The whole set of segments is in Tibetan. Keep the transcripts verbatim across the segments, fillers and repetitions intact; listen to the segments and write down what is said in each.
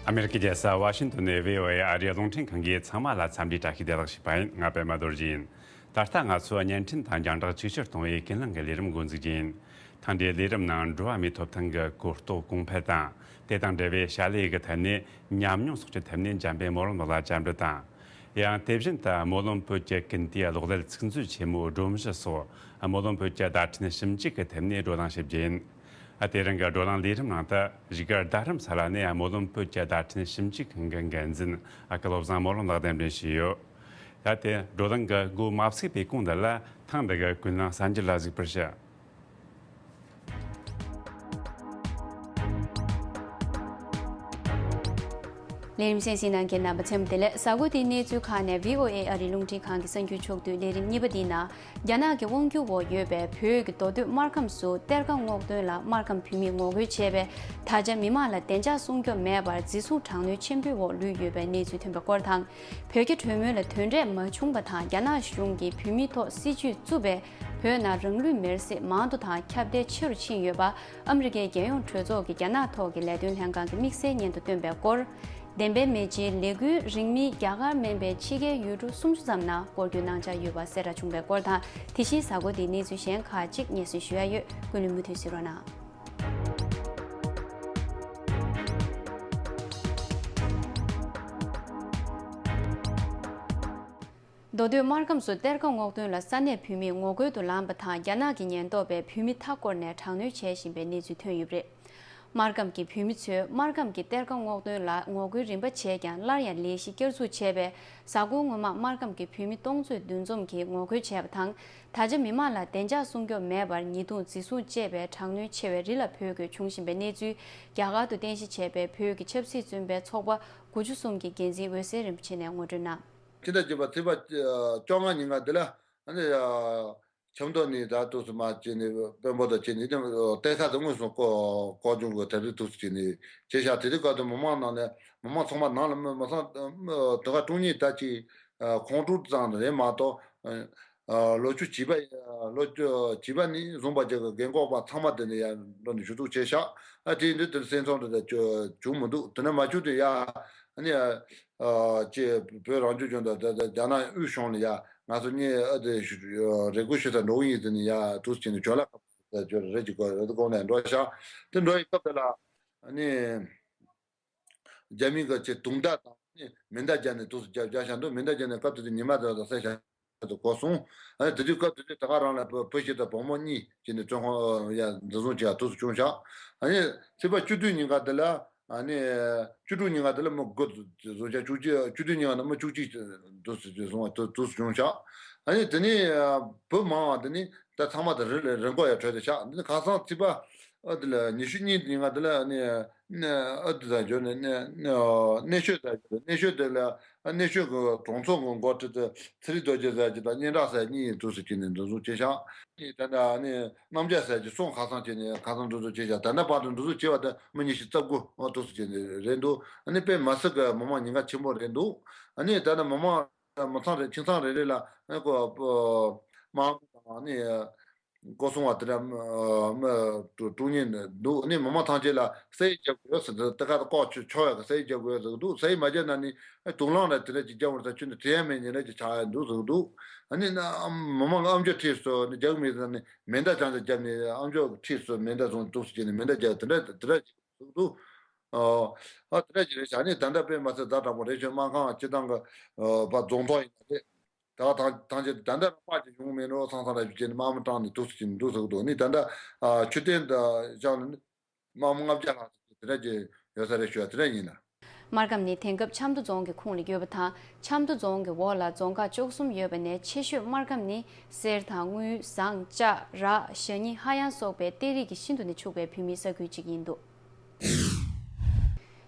ཨ་མེ་རི་ཀའི་རྒྱལ་ས་ཝ་ཤིང་ཏོན་ནས་བྷི་ཨོ་ཨེ་ཨ་རིའི་རླུང་འཕྲིན་ཁང་གིས་ཚང་མ་ལ་འཚམས་འདྲིའི་བཀྲ་ཤིས་བདེ་ལེགས་ཞུས་པ་ཡིན། ང་པད་མ་རྡོ་རྗེ་ཡིན། ད་ལྟ་ང་ཚོས་བརྙན་འཕྲིན་དང་རྒྱང་བསྒྲགས་ཆིག་སྒྱུར་གཏོང་བའི་ཀུན་གླེང་གི་ལས་རིམ་འགོ་འཛུགས་རྒྱུ་ཡིན། ཐེངས་འདིའི་ལས་རིམ་ནང་འགྲོ་བ་མིའི་ཐོབ་ཐང་གི་གོ་རྟོགས་གོང་འཕེལ་དང་། དེ་དང་འབྲེལ་བའི་བྱ་ལས་ཀྱི་ཐད་ནས་ཉམས་མྱོང་སོགས་ཀྱི་ཐད་ནས་འཇམ་དཔལ་སྨོན་ལམ་ལགས་ལ་བཅར་འདྲི་དང་། ཡང་དེ་བཞིན་དུ་སྨོན་ལམ་བོད་ཀྱི་ཀུན་དེའི་གློག་ཀླད་ཚིག་མཛོད་ཆེན་མོའི་སྒྲོམ་གཞི་སོགས་སྨོན་ལམ་བོད་ཀྱི་བརྡ་འཕྲིན་ཞིབ་འཇུག་གི་ཐད་ནས་བགྲོ་གླེང་ཞིབ་རྒྱུ་ཡིན། དེ་རིང་གི་བགྲོ་གླེང་ལས་རིམ་ནང་དུ་བཞུགས་སྒར་རྡ་རམ་ས་ལ་ནས་སྨོན་ལམ་བོད་ཀྱི་བརྡ་འཕྲིན་ཞིབ་འཇུག་ཁང་གི་འགན་འཛིན་སྐལ་བཟང་སྨོན་ལམ་ལགས་གདན་འདྲེན་ཞུས་ཡོད། ད་དེ་བགྲོ་གླེང་གི་འགོ་མ་ཚུགས་པའི་གོང་དུ་ལ་ཐེངས་འདི་གི་ཀུན་གླེང་གསར་འགྱུར་ལ་གཟིགས་པར་ཞུ། ལས་རིམ་གསན་གཟིགས་གནང་མཁན་རྣམ་པ་ཚང་མ་བདེ་ལེགས། གཟའ་འཁོར་འདིའི་གནས་ཚུལ་ཁག་ནས་བྷི་ཨོ་ཨེ་ཨ་རིའི་རླུང་འཕྲིན་ཁང་གི་གསར་འགྱུར་ཕྱོགས་བསྡུས་ལས་རིམ་གཉིས་པ་འདིའི་ནང་། རྒྱ་ནག་གི་དབང་སྒྱུར་འོག་ཡོད་པའི་བོད་ཀྱི་མདོ་སྟོད་སྨར་ཁམས་སུ་གཏེར་ཁ་སྔོག་འདོན་ལ་སྨར་ཁམས་བོད་མིས་ངོ་རྒོལ་བྱས་པས། ད་ཆ་མི་མང་ལ་བདེ་འཇགས་སྲུང་སྐྱོབ་མེད་པར་འཛིན་བཟུང་དྲག་གནོན་ཆེན་པོའི་འོག་ལུས་ཡོད་པའི་གནས་ཚུལ་ཐོན་པའི་སྐོར་དང་། བོད་རྒྱ་གྲོས་མོལ་ལ་དོན་འབྲས་མ་བྱུང་བ་དང་། རྒྱ་ནག་གཞུང་གིས་བོད་མིའི་ཐོག་སྲིད་བྱུས་བཙུགས་པས། བོད་ནང་རང་ལུས་མེར་སྲེག་མང་དུ་དང་ཁྱབ་གདལ་ཆེ་རུ་ཕྱིན་ཡོད་པ། ཨ་མི་རི་ཀའི་རྒྱལ་ཡོངས་གྲོས་ཚོགས་ཀྱི་རྒྱ་ནག་ཐོག་གི་ལས་དོན་ལྷན་ཁང་གི་དམིགས་བསལ་སྙན་ཐོ་བཏོན་པའི་སྐོར། བདེན་པའི་མེ་ལྕེའི་ལས་འགུལ་རིང་མིན་རྒྱ་གར་མིན་པའི་ཕྱི་རྒྱལ་ཡུལ་གྲུ་སུམ་ཅུ་ཙམ་ནང་སྐོར་སྐྱོད་གནང་འཆར་ཡོད་པ་གསལ་བསྒྲགས་བྱུང་བའི་སྐོར་དང་། དེ་བཞིན་གཟའ་འཁོར་འདིའི་གནས་ཚུལ་གཞན་ཁག་ཅིག་སྙན་སེང་ཞུ་ཡ་ཡོད། ཀུན་གླེང་མུ་མཐུད་གཟིགས་རོགས་གནང་། མདོ་སྟོད་སྨར་ཁམས་སུ་གཏེར་ཁ་སྔོག་འདོན་ལ་ས་གནས་བོད་མིས་ངོ་རྒོལ་དུ་ལངས་པ་དང་། རྒྱ་ནག་གི་ཉེན་རྟོག་པས་བོད་མི་མཐའ་བསྐོར་ནས་དྲག་གནོན་བྱས་བཞིན་པའི་གནས་ཚུལ་ཐོན་ཡོད་པ་རེད། སྨར་ཁམས་ཀྱི་བོད་མི་ཚོས་སྨར་ཁམས་ཀྱི་གཏེར་ཁ་སྔོག་འདོན་ལ་ངོ་རྒོལ་རིམ་པ་བྱས་ཀྱང་། སླར་ཡང་ལས་གཞི་བསྐྱར་འཛུགས་བྱས་པས། གཟའ་འཁོར་སྔོན་མ་སྨར་ཁམས་ཀྱི་བོད་མི་སྟོང་ཚོ་འདུ་འཛོམས་ཀྱིས་ངོ་རྒོལ་བྱས་པ་དང་། ད་ཆ་མི་མང་ལ་བདེ་འཇགས་སྲུང་སྐྱོབ་མེད་པར་ཉེས་རྡུང་འཛིན་བཟུང་བཅས་པའི་དྲག་གནོན་ཆེ་བའི་རི་ལ་བོད་ཁུལ་བྱུང་བཞིན་པའི་གནས་ཚུལ། རྒྱ་གར་དུ་རྟེན་གཞི་བྱས་པའི་བོད་ཀྱི་ཆབ་སྲིད་བཙོན་པའི་ཚོགས་པ་དགུ་བཅུ་གསུམ་གྱི་འགན་འཛིན་འོད་ཟེར་རིན་པོ་ཆེ་ནས་ངོ་སྤྲོད་གནང་། ཕྱི་ཟླ་བརྒྱད་པ་ཚེས་པ་བཅོ་ལྔ་ཉིན་ཀ་འདི་ལ་ཨ་ནི་ཆབ་མདོ་ནས་ད་དུས་སུ་མ་བྱས་ནས་དཔོན་པོ་དང་བྱས་ནས་ནི་གཏེར་ཁ་དུ་དངོས་སུ་བསྐོ་བསྐོ་སྦྱོང་གི་ཐབས་རིག་དུས་སུ་བྱས་ནས་བྱས་ཤག་དེ་དུས་སྐབས་དུ་མི་མང་ནང་ནས་མི་མང་ཚང་མ་ནང་ལ་མི་མི་ཚང་དུ་ག་དྲུག་ཉིས་ད་ཅིག་ཁོང་དྲུག་ཙམ་རེད་མ་གཏོགས། ལོ་བཅུ་བྱིས་པ་ལོ་བཅུ་བྱིས་པ་ནས་བཟུང་བ་ཅིག་གི་རྒན་འཁོགས་པ་ཚང་མ་དེ་ནས་ཡར་འགྲོ་ནས་ཞུ་གཏུག་བྱས་ཤག་ཨ་དེ་འདི་དེར་སེམས་ཚོར་འདི་དག་བྱུང་མི་འདུག་དེ་ནས་མ་བྱུང་དུས་ཡ་ཨ་ནི་ཅེས་བོད་རང་སྐྱོང་ལྗོངས་དང་རྒྱ་ནག་དབུས་གཞུང་ལ་ཡ་ང་ཚོ་གཉིས་ཨ་དེ་རེ་སྐུལ་ཞུ་ས་འགྲོ་གི་ཡིན་ཟེར་ནས་ཡ་དུས་ཕྱིན་ནས་བྱོན་ལ་ཁ་བྱོན་རེ་ཅིག་གོ་རེ་ཏུ་གོང་ནས་འགྲོ་ཤག་དེ་འགྲོ་ཡི་སྐབས་དེ་ལ་ཨ་ནི། རྒྱ་མི་གི་ཆེད་དུང་བརྡ་དང་མེ་མདའ་བརྒྱབ་ནས་དུས་སུ་རྒྱབ་རྒྱག་བཞག་འདུག་མེ་མདའ་བརྒྱབ་ནས་སྐབས་དེ་དུས་ཉི་མ་དེ་དང་གསལ་བཞག་དུ་གོ་སོང་། ཨ་ནི་དེ་དུས་སྐབས་དེ་དུས་ད་ག་རང་ལ་བུ་བུ་ཞིག་དང་བུ་མོ་གཉིས་བྱས་ནས་བཙོན་ཁང་ཡ་འཛིན་བཟུང་བྱས་དུས་སུ་བྱུང་བཞག་ཨ་ནི་ཚེས་པ་བཅུ་བདུན་ཉིན་ཀ་དེ་ལ་ཨ་ནི་བཅུ་དྲུག་ཉིན་ཀ་དེ་ལ་མི་དགུ་བཟུང་བཞག་བཅུ་གཅིག་བཅུ་བདུན་ཉིན་ཀ་ནས་མི་བཅུ་གཅིག་དུས་སུ་བཟུང་བ་དུས་སུ་བྱུང་བཞག་ཨ་ནི་དེ་ནས་བུ་མང་བ་དེ་ནི། ད་ཚང་མ་དེ་རི་ལ་རི་མགོ་ཡར་བྲོས་ཏེ་ཆགས། འདི་ནི་ཁ་སང་ཚེས་པ་ཨ་དེ་ལ་ཉི་ཤུ་གཉིས་ཉིན་ཀ་དེ་ལ་ནི་ཨ་དེ་ད་འབྱོར་ནས་ནི་གནས་ཤོད་ད་གནས་ཤོད་དེ་ལ་གནས་ཤོད་དེ་ལ་གྲོང་ཚོ་གི་འགོ་ཁྲིད་དེ་ཚེ་རིང་རྡོ་རྗེ་ཟེར་གྱི་དང་སྙན་གྲགས་ཟེར་གཉིས་ཡིན་འདུག་ཟེར་གྱི་ནས་འདུ་འཛོམས་བྱས་ཤག་ནི་ད་ལྟ་ནི་རྣམ་རྒྱལ་ཟེར་གྱི་སོང་ཁ་སང་བྱས་ནས་ཁ་སང་འདུ་འཛོམས་བྱས་ཤག་ད་ལྟ་བར་དུ་འདུ་འཛོམས་བྱས་པ་དེ་མི་ཉི་ཤུ་རྩ་དགུ་འདུག་ཟེར་གྱི་ནས་རེད་འདུག་ཨ་ནི་དཔེ་མི་སྲིད་གི་མི་མང་ཉེན་ཁ་ཆེན་པོ་རེད་འདུག་ཨ་ནི་ད་ལྟ་མི་མང་མི་ཚང་རེ་ཁྱིམ་ཚང་རེ་རེ་ལ་ཨ་ནི་ཁོ་མ་དང་ནི་སྐོར་སྲུང་བ་དེ་འདྲ་མི་དྲུག་གཉིས་འདུག་ཨ་ནི་མི་མང་ཐམས་ཅད་ལ་ས་ཡིག་རྒྱབ་དགོས་ཟེར་དུས་དེ་ག་ལ་ལྐོག་ཆོད་ཆོག་ཡག་གི་ས་ཡིག་རྒྱབ་དགོས་ཟེར་གི་འདུག་ས་ཡིག་མ་རྒྱབ་ན་ནི་དུག་རླངས་ར་དེ་འདྲ་ཅིག་རྒྱབ་འོང་ས་ཁྱོན་ནས་དྲན་ཡ་མེད་ཉེན་ར་ཅིག་ཆགས་ཡ་འདུག་ཟེར་གི་འདུག་ཨ་ནི་ན་མི་མང་གི་ཨམ་ཅོག་ཁྲིད་སོ་ནི་རྒྱག་མི་ཟེར་ནི་མེ་མདའ་རྐྱང་རྐྱང་རྒྱབ་ནས་ཨམ་ཅོག་ཁྲིད་སོ་མེ་མདའ་བཟུང་འདུག་ཟེར་གྱི་ནི་མེ་མདའ་རྒྱབ་དེ་འདྲ་དེ་འདྲ་ཅིག་ཟེར་གི་འདུག་ཨ་དེ་འདྲ་ཅིག་རེད་ཤག་ཨ་ནི་ད་ལྟ་དཔེ་མ་ཚད་ཛ་དྲག་པོ་རེད་ཤག་སྨར་ཁམས་སྤྱི་བཏང་གི་བ་རྫོང་ཐོག་ཡིན་ན་རེད། ད་ཐང་ཐང་ཆེ་ད་ལྟ་རང་པ་ཅིག་ཡོང་མེད་ནོ་ཚང་ཚང་ར་ཞུ་ཅེ་ནི་མ་མི་གྲངས་ནི་འདུག་སུ་ཅིག་འདུག་ཟེར་གི་འདུག་ནི་ད་ལྟ་ཆུ་ཐེན་དང་ཤང་ནི་མ་མི་ལྔ་བརྒྱ་ལྷག་ཙམ་དེ་འདྲ་ཅིག་ཡོད་ས་རེད་ཞུ་བ་དེ་འདྲ་ཡིན་ན། སྨར་ཁམས་ནི་དེང་སྐབས་ཆབ་མདོ་རྫོང་གི་ཁོངས་ལ་ཡོད་པ་དང་། ཆབ་མདོ་རྫོང་གི་འོག་ལ་རྫོང་ཁག་བཅུ་གསུམ་ཡོད་པ་ནས་ཆེ་ཤོས་སྨར་ཁམས་ནི་གསེར་ཐང་དངུལ་ཟངས་ལྕགས་རག་ཞ་ཉི་ཧ་ཡང་སོགས་པའི་གཏེར་རིགས་ཀྱི་ཤིན་ཏུ་ནས་ཕྱུག་པའི་བོད་མིའི་ས་ཁུལ་ཅིག་ཡིན་འདུག་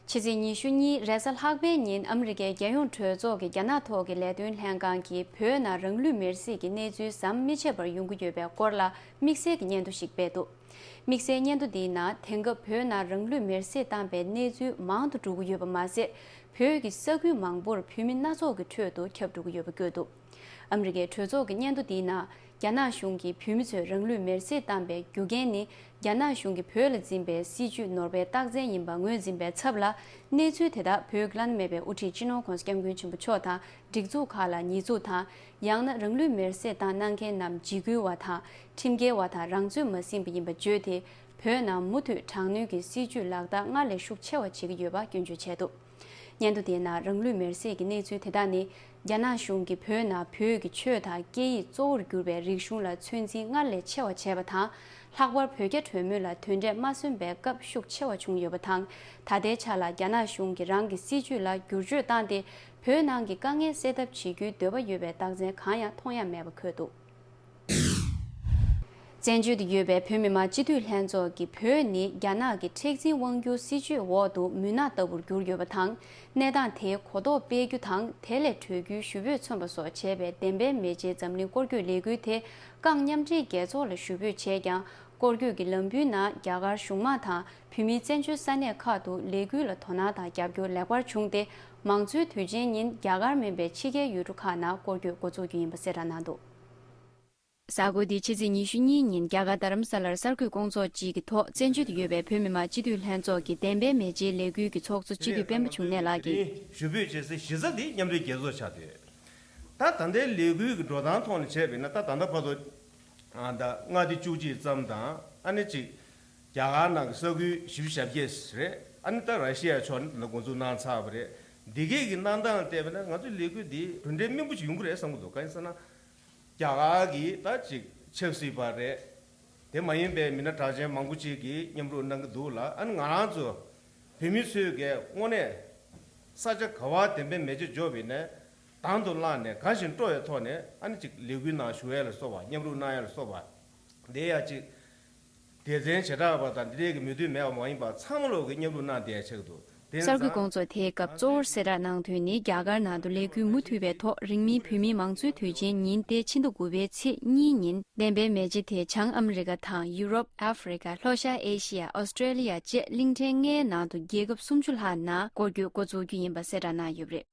ཕྱི་ཚེས་ཉི་ཤུ་གཉིས་རེས་གཟའ་ལྷག་པའི་ཉིན་ཨ་མི་རི་ཀའི་རྒྱལ་ཡོངས་གྲོས་ཚོགས་ཀྱི་རྒྱ་ནག་ཐོག་གི་ལས་དོན་ལྷན་ཁང་གིས་བོད་ནང་རང་ལུས་མེར་སྲེག་གི་གནས་ཚུལ་ཟམ་མི་ཆད་པར་ཡོང་གི་ཡོད་པའི་སྐོར་ལ་དམིགས་བསལ་གྱི་སྙན་ཐོ་ཞིག་སྤེལ་འདུག་དམིགས་བསལ་སྙན་ཐོ་འདིའི་ནང་དེང་སྐབས་བོད་ནང་རང་ལུས་མེར་སྲེག་བཏང་པའི་གནས་ཚུལ་མང་དུ་འགྲོ་གི་ཡོད་པ་མ་ཟད། བོད་ཀྱི་ས་ཁུལ་མང་པོར་བོད་མི་སྣ་ཚོགས་ཀྱི་ཁྲོད་དུ་ཁྱབ་འགྲོ་གི་ཡོད་པ་བཀོད་འདུག་ཨ་མི་རི་ཀའི་གྲོས་ཚོགས་ཀྱི་སྙན་ཐོ་འདིའི་ནང་ རྒྱ་ནག་གཞུང་གིས་བོད་མི་ཚོས་རང་ལུས་མེར་སྲེག་བཏང་པའི་རྒྱུ་རྐྱེན་ནི། རྒྱ་ནག་གཞུང་གིས་བོད་ལ་འཛིན་པའི་སྲིད་བྱུས་ནོར་པའི་རྟགས་མཚན་ཡིན་པ་ངོས་འཛིན་པའི་ཚབ་ལ། གནས་ཚུལ་དེ་དག་བོད་ཀྱི་བླ་ན་མེད་པའི་དབུ་ཁྲིད་སྤྱི་ནོར་༸གོང་ས་༸སྐྱབས་མགོན་ཆེན་པོ་མཆོག་དང་། སྒྲིག་འཛུགས་ཁག་ལ་ཉེས་འཛུགས་དང་། ཡང་ན་རང་ལུས་མེར་སྲེག་བཏང་གནང་མཁན་རྣམས་འཇིགས་སྐུལ་བ་དང་། ཁྲིམས་འགལ་བ་དང་རང་ཚོད་མ་ཟིན་པ་ཡིན་པ་བརྗོད་དེ། བོད་ནང་མུ་མཐུད་དྲག་གནོན་གྱི་སྲིད་བྱུས་ལག་བསྟར་སྔར་ལས་ཤུགས་ཆེ་བ་བྱེད་ཀྱི་ཡོད་པ་སྐྱོན་བརྗོད་བྱས་འདུག་སྙན་ཐོ་དེའི་ནང་རང་ལུས་མེར་སྲེག་གི་གནས་ཚུལ་དེ་དག་ནི། རྒྱ་ནག་གཞུང་གིས་བོད་ནང་བོད་ཀྱི་ཆོས་དང་སྐད་ཡིག་གཙོ་བོར་གྱུར་པའི་རིག་གཞུང་ལ་ཚོད་འཛིན་སྔར་ལས་ཆེ་བ་བྱས་པ་དང་། ལྷག་པར་བོད་རྒྱ་གྲོས་མོལ་ལ་དོན་འབྲས་མ་སོན་པའི་སྐབས་ཤུགས་ཆེ་བ་བྱུང་ཡོད་པ་དང་། ད་ལྟའི་ཆ་ལ་རྒྱ་ནག་གཞུང་གིས་རང་གི་སྲིད་བྱུས་ལ་བསྒྱུར་བཅོས་བཏང་སྟེ། བོད་ནང་གི་དཀའ་ངལ་སེལ་ཐབས་བྱེད་རྒྱུའི་འདོད་པ་ཡོད་པའི་རྟགས་མཚན་གང་ཡང་མཐོང་ཡ་མེད་པ་འཁོད་འདུག་བཙན་བྱོལ་དུ་ཡོད་པའི་བོད་མི་མང་སྤྱི་འཐུས་ལྷན་ཚོགས་ཀྱིས་བོད་ནི་རྒྱ་ནག་གི་མཁྲེགས་འཛིན་དབང་སྒྱུར་སྲིད་བྱུས་འོག་ཏུ་མུན་ནག་ལྟ་བུར་གྱུར་ཡོད་པ་དང་། གནས་སྟངས་དེའི་གོ་རྟོགས་སྤེལ་རྒྱུ་དང་། དེ་ལས་གྲོལ་རྒྱུའི་ཞུ་འབོད་མཚོན་པ་སོགས་བྱས་པའི་བདེན་པའི་མེ་ལྕེ་འཛམ་གླིང་སྐོར་སྐྱོད་ལས་འགུལ་དེ་བཀའ་མཉམ་འབྲེལ་རྒྱལ་ཚོགས་ལ་ཞུ་འབོད་བྱས་ཀྱང་། སྐོར་སྐྱོད་ཀྱི་ལམ་བུའི་ནང་རྒྱ་གར་གཞུང་མང་དང་བོད་མིའི་བཙན་བྱོལ་ས་གནས་ཁག་ཏུ་ལས་འགུལ་ལ་དོ་སྣང་དང་རྒྱབ་སྐྱོར་ལེགས་པར་བྱུང་སྟེ། མང་གཙོའི་དུས་ཆེན་ཉིན་རྒྱ་གར་མིན་པའི་ཕྱི་རྒྱལ་ཡུལ་གྲུ་ཁག་ནང་སྐོར་སྐྱོད་འགོ་འཛུགས་རྒྱུ་ཡིན་པ་གསལ་བསྒྲགས་གནང་འདུག་གཟའ་འཁོར་འདིའི་ཕྱི་ཚེས་ཉི་ཤུ་གཉིས་ཉིན་རྒྱ་གར་རྡ་རམ་ས་ལར་གསར་འགོད་ཀོང་ཚོགས་གཅིག་གི་ཐོག་བཙན་བྱོལ་དུ་ཡོད་པའི་བོད་མི་མང་སྤྱི་འཐུས་ལྷན་ཚོགས་ཀྱི་བདེན་པའི་མེ་ལྕེའི་ལས་འགུལ་གྱི་ཚོགས་གཙོ་སྤྱི་འཐུས་སྤེན་པ་འབྱུང་གནས་ལགས་ཀྱིས། ཞུ་འབོད་བྱེད་སའི་གཞི་རྩ་དེ་མཉམ་འབྲེལ་རྒྱལ་ཚོགས་ཆགས་བསྡད་ཡོད། ད་ད་ལྟའི་ལས་འགུལ་གྱི་འགྲོ་སྟངས་ཐོག་ནས་བྱས་པ་ཡིན་ན། ད་ད་ལྟ་བར་དུ་ཨ་ད་མངའ་སྡེ་བཅུ་གཅིག་ཙམ་དང་། ཨ་ནི་གཅིག་རྒྱ་གར་ནང་གི་ས་ཁུལ་བཞི་བཅུ་ཞེ་བརྒྱད་རེད། ཨ་ནི་ད་ར་ཤི་ཡ་ཕྱོགས་ནས་ད་འགོ་འཛུགས་གནང་ཚར་བ་རེད། འདི་གས་ཀྱི་གནང་སྟངས་ལ་བལྟས་པ་ན། ང་ཚོའི་ལས་འགུལ་འདི་གྲུབ་འབྲས་སྨིན་པོ་ཞིག་ཡོང་གི་རེད་བསམ་གྱི་འདུག་གང་ཡིན་ཟེར་ན། རྒྱ་གར་གྱིས་ད་ཅིག་ཆབ་སྲིད་པ་རེད། དེ་མ་ཡིན་པའི་མི་སྣ་གྲགས་ཅན་མང་པོ་ཅིག་གིས་མཉམ་རུབ་གནང་གི་འདུག་ལ། ཨ་ནི་ང་རང་ཚོ་བོད་མི་ཚོས་གས་དངོས་གནས་ས་ཆ་ག་བ་བདེན་པའི་མེ་ལྕེ་འཇོག་པ་ཡིན་ནའི་དང་དུ་བླངས་ནས་དགའ་ཞིང་སྤྲོ་བའི་ཐོག་ནས། ཨ་ནི་ཅིག་ལས་འགུལ་ནང་ཞུགས་ཡ་ལ་སོགས་པ། མཉམ་རུབ་གནང་ཡ་ལ་སོགས་པ། དེ་ཡ་ཅིག་སྡེ་ཚན་བྱེ་བྲག་པ་དང་འདི་འདྲའི་གི་མོས་མཐུན་མེད་པ་མ་ཡིན་པར་ཚང་མ་ལོག་གི་མཉམ་རུབ་གནང་བསྡད་ཡ་ཆགས་འདུག་དེ་གསར་འགོད་ཚང་ཀོང་ཚོགས་དེའི་སྐབས་གཙོ་བོར་གསལ་བསྒྲགས་གནང་དོན་ནི། རྒྱ་གར་ནང་དུ་ལས་འགུལ་མུ་མཐུད་པའི་ཐོག་རིང་མིན་བོད་མིའི་མང་གཙོའི་དུས་ཆེན་ཉིན་ཏེ་ཕྱི་ཟླ་དགུ་པའི་ཚེས་གཉིས་ཉིན་བདེན་པའི་མེ་ལྕེ་དེ་བྱང་ཨ་མི་རི་ཀ་དང་ཡུ་རོབ། ཨ་ཧྥེ་རི་ཀ། ལྷོ་ཤར་ཨེ་ཤི་ཡ། ཨོ་སི་ཀྲེ་ལི་ཡ་བཅས་གླིང་ཕྲན་ལྔའི་ནང་དུ་རྒྱལ་ཁབ་སུམ་ཅུ་ལྷག་ནང་སྐོར་སྐྱོད་འགོ་འཛུགས་རྒྱུ་ཡིན་པ་གསལ་བསྒྲགས་གནང་ཡོད་པ་རེད།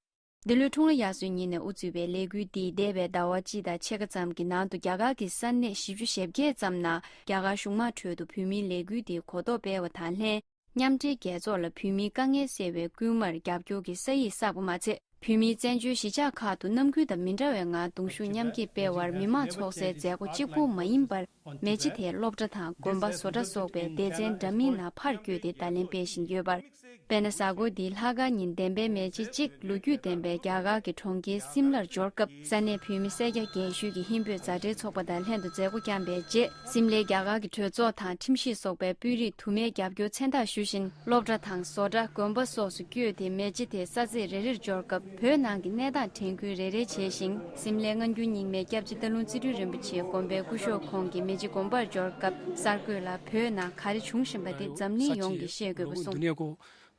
འདི་ལོའི་འཁྲུངས་ལྷ་དབྱར་གསོལ་ཉིན་ནས་དབུ་འཛུགས་པའི་ལས་འགུལ་འདིས་འདས་པའི་ཟླ་བ་གཅིག་དང་ཕྱེད་ཀ་ཙམ་གྱི་ནང་དུ་རྒྱ་གར་གྱི་ས་གནས་བཞི་བཅུ་ཞེ་བརྒྱད་ཙམ་ནང་རྒྱ་གར་གཞུང་མང་ཁྲོད་དུ་བོད་མིའི་ལས་འགུལ་འདིའི་གོ་རྟོགས་སྤེལ་བ་དང་ལྷན། མཉམ་འབྲེལ་རྒྱལ་ཚོགས་ལ་བོད་མིའི་དཀའ་ངལ་སེལ་བའི་སྐུལ་མར་རྒྱབ་སྐྱོར་གྱི་ས་ཡིག་བསགས་པ་མ་ཚད། བོད་མིའི་བཙན་བྱོལ་གཞིས་ཆགས་ཁག་ཏུ་ནམ་རྒྱུན་དང་མི་འདྲ་བའི་ངང་གདུང་ཤུགས་མཉམ་སྐྱེད་སྤེལ་བར་མི་མང་ཚོགས་སའི་མཛད་སྒོ་གཅིག་པུ་མ་ཡིན་པར། མེ་ལྕེ་དེ་སློབ་གྲྭ་དང་དགོན་པ། བཟོ་གྲྭ་སོགས་པའི་སྡེ་ཚན་འདྲ་མིན་ནང་ཕར་བསྐྱོད་དེ་བརྡ་ལན་སྤེལ་བཞིན་ཡོད་པར། དཔེར་ན། གཟའ་འཁོར་འདིའི་ལྷག་དཀར་ཉིན་བདེན་པའི་མེ་ལྕེ་གཅིག་ལོ་རྒྱུས་ལྡན་པའི་རྒྱ་གར་གྱི་གྲོང་ཁྱེར་སིམ་ལར་འབྱོར་སྐབས། ས་གནས་བོད་མི་སེར་སྐྱ་རྒན་གཞོན་གྱི་ཧིན་བོད་མཛའ་འབྲེལ་ཚོགས་པ་དང་ལྷན་དུ་མཛད་སྒོ་བསྐྱངས་པའི་རྗེས། སིམ་ལའི་རྒྱ་གར་གྱི་གྲོས་ཚོགས་དང་ཁྲིམས་ཞིབ་སོགས་པའི་དཔོན་རིགས་དུ་མས་རྒྱབ་སྐྱོར་མཚན་རྟགས་ཞུ་བཞིན། སློབ་གྲྭ་དང་བཟོ་གྲྭ། དགོན་པ་སོགས་སུ་བསྐྱོད་དེ་མེ་ལྕེ་དེ་ས་ཚིགས་རེ་རེར་འབྱོར་སྐབས། བོད་ནང་གི་གནས་སྟངས་དྲན་སྐུལ་རེ་རེ་བྱས་ཤིང་། སིམ་ལའི་སྔ་འགྱུར་རྙིང་མའི་སྐྱབས་རྗེ་སྟག་ལུང་རྩེ་སྤྲུལ་རིན་པོ་ཆེའི་དགོན་པའི་སྐུ་ཞབས་ཁོང་གིས་མེ་ལྕེ་དགོན་པར་འབྱོར་སྐབས། གསར་འགོད་ལ་བོད་ནང་ག་རེ་བྱུང་བཞིན་པ་དེ་འཛམ་གླིང་ཡོངས་ཀྱིས་ཤེས་དགོས་པ་གསུངས། दुनिया को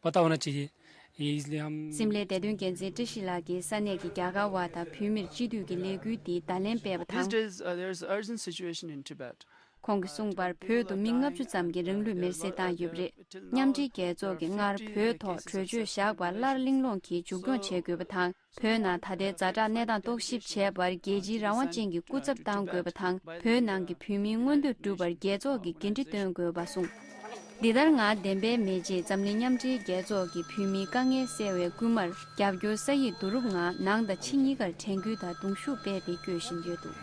पता होना चाहिए। ये इसलिए हम སིམ་ལའི་བདེ་དོན་འགན་འཛིན་བཀྲ་ཤིས་ལགས་ཀྱིས་ས་གནས་ཀྱི་རྒྱ་གར་བ་དང་བོད་མིར་སྤྱི་འཐུས་ཀྱི་ལས་འགུལ་འདིའི་བརྡ་ལན་སྤེལ་བ་དང་། These days, uh, there's an urgent situation in Tibet. ཁོང་གིས་གསུངས་པར། བོད་དུ་མི་ལྔ་བཅུ་ཙམ་གྱིས་རང་ལུས་མེར་སྲེག་བཏང་ཡོད་པ་རེད། མཉམ་འབྲེལ་རྒྱལ་ཚོགས་ཀྱིས་སྔར་བོད་ཐོག་གྲོས་ཆོད་བཞག་པ་སླར་གླེང་སློང་གིས་མཇུག་སྐྱོང་བྱེད་དགོས་པ་དང་། བོད་ནང་ད་ལྟའི་ཛ་དྲག་གནས་སྟངས་རྟོག་ཞིབ་བྱས་པར་རྒྱལ་སྤྱིའི་རང་དབང་ཅན་གྱི་སྐུ་ཚབ་གཏང་དགོས་པ་དང་། བོད་ནང་གི་བོད་མིའི་མངོན་འདོད་བསྒྲུབ་པར་རྒྱལ་ཚོགས་ཀྱིས་འགན་འཁྲི་བཏོན་དགོས་པ་གསུངས། འདི་ལྟར། ང་བདེན་པའི་མེ་ལྕེས་འཛམ་གླིང་མཉམ་འབྲེལ་རྒྱལ་ཚོགས་ཀྱི་བོད་མིའི་དཀའ་ངལ་སེལ་བའི་སྐུལ་མར་རྒྱབ་སྐྱོར་ས་ཡིག་བསྡུ་རུབ་ངང་ནང་དང་ཕྱི་གཉིས་ཀར་དྲན་སྐུལ་དང་གདུང་ཤུགས་སྤེལ་ཏེ་སྐྱོད་བཞིན་ཡོད་འདུག་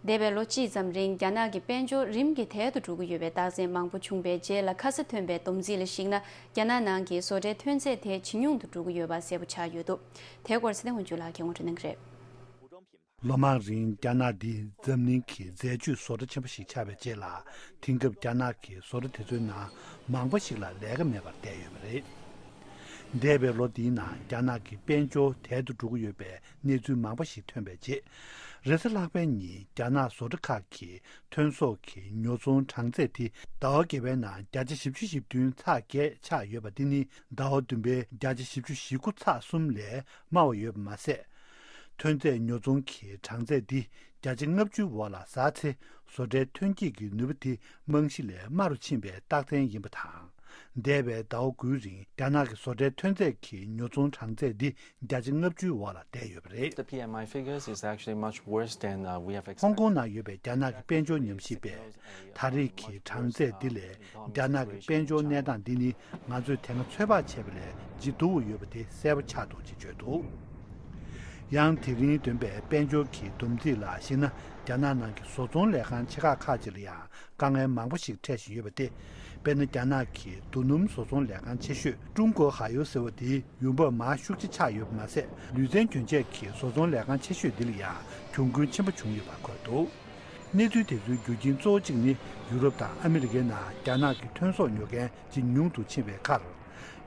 འདས་པའི་ལོ་གཅིག་ཙམ་རིང་རྒྱ་ནག་གི་དཔལ་འབྱོར་རིམ་གྱིས་དལ་དུ་འགྲོ་གི་ཡོད་པའི་རྟགས་མཚན་མང་པོ་བྱུང་བའི་རྗེས་ལ། ཁ་ས་ཐོན་པའི་བསྡོམས་རྩིས་ལ་གཞིགས་ན། རྒྱ་ནག་ནང་གི་བཟོ་གྲྭའི་ཐོན་ཚད་དེ་ཇེ་ཉུང་དུ་འགྲོ་གི་ཡོད་པ་གསལ་པོ་ཆགས་ཡོད་འདུག་དེའི་སྐོར་ཚེ་བརྟན་དབང་ཕྱུག་ལགས་ཀྱིས་ངོ་སྤྲོད་གནང་གི་རེད། ལོ་མང་རིང་རྒྱ་ནག་འདི་འཛམ་གླིང་གི་འཛད་སྤྱོད་བཟོ་གྲྭ་ཆེན་པོ་ཞིག་ཆགས་པའི་རྗེས་ལ། དེང་སྐབས་རྒྱ་ནག་གི་བཟོ་གྲྭ་དེ་ཚོའི་ནང་མང་པོ་ཞིག་ལ་ལས་ཀ་མེད་པར་བསྡད་ཡོད་པ་རེད། འདས་པའི་ལོ་འདིའི་ནང་རྒྱ་ནག་གི་དཔལ་འབྱོར་དལ་དུ་འགྲོ་གི་ཡོད་པའི་གནས་ཚུལ་མང་པོ་ཞིག་ཐོན་པའི་རྗེས། རེས་གཟའ་ལྷག་པའི་ཉིན་རྒྱ་ནག་བཟོ་གྲྭ་ཁག་གི་ཐོན་ཟོག་གི་ཉོ་ཚོང་གྲངས་ཚད་དེ་ཟླ་བ་བརྒྱད་པའི་ནང་བརྒྱ་ཆ་བཞི་བཅུ་ཞེ་བདུན་ཚེག་བརྒྱད་ཆག་ཡོད་པ་འདི་ནི་ཟླ་བ་བདུན་པའི་བརྒྱ་ཆ་བཞི་བཅུ་ཞེ་དགུ་ཚེག་གསུམ་ལས་དམའ་བ་ཡོད་པ་མ་ཟད། ཐོན་རྫས་ཉོ་ཚོང་གི་གྲངས་ཚད་འདི་བརྒྱ་ཆ་ལྔ་བཅུ་འོག་ལ་ཟགས་ཚེ། བཟོ་གྲྭའི་ཐོན་སྐྱེད་ཀྱི་ནུས་པ་དེ་རྨང་གཞི་ལས་དམའ་རུ་ཕྱིན་པའི་རྟགས་མཚན་ཡིན་པ་དང་། འདས་པའི་ཟླ་བ་དགུའི་རིང་རྒྱ་ནག་གི་བཟོ་གྲྭའི་ཐོན་རྫས་ཀྱི་ཉོ་ཚོང་གྲངས་ཚད་འདི་བརྒྱ་ཆ་ལྔ་བཅུའི་འོག་ལ་བསྡད་ཡོད་པ་རེད། The P M I figures is actually much worse than, uh, we have expected. ཧོང་ཀོང་ནང་ཡོད་པའི་རྒྱ་ནག་གི་དཔལ་འབྱོར་ཉམས་ཞིབ་པས། ད་རེས་ཀྱི་གྲངས་ཚད་འདི་ལས་རྒྱ་ནག་གི་དཔལ་འབྱོར་གནས་སྟངས་འདི་ནི་ང་ཚོས་དེ་སྔ་ཚོད་དཔག་བྱས་པ་ལས་ལྗིད་སྡུག་ཡོད་པ་དེ་གསལ་པོ་ཆགས་འདུག་ཅེས་བརྗོད་འདུག། ཡང་དེ་རིང་བཏོན་པའི་དཔལ་འབྱོར་གྱི་བསྡོམས་རྩིས་ལ་གཞིགས་ན། རྒྱ་ནག་ནང་གི་བཟོ་ཚོང་ལས་ཁང་ཆེ་ཁག་ཁག་ཅིག་ལ་ཡང་དཀའ་ངལ་མང་པོ་ཞིག་འཕྲད་བཞིན་ཡོད་པ་སྟེ། དཔེར་ན། རྒྱ་ནག་གི་རྡོ་སྣུམ་བཟོ་ཚོང་ལས་ཁང་ཆེ་ཤོས་ཀྲུང་གོ་ཧ་ཡོ་ཟེར་བ་དེའི་ཡུན་བབ་མར་ཤུགས་ཆེ་ཆགས་ཡོད་པ་མ་ཟད། ལུས་རྩལ་གྱོན་ཆས་ཀྱི་བཟོ་ཚོང་ལས་ཁང་ཆེ་ཤོས་འདི་ལ་ཡང་གྱོང་གུན་ཆེན་པོ་བྱུང་ཡོད་པ་འཁོད་འདུག། གནས་ཚུལ་དེ་ཚོའི་རྒྱུ་རྐྱེན་གཙོ་བོ་གཅིག་ནི། ཡུ་རོབ་དང་ཨ་མི་རི་ཀའི་ནང་རྒྱ་ནག་གི་ཐོན་ཟོག་ཉོ་མཁན་ཇེ་ཉུང་དུ་ཕྱིན་པའི་ཁར།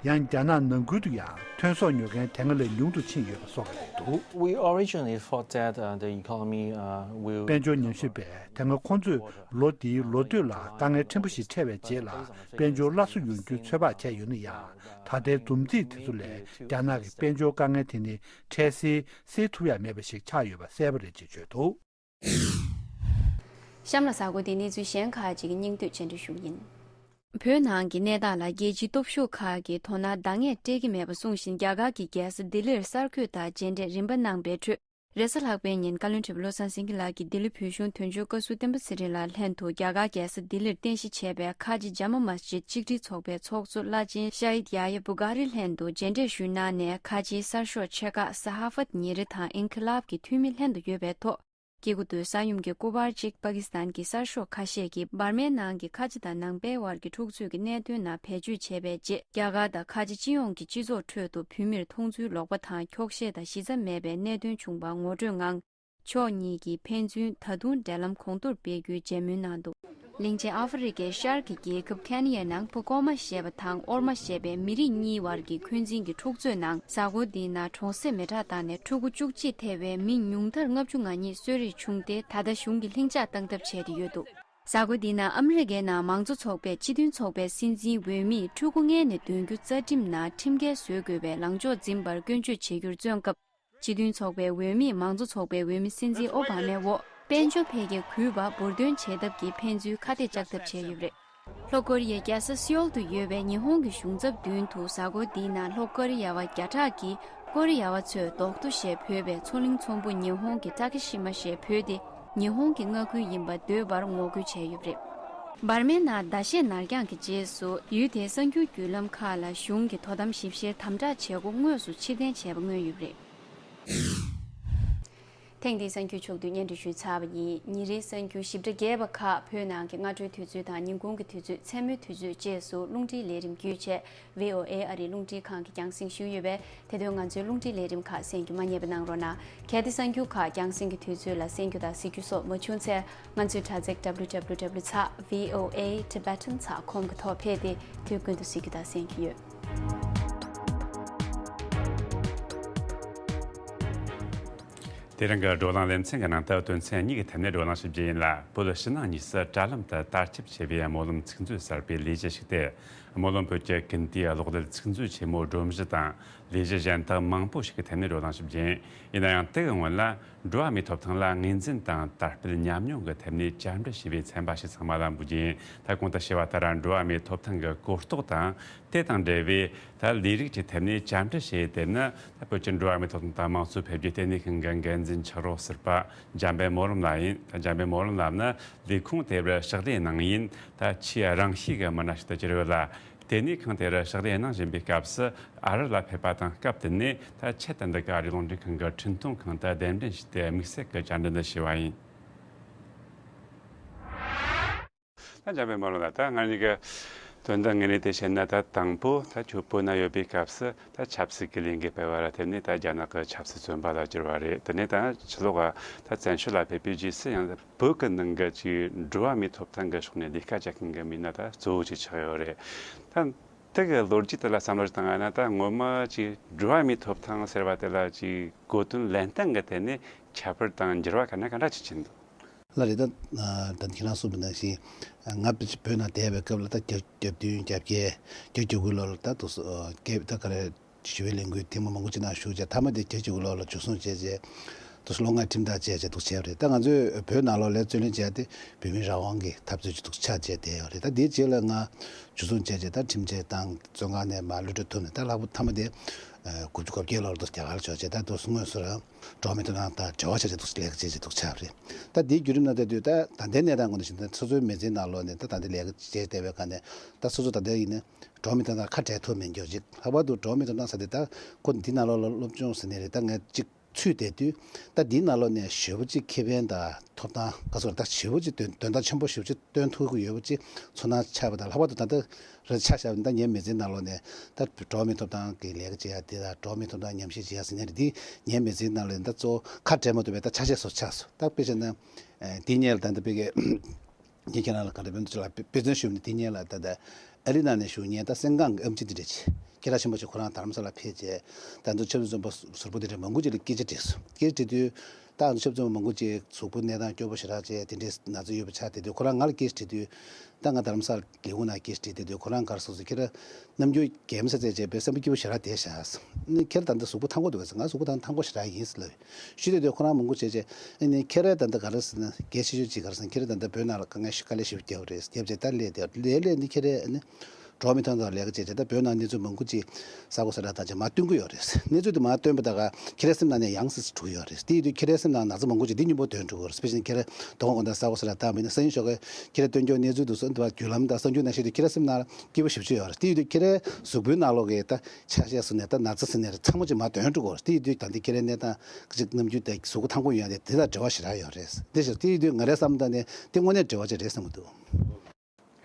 ཡང་རྒྱ་ནག་ནང་ཁུལ་དུ་ཡང་ཐོན་ཟོག་ཉོ་མཁན་དེ་སྔ་ལས་ཉུང་དུ་ཕྱིན་ཡོད་པ་སོགས་རེད་འདུག། We originally thought that, uh, the economy, uh, will དཔལ་འབྱོར་ཉམས་ཞིབ་པས་དེ་སྔ་ཁོང་ཚོས་ལོ་འདིའི་ལོ་སྟོད་ལ་དཀའ་ངལ་ཕྲན་བུ་ཞིག་འཕྲད་པའི་རྗེས་ལ། དཔལ་འབྱོར་སླར་གསོ་ཡོང་རྒྱུའི་ཚོད་དཔག་བྱས་ཡོད་ན་ཡང་། ད་ལྟའི་བསྡོམས་རྩིས་དེ་ཚོ་ལས་རྒྱ་ནག་གི་དཔལ་འབྱོར་དཀའ་ངལ་དེ་ནི་འཕྲལ་སེལ་སེལ་ཐུབ་ཡ་མེད་པ་ཞིག་ཆགས་ཡོད་པ་གསལ་པོ་རེད་ཅེས་བརྗོད་འདུག། གཤམ་ལ་གཟའ་འཁོར་འདིའི་གནས་ཚུལ་གཞན་ཁག་ཅིག་གི་སྙིང་བསྡུས་སྤྱན་འབུལ་ཞུ་གི་ཡིན། བོད་ནང་གི་གནས་སྟངས་ལ་རྒྱལ་སྤྱིའི་སྟོབས་ཤུགས་ཁག་གིས་དོ་སྣང་འདང་ངེས་སྤྲད་ཀྱི་མེད་པ་གསུངས་བཞིན། རྒྱ་གར་གྱི་རྒྱལ་ས་ལྡི་ལིར་གསར་འགོད་དང་མཇལ་འཕྲད་རིམ་པ་གནང་པའི་ཁྲོད། རེས་གཟའ་ལྷག་པའི་ཉིན་བཀའ་བློན་ཁྲི་པ་བློ་བཟང་སེང་གེ་ལགས་ཀྱིས་ལྡི་ལི་བོད་གཞུང་དོན་གཅོད་བཀའ་ཟུར་བསྟན་པ་ཚེ་རིང་ལགས་ལྷན་དུ། རྒྱ་གར་རྒྱལ་ས་ལྡི་ལིར་རྟེན་གཞི་བྱས་པའི་ཁ་ཆེ་ཇཱ་མ་མཱ་སི་ཇིད་གཅིག་སྒྲིལ་ཚོགས་པའི་ཚོགས་གཙོ་བླ་ཆེན་ཤ་ཧིད་ཡ་ཡ་བུ་གྷ་རི་ལྷན་དུ་མཇལ་འཕྲད་ཞུས་གནང་ནས། ཁ་ཆེའི་གསར་ཤོག་ཆེ་ཁག་ས་ཧ་ཧྥད་ཉིན་རེ་དང་ཨིན་ཁི་ལབ་ཀྱི་འཐུས་མི་ལྷན་དུ་ཡོད་པའི་ཐོག་སྐྱེ་རྒུ་མདོའི་ས་ཡོམ་གྱི་སྐུ་པར་གཅིག། པ་ཀི་སི་ཐན་གྱི་གསར་ཤོག་ཁ་ཤས་ཀྱིས་འབར་མའི་ནང་གི་ཁ་ཆེ་དང་ནང་པའི་བར་གྱི་འཁྲུག་རྩོད་ཀྱི་གནད་དོན་ནང་བེད་སྤྱོད་བྱས་པའི་རྗེས། རྒྱ་གར་དང་ཁ་ཆེ་སྤྱི་ཡོངས་ཀྱི་སྤྱི་ཚོགས་ཁྲོད་དུ་བོད་མིར་མཐོང་ཚུལ་ལོག་པ་དང་འཁྱོག་བཤད་དང་གཞི་རྩ་མེད་པའི་གནད་དོན་བྱུང་བ་ངོ་སྤྲོད་ངང་། ཕྱོགས་གཉིས་ཀྱིས་ཕན་ཚུན་ད་དུང་འབྲེལ་ལམ་གོང་མཐོར་སྤེལ་རྒྱུའི་མཇལ་མོལ་གནང་འདུག། གླིང་ཆེན་ཨ་ཧྥེ་རི་ཁའི་ཤར་གྱི་རྒྱལ་ཁབ་ཁེན་ཡའི་ནང་པུ་ཀོ་མ་ཞེས་པ་དང་ཨོར་མ་ཞེས་པའི་མི་རིགས་གཉིས་བར་གྱི་འཁོན་འཛིན་གྱི་འཁྲུག་རྩོད་ནང་། གཟའ་འཁོར་འདིའི་ནང་གྲོང་གསེབ་མེ་དྲག་བཏང་ནས་ཕྲུ་གུ་བཅུ་གཅིག་ཐེ་བའི་མི་ཉུང་མཐར་ལྔ་བཅུ་ང་གཉིས་གསོད་རེས་བྱུང་སྟེ། ད་ལྟ་གཞུང་གིས་ལྷིང་འཇགས་བཏང་ཐབས་བྱས་ཏེ་ཡོད་འདུག། གཟའ་འཁོར་འདིའི་ནང་ཨ་མི་རི་ཀའི་ནང་མང་གཙོ་ཚོགས་པའི་སྤྱི་མཐུན་ཚོགས་པའི་སྲིད་འཛིན་འོས་མིས་ཕྲུ་གུ་མངལ་ནས་འདོན་རྒྱུ་རྩ་ཁྲིམས་ནང་ཁྲིམས་འགལ་བཟོ་དགོས་པའི་ལངས་ཕྱོགས་འཛིན་པར་སྐྱོན་བརྗོད་བྱེད་རྒྱུར་བརྩོན་སྐབས། སྤྱི་མཐུན་ཚོགས་པའི་འོས་མིས་མང་གཙོ་ཚོགས་པའི་འོས་མི་སྲིད་འཛིན་ཨོ་བྷ་མའི་འོག་དཔལ་འབྱོར་འཕེལ་རྒྱས་གུས་པ་འབུར་འདོན་བྱེད་ཐབས་ཀྱིས་ཕན་ཚུན་ཁ་གཏད་བཅག་ཐབས་བྱས་ཡོད་པ་རེད། ལྷོ་ཀོ་རི་ཡའི་རྒྱལ་ས་སེའོལ་དུ་ཡོད་པའི་ཉི་ཧོང་གི་གཞུང་ཚབ་མདུན་དུ་གཟའ་འཁོར་འདིའི་ནང་ལྷོ་ཀོ་རི་ཡ་བ་བརྒྱ་ཕྲག་གིས་ཀོ་རི་ཡ་བ་ཚོས་རྡོག་ཐོ་ཞེས་འབོད་པའི་མཚོ་གླིང་ཚོམ་བུ་ཉི་ཧོང་གི་ཏཱ་ཀི་ཤི་མ་ཞེས་འབོད་དེ། ཉི་ཧོང་གི་མངའ་ཁུལ་ཡིན་པ་འདོད་པར་ངོ་རྒོལ་བྱས་ཡོད་པ་རེད། འབར་མའི་ནང་ཟླ་ཤས་ནར་འགྱངས་ཀྱི་རྗེས་སུ། ཡུལ་དེའི་གསར་འགྱུར་བརྒྱུད་ལམ་ཁག་ལ་གཞུང་གི་དོ་དམ་ཞིབ་བཤེར་དམ་དྲག་བྱེད་སྒོ་དངོས་སུ་ཕྱིར་འཐེན་བྱས་པ་མངོན་ཡོད་པ་རེད། ཐེངས་འདིའི་གསར་འགྱུར་ཕྱོགས་བསྡུས་སྙན་སྒྲོན་ཞུས་ཚར་བ་ཡིན། ཉིན་རེའི་གསར་འགྱུར་ཞིབ་ཕྲ་རྒྱས་པ་ཁག་བོད་ནང་གི་སྔ་དྲོའི་དུས་ཚོད་དང་ཉིན་གུང་གི་དུས་ཚོད། མཚན་མོའི་དུས་ཚོད་བཅས་སུ་རླུང་འཕྲིན་ལས་རིམ་བརྒྱུད་བྱས། བྷི་ཨོ་ཨེ་ཨ་རིའི་རླུང་འཕྲིན་ཁང་གིས་རྒྱང་སྲིང་ཞུས་ཡོད་པས། དེ་དོན་ང་ཚོའི་རླུང་འཕྲིན་ལས་རིམ་ཁག་གསན་རྒྱུ་མ་བསྙེལ་བ་གནང་རོགས་གནང་། གལ་ཏེ་གསར་འགྱུར་ཁག་རྒྱང་སྲིང་གི་དུས་ཚོད་ལ་གསན་རྒྱུ་དང་གཟིགས་རྒྱུ་སོགས་མ་བྱུང་ཚེ། ང་ཚོའི་དྲ་ཚིགས་W W W ཚེག་V O A Tibetan ཚེག་ཁོམ་གྱི་ཐོག་ཕེབས་ཏེ་དུས་ཀུན་ཏུ་གཟིགས་རྒྱུ་དང་གསན་རྒྱུ་ཡོད། དེ་རིང་གི་བགྲོ་གླེང་ལེ་ཚན་གྱི་ནང་དུ་དོན་ཚན་གཉིས་ཀྱི་ཐད་ནས་བགྲོ་གླེང་ཞུ་རྒྱུ་ཡིན་ལ། བོད་ཕྱི་ནང་གཉིས་སུ་དྲ་ལམ་དུ་དར་ཁྱབ་ཆེ་བའི་སྨོན་ལམ་ཚིག་མཛོད་གསར་པའི་ལས་གཞི་ཞིག་སྟེ། སྨོན་ལམ་བོད་ཀྱི་ཀུན་དུའི་གློག་རྡུལ་ཚིག་མཛོད་ཆེན་མོའི་སྒྲོམ་གཞི་དང་ལས་གཞི་གཞན་དག་མང་པོ་ཞིག་གི་ཐད་ནས་བགྲོ་གླེང་ཞུ་རྒྱུ་ཡིན། ཡིན་ན་ཡང་དེ་གི་སྔོན་ལ། འགྲོ་བ་མིའི་ཐོབ་ཐང་ལ་ངོས་འཛིན་དང་དར་སྤེལ་ཉམས་མྱོང་གི་ཐད་ནས་བཅར་འདྲི་ཞུས་པའི་ཚན་པ་ཞིག་ཚང་མ་ལ་འབུལ་རྒྱུ་ཡིན། ད་གོང་དུ་ཞུས་པ་ལྟར། འགྲོ་བ་མིའི་ཐོབ་ཐང་གི་གོ་རྟོགས་དང་། དེ་དང་འབྲེལ་བའི་ད་ལས་རིགས་ཀྱི་ཐད་ནས་བཅར་འདྲི་བྱས་ཡོད། དེ་ནི་ད་བོད་ཀྱི་འགྲོ་བ་མིའི་ཐོབ་ཐང་དང་དམངས་གཙོ་འཕེལ་རྒྱས་ལྟེ་གནས་ཁང་གི་འགན་འཛིན་ཕྱག་རོགས་ཟུར་པ་འཇམ་དཔལ་སྨོན་ལམ་ལགས་ཡིན། ད་འཇམ་དཔལ་སྨོན་ལམ་ལགས་ནི་ལས་ཁུངས་དེར་ཕྱག་ལས་གནང་ཡུན་ད་ཆེས་རིང་ཤོས་ཀྱི་མི་སྣ་ཞིག་ཏུ་གྱུར་ཡོད་ལ། དེ་ནས་ཁང་དེར་ཕྱག་ལས་གནང་བཞིན་པའི་སྐབས་སུ་ཨ་རི་ལ་ཕེབས་པ་དང་། སྐབས་དེ་ནས་ད་ཆེད་དུ་འདི་ག་ཨ་རིའི་རླུང་འཕྲིན་ཁང་གི་འཕྲིན་གཏོང་ཁང་དུ་གདན་འདྲེན་ཞུས་ཏེ་དམིགས་བསལ་གྱི་བཅར་འདྲི་འདི་ཞུས་པ་ཡིན། ད་འཇམ་དཔལ་སྨོན་ལམ་ལགས། ད་ང་གཉིས་ཀྱི་དོན་དག་དངོས་གནས་དེ་བཤད་ན། ད་དང་པོ་ད་ཁྱོད་བོད་ན་ཡོད་པའི་སྐབས་སུ་ད་ཆབ་སྲིད་ཀྱི་ལས་འགུལ་སྤེལ་བ་ལ་བརྟེན་ནས། ད་རྒྱ་ནག་གི་ཆབ་སྲིད་བཙོན་པ་ལ་གྱུར་བ་རེད། དེ་ནས་ད་ཕྱི་ལོགས་ལ་ད་བཙན་བྱོལ་ལ་ཕེབས་པའི་རྗེས་སུ་ཡང་བོད་ཀྱི་ནང་གི་ཅིག་འགྲོ་བ་མིའི་ཐོབ་ཐང་གི་ཕྱོགས་ནས་ལས་ཀ་བྱེད་མཁན་གྱི་མི་སྣ་ད་གཙོ་བོ་ཅིག་ཆགས་ཡོད་རེད། ད་དེ་གི་ལོ་རྒྱུས་དེ་ལ་བསམ་བློ་ཞིག་བཏང་བ་ན། ད་ངོ་མ་ཅིག་འགྲོ་བ་མིའི་ཐོབ་ཐང་ཟེར་བ་དེ་ལ་ཅིག་གོ་དོན་ལེན་སྟངས་ཀྱི་ཐད་ནས་ཁྱད་པར་དང་འགྱུར་བ་ག་འདྲ་ག་འདྲ་ཅིག་ཕྱིན་འདུག། ལགས་རེད། ད་ད་ཁྱེད་རང་གསུངས་པ་ནང་བཞིན། ང་བོད་ནང་བསྡད་པའི་སྐབས་ལ། ད་བརྒྱད་ཅུ་གྱ་བདུན་གྱ་བརྒྱད། བརྒྱད་ཅུ་གྱ་དགུ་ལོ་ལ་ད་དུ་སྐད་ད་ག་རེ་ཞི་བའི་ལས་འགུལ་ཐེངས་མ་མང་པོ་ཅིག་ནང་ཞུགས་བྱས། མཐའ་མ་དེ་བརྒྱད་ཅུ་གྱ་དགུ་ལོ་ལ་འཇུ་བཟུང་བྱས་རྗེས། དུ་སློབ་སྔགས་ཁྲིམས་ཐག་བཅད་བྱས་འདུག་བྱས་པ་རེད། ད་ང་ཚོས་བོད་ནང་ལོགས་ལ་རྩོད་ལེན་བྱས་ཏེ་བོད་མིའི་རང་དབང་གི་འཐབ་རྩོད་ཅིག་འདུག་ཆགས་བྱས་བསྡད་ཡོད་རེད། ད་དེའི་རྗེས་ལ་ང་འཇུ་བཟུང་བྱས་བྱས་ད་ཁྲིམས་ཆད་བཏང་བཙོན་ཁང་ནས་མར་གློད་གྲོལ་ཐོབ་ནས་ད་ལྷག་པར་མཐའ་མ་དེ་དགུ་བཅུ་གོ་བརྒྱད་ལོར་འདུག་རྒྱ་གར་ཕྱོགས་བྱས་ད་དུང་དངོས་སུ་རང་འགྲོ་བ་མིའི་ཐོབ་ཐང་དང་འབྲེལ་བ་བྱས་བྱས་འདུག་ལས་ཀ་བྱས་བྱས་འདུག་ཆགས་པ་རེད། ད་དེའི་བརྒྱུད་རིམ་ནང་ད་དུས་ད་ད་ལྟའི་གནས་སྟངས་ངོས་ནས་བཞིན་ད་སོ་སོའི་མི་ཚེའི་ནང་ལོགས་ནས་ད་ད་ལྟའི་ལས་ཀ་བྱས་བསྡད་པའི་སྒང་ནས་ད་སོ་སོ་ད་ལྟའི་ཡིན་ན་འགྲོ་བ་མིའི་ཐོབ་ཐང་ཁ་བྲལ་ཐུབ་མེད་འགྱུར་ཅིག་ལྷག་པར་དུ་འགྲོ་བ་མིའི་ཐོབ་ཐང་ཟེར་དེ་ད་ཁོ་འདི་ནང་ལོགས་ལ་སློབ་སྦྱོང་ཟེར་ནས་རེད། ད་ངས་གཅིག་ཚུད་བསྡད་དུས་ད་འདིའི་ནང་ལོགས་ནས་ཞེ་པོ་ཅིག་ཁེ་ཕན་དང་ཐོབ་ཐང་ག་ཚོད་ད་ཞེ་པོ་ཅིག་དོན་དོན་དག་ཆེན་པོ་ཞེ་པོ་ཅིག་སྟོན་ཐུབ་ཀྱི་ཡོད་པ་ཅིག་ཚོར་སྣང་ཆགས་པ་དང་། ལྷག་པར་དུ་ད་ལྟ་རེད་ཆ་བཞག་པ་ཡིན་ན་ད་ངའི་མི་ཚེའི་ནང་ལོགས་ནས་ད་འགྲོ་བ་མིའི་ཐོབ་ཐང་གི་ལས་ཀ་བྱེད་ཡ་དེ་དང་འགྲོ་བ་མིའི་ཐོབ་ཐང་ཉམས་ཞིབ་བྱེད་ཡ་ཟེར་ནས་རེད། འདི་ངའི་མི་ཚེའི་ནང་ལོགས་ནས་ད་གཙོ་བོ་ཁ་བྲལ་མ་ཐུབ་པའི་ད་ཆ་ཤས་སུ་ཆགས་སོང་། ད་དཔེ་བྱས་ན་འདི་སྔོན་ལ་ད་ལྟ་དཔེ་གི་ངས་ཁྱེད་རང་ལ་ག་འདྲ་དཔེ་མཚོན་ལ་དཔེ་དཔེ་མཚོན་ཞུས་ནས་དེ་སྔོན་ལ་ད་ལྟ་ཨ་རི་ནང་ནས་བཞུགས་མཁན་ད་སེང་གང་གི་ཨེམ་ཆི་དེ་འདྲ་ཅིག་སྐད་གྲགས་ཆེན་པོ་ཅིག་ཁོ་རང་དྷ་རམ་ས་ལ་ཕེབས་རྗེས་ད་ཚོ་ཆབ་སྲིད་བཙོན་པ་ཟུར་པོ་དེ་འདྲ་མང་པོ་ཅིག་ལ་སྐད་ཆ་དྲིས་སོང་། སྐད་ཆ་དྲིས་དུས་ད་ཚོ་ཆབ་སྲིད་བཙོན་པ་མང་པོ་ཅིག་གཟུགས་པོ་གནས་སྟངས་སྐྱོ་པོ་ཞེ་དྲག་བྱས་དེ་འདྲའི་ན་ཚ་ཡོད་པ་ཆགས་བསྡད་དུས་ཁོ་རང་ང་ལ་སྐད་ཆ་དྲིས་དུས་ད་ང་དྷ་རམ་ས་ལ་ལས་ཁུངས་ནང་སྐད་ཆ་དྲིས་བསྡད་དུས་ཁོ་རང་ག་རེ་གསུངས་སོང་། ཁྱེད་རང་ནམ་རྒྱུན་གད་མོ་ཟ་ཚད་བྱས་པས་སེམས་པ་སྐྱིད་པོ་ཞེ་དྲག་བསྡད་ཤག་ནི་ཁྱེད་རང་ད་ལྟ་གཟུགས་པོ་ཐང་པོ་འདུག་གས། ང་གཟུགས་པོ་ཐང་ཐང་པོ་ཞེ་དྲག་ཡིན་ཟེར་ལབ། ཞུས་དུས་དུས་ཁོ་རང་མང་པོ་བྱས་རྗེས་ཨ་ནི་ཁྱེད་རང་ད་ལྟ་ག་རེ་ཟེར་ན་གལ་ཆེ་ཤོས་ཅིག་ག་རེ་ཟེར་ན་ཁྱེད་རང་ད་ལྟ་བོད་ནང་ལ་དཀའ་ངལ་ཞིག་དཀའ་ལས་ཞིག་བརྒྱབ་རེད། བརྒྱབ་རྗེས་ད་སླེབས་དེ་སླེབས་སླེབས་ནི་ཁྱེད་རང་ཨ་ནི་འགྲོ་བ་མིའི་ཐོབ་ཐང་ལས་ཀ་བྱས་རྗེས་ད་བོད་ནང་གནས་ཚུལ་མང་པོ་ཅིག་ས་གོ་ས་ལ་བཏང་རྗེས་མར་སྟོན་གི་ཡོད་རེད། གནས་ཚུལ་དེ་མར་སྟོན་པ་ད་ག་ཁྱེད་རང་སེམས་ནང་ནས་ཡང་སེ་སེ་འགྲོ་གི་ཡོད་རེད། དེ་ཡིན་དུས་ཁྱེད་རང་སེམས་ནང་ན་ཚ་མང་པོ་ཅིག་འདི་སྙིང་པོ་འདོན་འགྲོ་གི་ཡོད་རེད། དཔེ་བཞིན་ཁྱེད་རང་དོ་དགོང་དགོང་དག་ས་གོ་ས་ལ་བཏང་བ་ཡིན་ན་སང་ཉིན་ཞོགས་ཀས་ཁྱེད་རང་སྟོན་རྒྱུ་གནས་ཚུལ་དེ་ཚོ་འདི་བར་བརྒྱུད་ལམ་དང་གསར་འགྱུར་ནང་བཤད་དུས་ཁྱེད་རང་སེམས་ནང་སྐྱིད་པོ་ཞེ་པོ་ཅིག་ཡོད་རེད། དེ་ཡིན་དུས་ཁྱེད་རང་གཟུགས་པོའི་ནང་ལོགས་ཀྱི་ད་ཆ་ཤས་སུ་ནས་ད་ན་ཚ་ཟེར་ནས་རེད་ཚང་མ་ཅིག་མར་འདོན་འགྲོ་གི་ཡོད་རེད། དེ་ཡིན་དུས་ད་འདི་ཁྱེད་རང་གནས་སྟངས་ཅིག་ནམ་རྒྱུན་དེ་གཟུགས་པོ་ཐང་པོ་ཡོད་ཡ་དེ་དེ་དང་འབྲེལ་བ་ཞེ་དྲག་ཡོད་རེད། དེ་བཞིན་དེ་ཡིན་དུས་ང་རའི་བསམ་བློ་ནས་དེ་དངོས་གནས་འབྲེལ་བ་ཅིག་རེད་བསམ་གྱི་འདུག་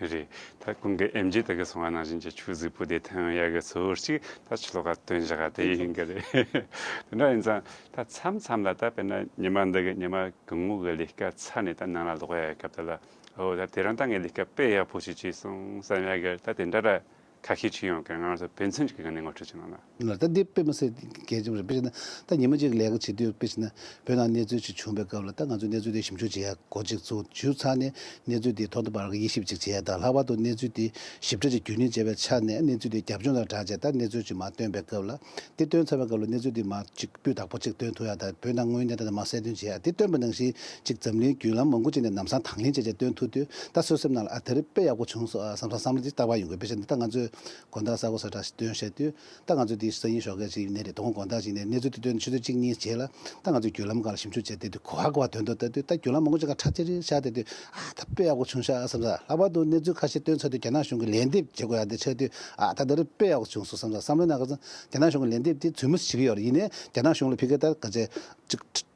རེད། ད་ཁོང་གི་ཨེམ་ཆི་དེ་གི་གསུང་བ་ནང་བཞིན་གྱི་ཆུ་གཟུགས་པོ་དེ་ཐོན་ཡག་གི་ཚོར་ཅིག་ད་ཕྱི་ལོགས་ཀ་སྟོན་བཞག་ག་དེ་ཡིན་གི་རེད། དེ་འདྲ་ཡིན་ཙང་ད་མཚམས་མཚམས་ལ་ད་དཔེར་ན་ཉི་མ་འདི་གི་ཉི་མ་གི་ངོ་གི་ལས་ཀ་ཚར་ནས་ད་ནང་ལ་ལོག་ཡག་གི་སྐབས་དེ་ལ་ཨོ་ད་དེ་རིང་ད་ངས་ལས་ཀ་དཔེ་ཡག་པོ་ཞིག་བྱས་སོང་བསམ་ཡག་གི་ད་དེ་འདྲ་ར་ཁ་ཤས་ཅིག་ཡོང་གི། ང་རང་ཚོ་དཔེ་མཚོན་ཅིག་གི་ངོས་ནས་ངོ་སྤྲོད་བྱེད་གནང་ན། ལ་ད་འདི་དཔེ་མི་སྲིད་གལ་ཆེན་པོ་རེད། དཔེ་བྱས་ན་ད་ཉི་མ་གཅིག་ལས་ཀ་བྱེད་དུས་དཔེ་བྱས་ན་བོད་ནང་གནས་ཚུལ་ཅིག་བྱུང་བའི་སྐབས་ལ་ད་ང་ཚོས་གནས་ཚུལ་དེ་ཞིབ་འཇུག་བྱེད་ཡག་འགོ་ཅིག་ཚུགས། ཞུ་ཚར་ནས་གནས་ཚུལ་དེ་ཐོག་མཐའ་བར་གྱི་དབྱེ་ཞིབ་ཅིག་བྱེད་ཡག་དང་ལྷག་པར་དུ་གནས་ཚུལ་དེ་ཞིབ་ཕྲ་ཅིག་རྒྱུན་འཁྱོངས་བྱས་པའི་ཆ་ནས་གནས་ཚུལ་དེ་རྒྱབ་ལྗོངས་དང་སྦྲགས་བྱས་ད་གནས་ཚུལ་ཅིག་མར་བཏོན་པའི་སྐབས་ལ་དེ་བཏོན་ཚར་བའི་སྐབས་ལ་གནས་ཚུལ་དེ་མར་ཅིག་སྤུས་དག་པོ་ཅིག་སྟོན་ཐུབ་ཡག་དང་བོད་ནང་དངོས་གནས་དེ་མར་གསལ་སྟོན་བྱེད་ཡག་དེ་བཏོན་པ་ནང་བཞིན་ཅིག་འཛམ་གླིང་བརྒྱུད་ལམ་མང་པོ་ཅིག་ནས་ལམ་སང་དང་ལེན་བྱས་བྱས་སྟོན་ཐུབ་དུས་ད་སོ་སོའི་སེམས་ནང་ལ་ཨ་དེ་རིང་དཔེ་ཡག་པོ་བྱུང་སོང་ཨ་བསམ་བསམ་བསམ་བློ་ཅིག་བཏང་བ་ཡོང་གི། དཔེ་བྱས་ན་ད་ང་ཚོས་དགོང་དག་ས་གོ་ས་འདྲ་ཞིག་སྟོན་བཤད་དུས་ད་ང་ཚོས་དེ་སང་ཉིན་ཞོགས་ཀས་ཅིག་ཡིན་ནའི་རེད། དོ་དགོང་དགོང་དག་ཅིག་ནས་གནས་ཚུལ་དེ་བཏོན་ཆུ་ཚོད་གཅིག་གཉིས་རྗེས་ལ་ད་ང་ཚོས་བརྒྱུད་ལམ་སྒང་ལ་ཞིབ་འཇུག་བྱས་བསྡད་དུས་གོ་བ་གོ་བ་དོན་དུ་ལྟ་དུས་ད་བརྒྱུད་ལམ་མང་པོ་ཅིག་ག་ཁྲ་ཅིག་རེ་བཞག་བསྡད་དུས་ཨ་ད་དཔེ་ཡག་པོ་བྱུང་ཤག་བསམ་ས། ལྷག་པར་དུ་གནས་ཚུལ་ཁ་ཤས་བཏོན་ཚར་དུས་རྒྱ་ནག་གཞུང་གི་ལན་འདེབས་བྱེད་དགོས་ཡག་དེ་ཆགས་དུས་ཨ་ད་དེ་རིང་དཔེ་ཡག་པོ་བྱུང་སོང་བསམ་ས། བསམ་བློའི་ནང་ག་ཚོད་རྒྱ་ནག་གཞུང་གི་ལན་འདེབས་དེ་རྫུན་མ་ཞིག་བྱེད་ཀྱི་ཡོད་རེད། ཡིན་ནའི་རྒྱ་ནག་གཞུང་ལ་ཕ་གིར་ད་ག་ཚད་ཅིག་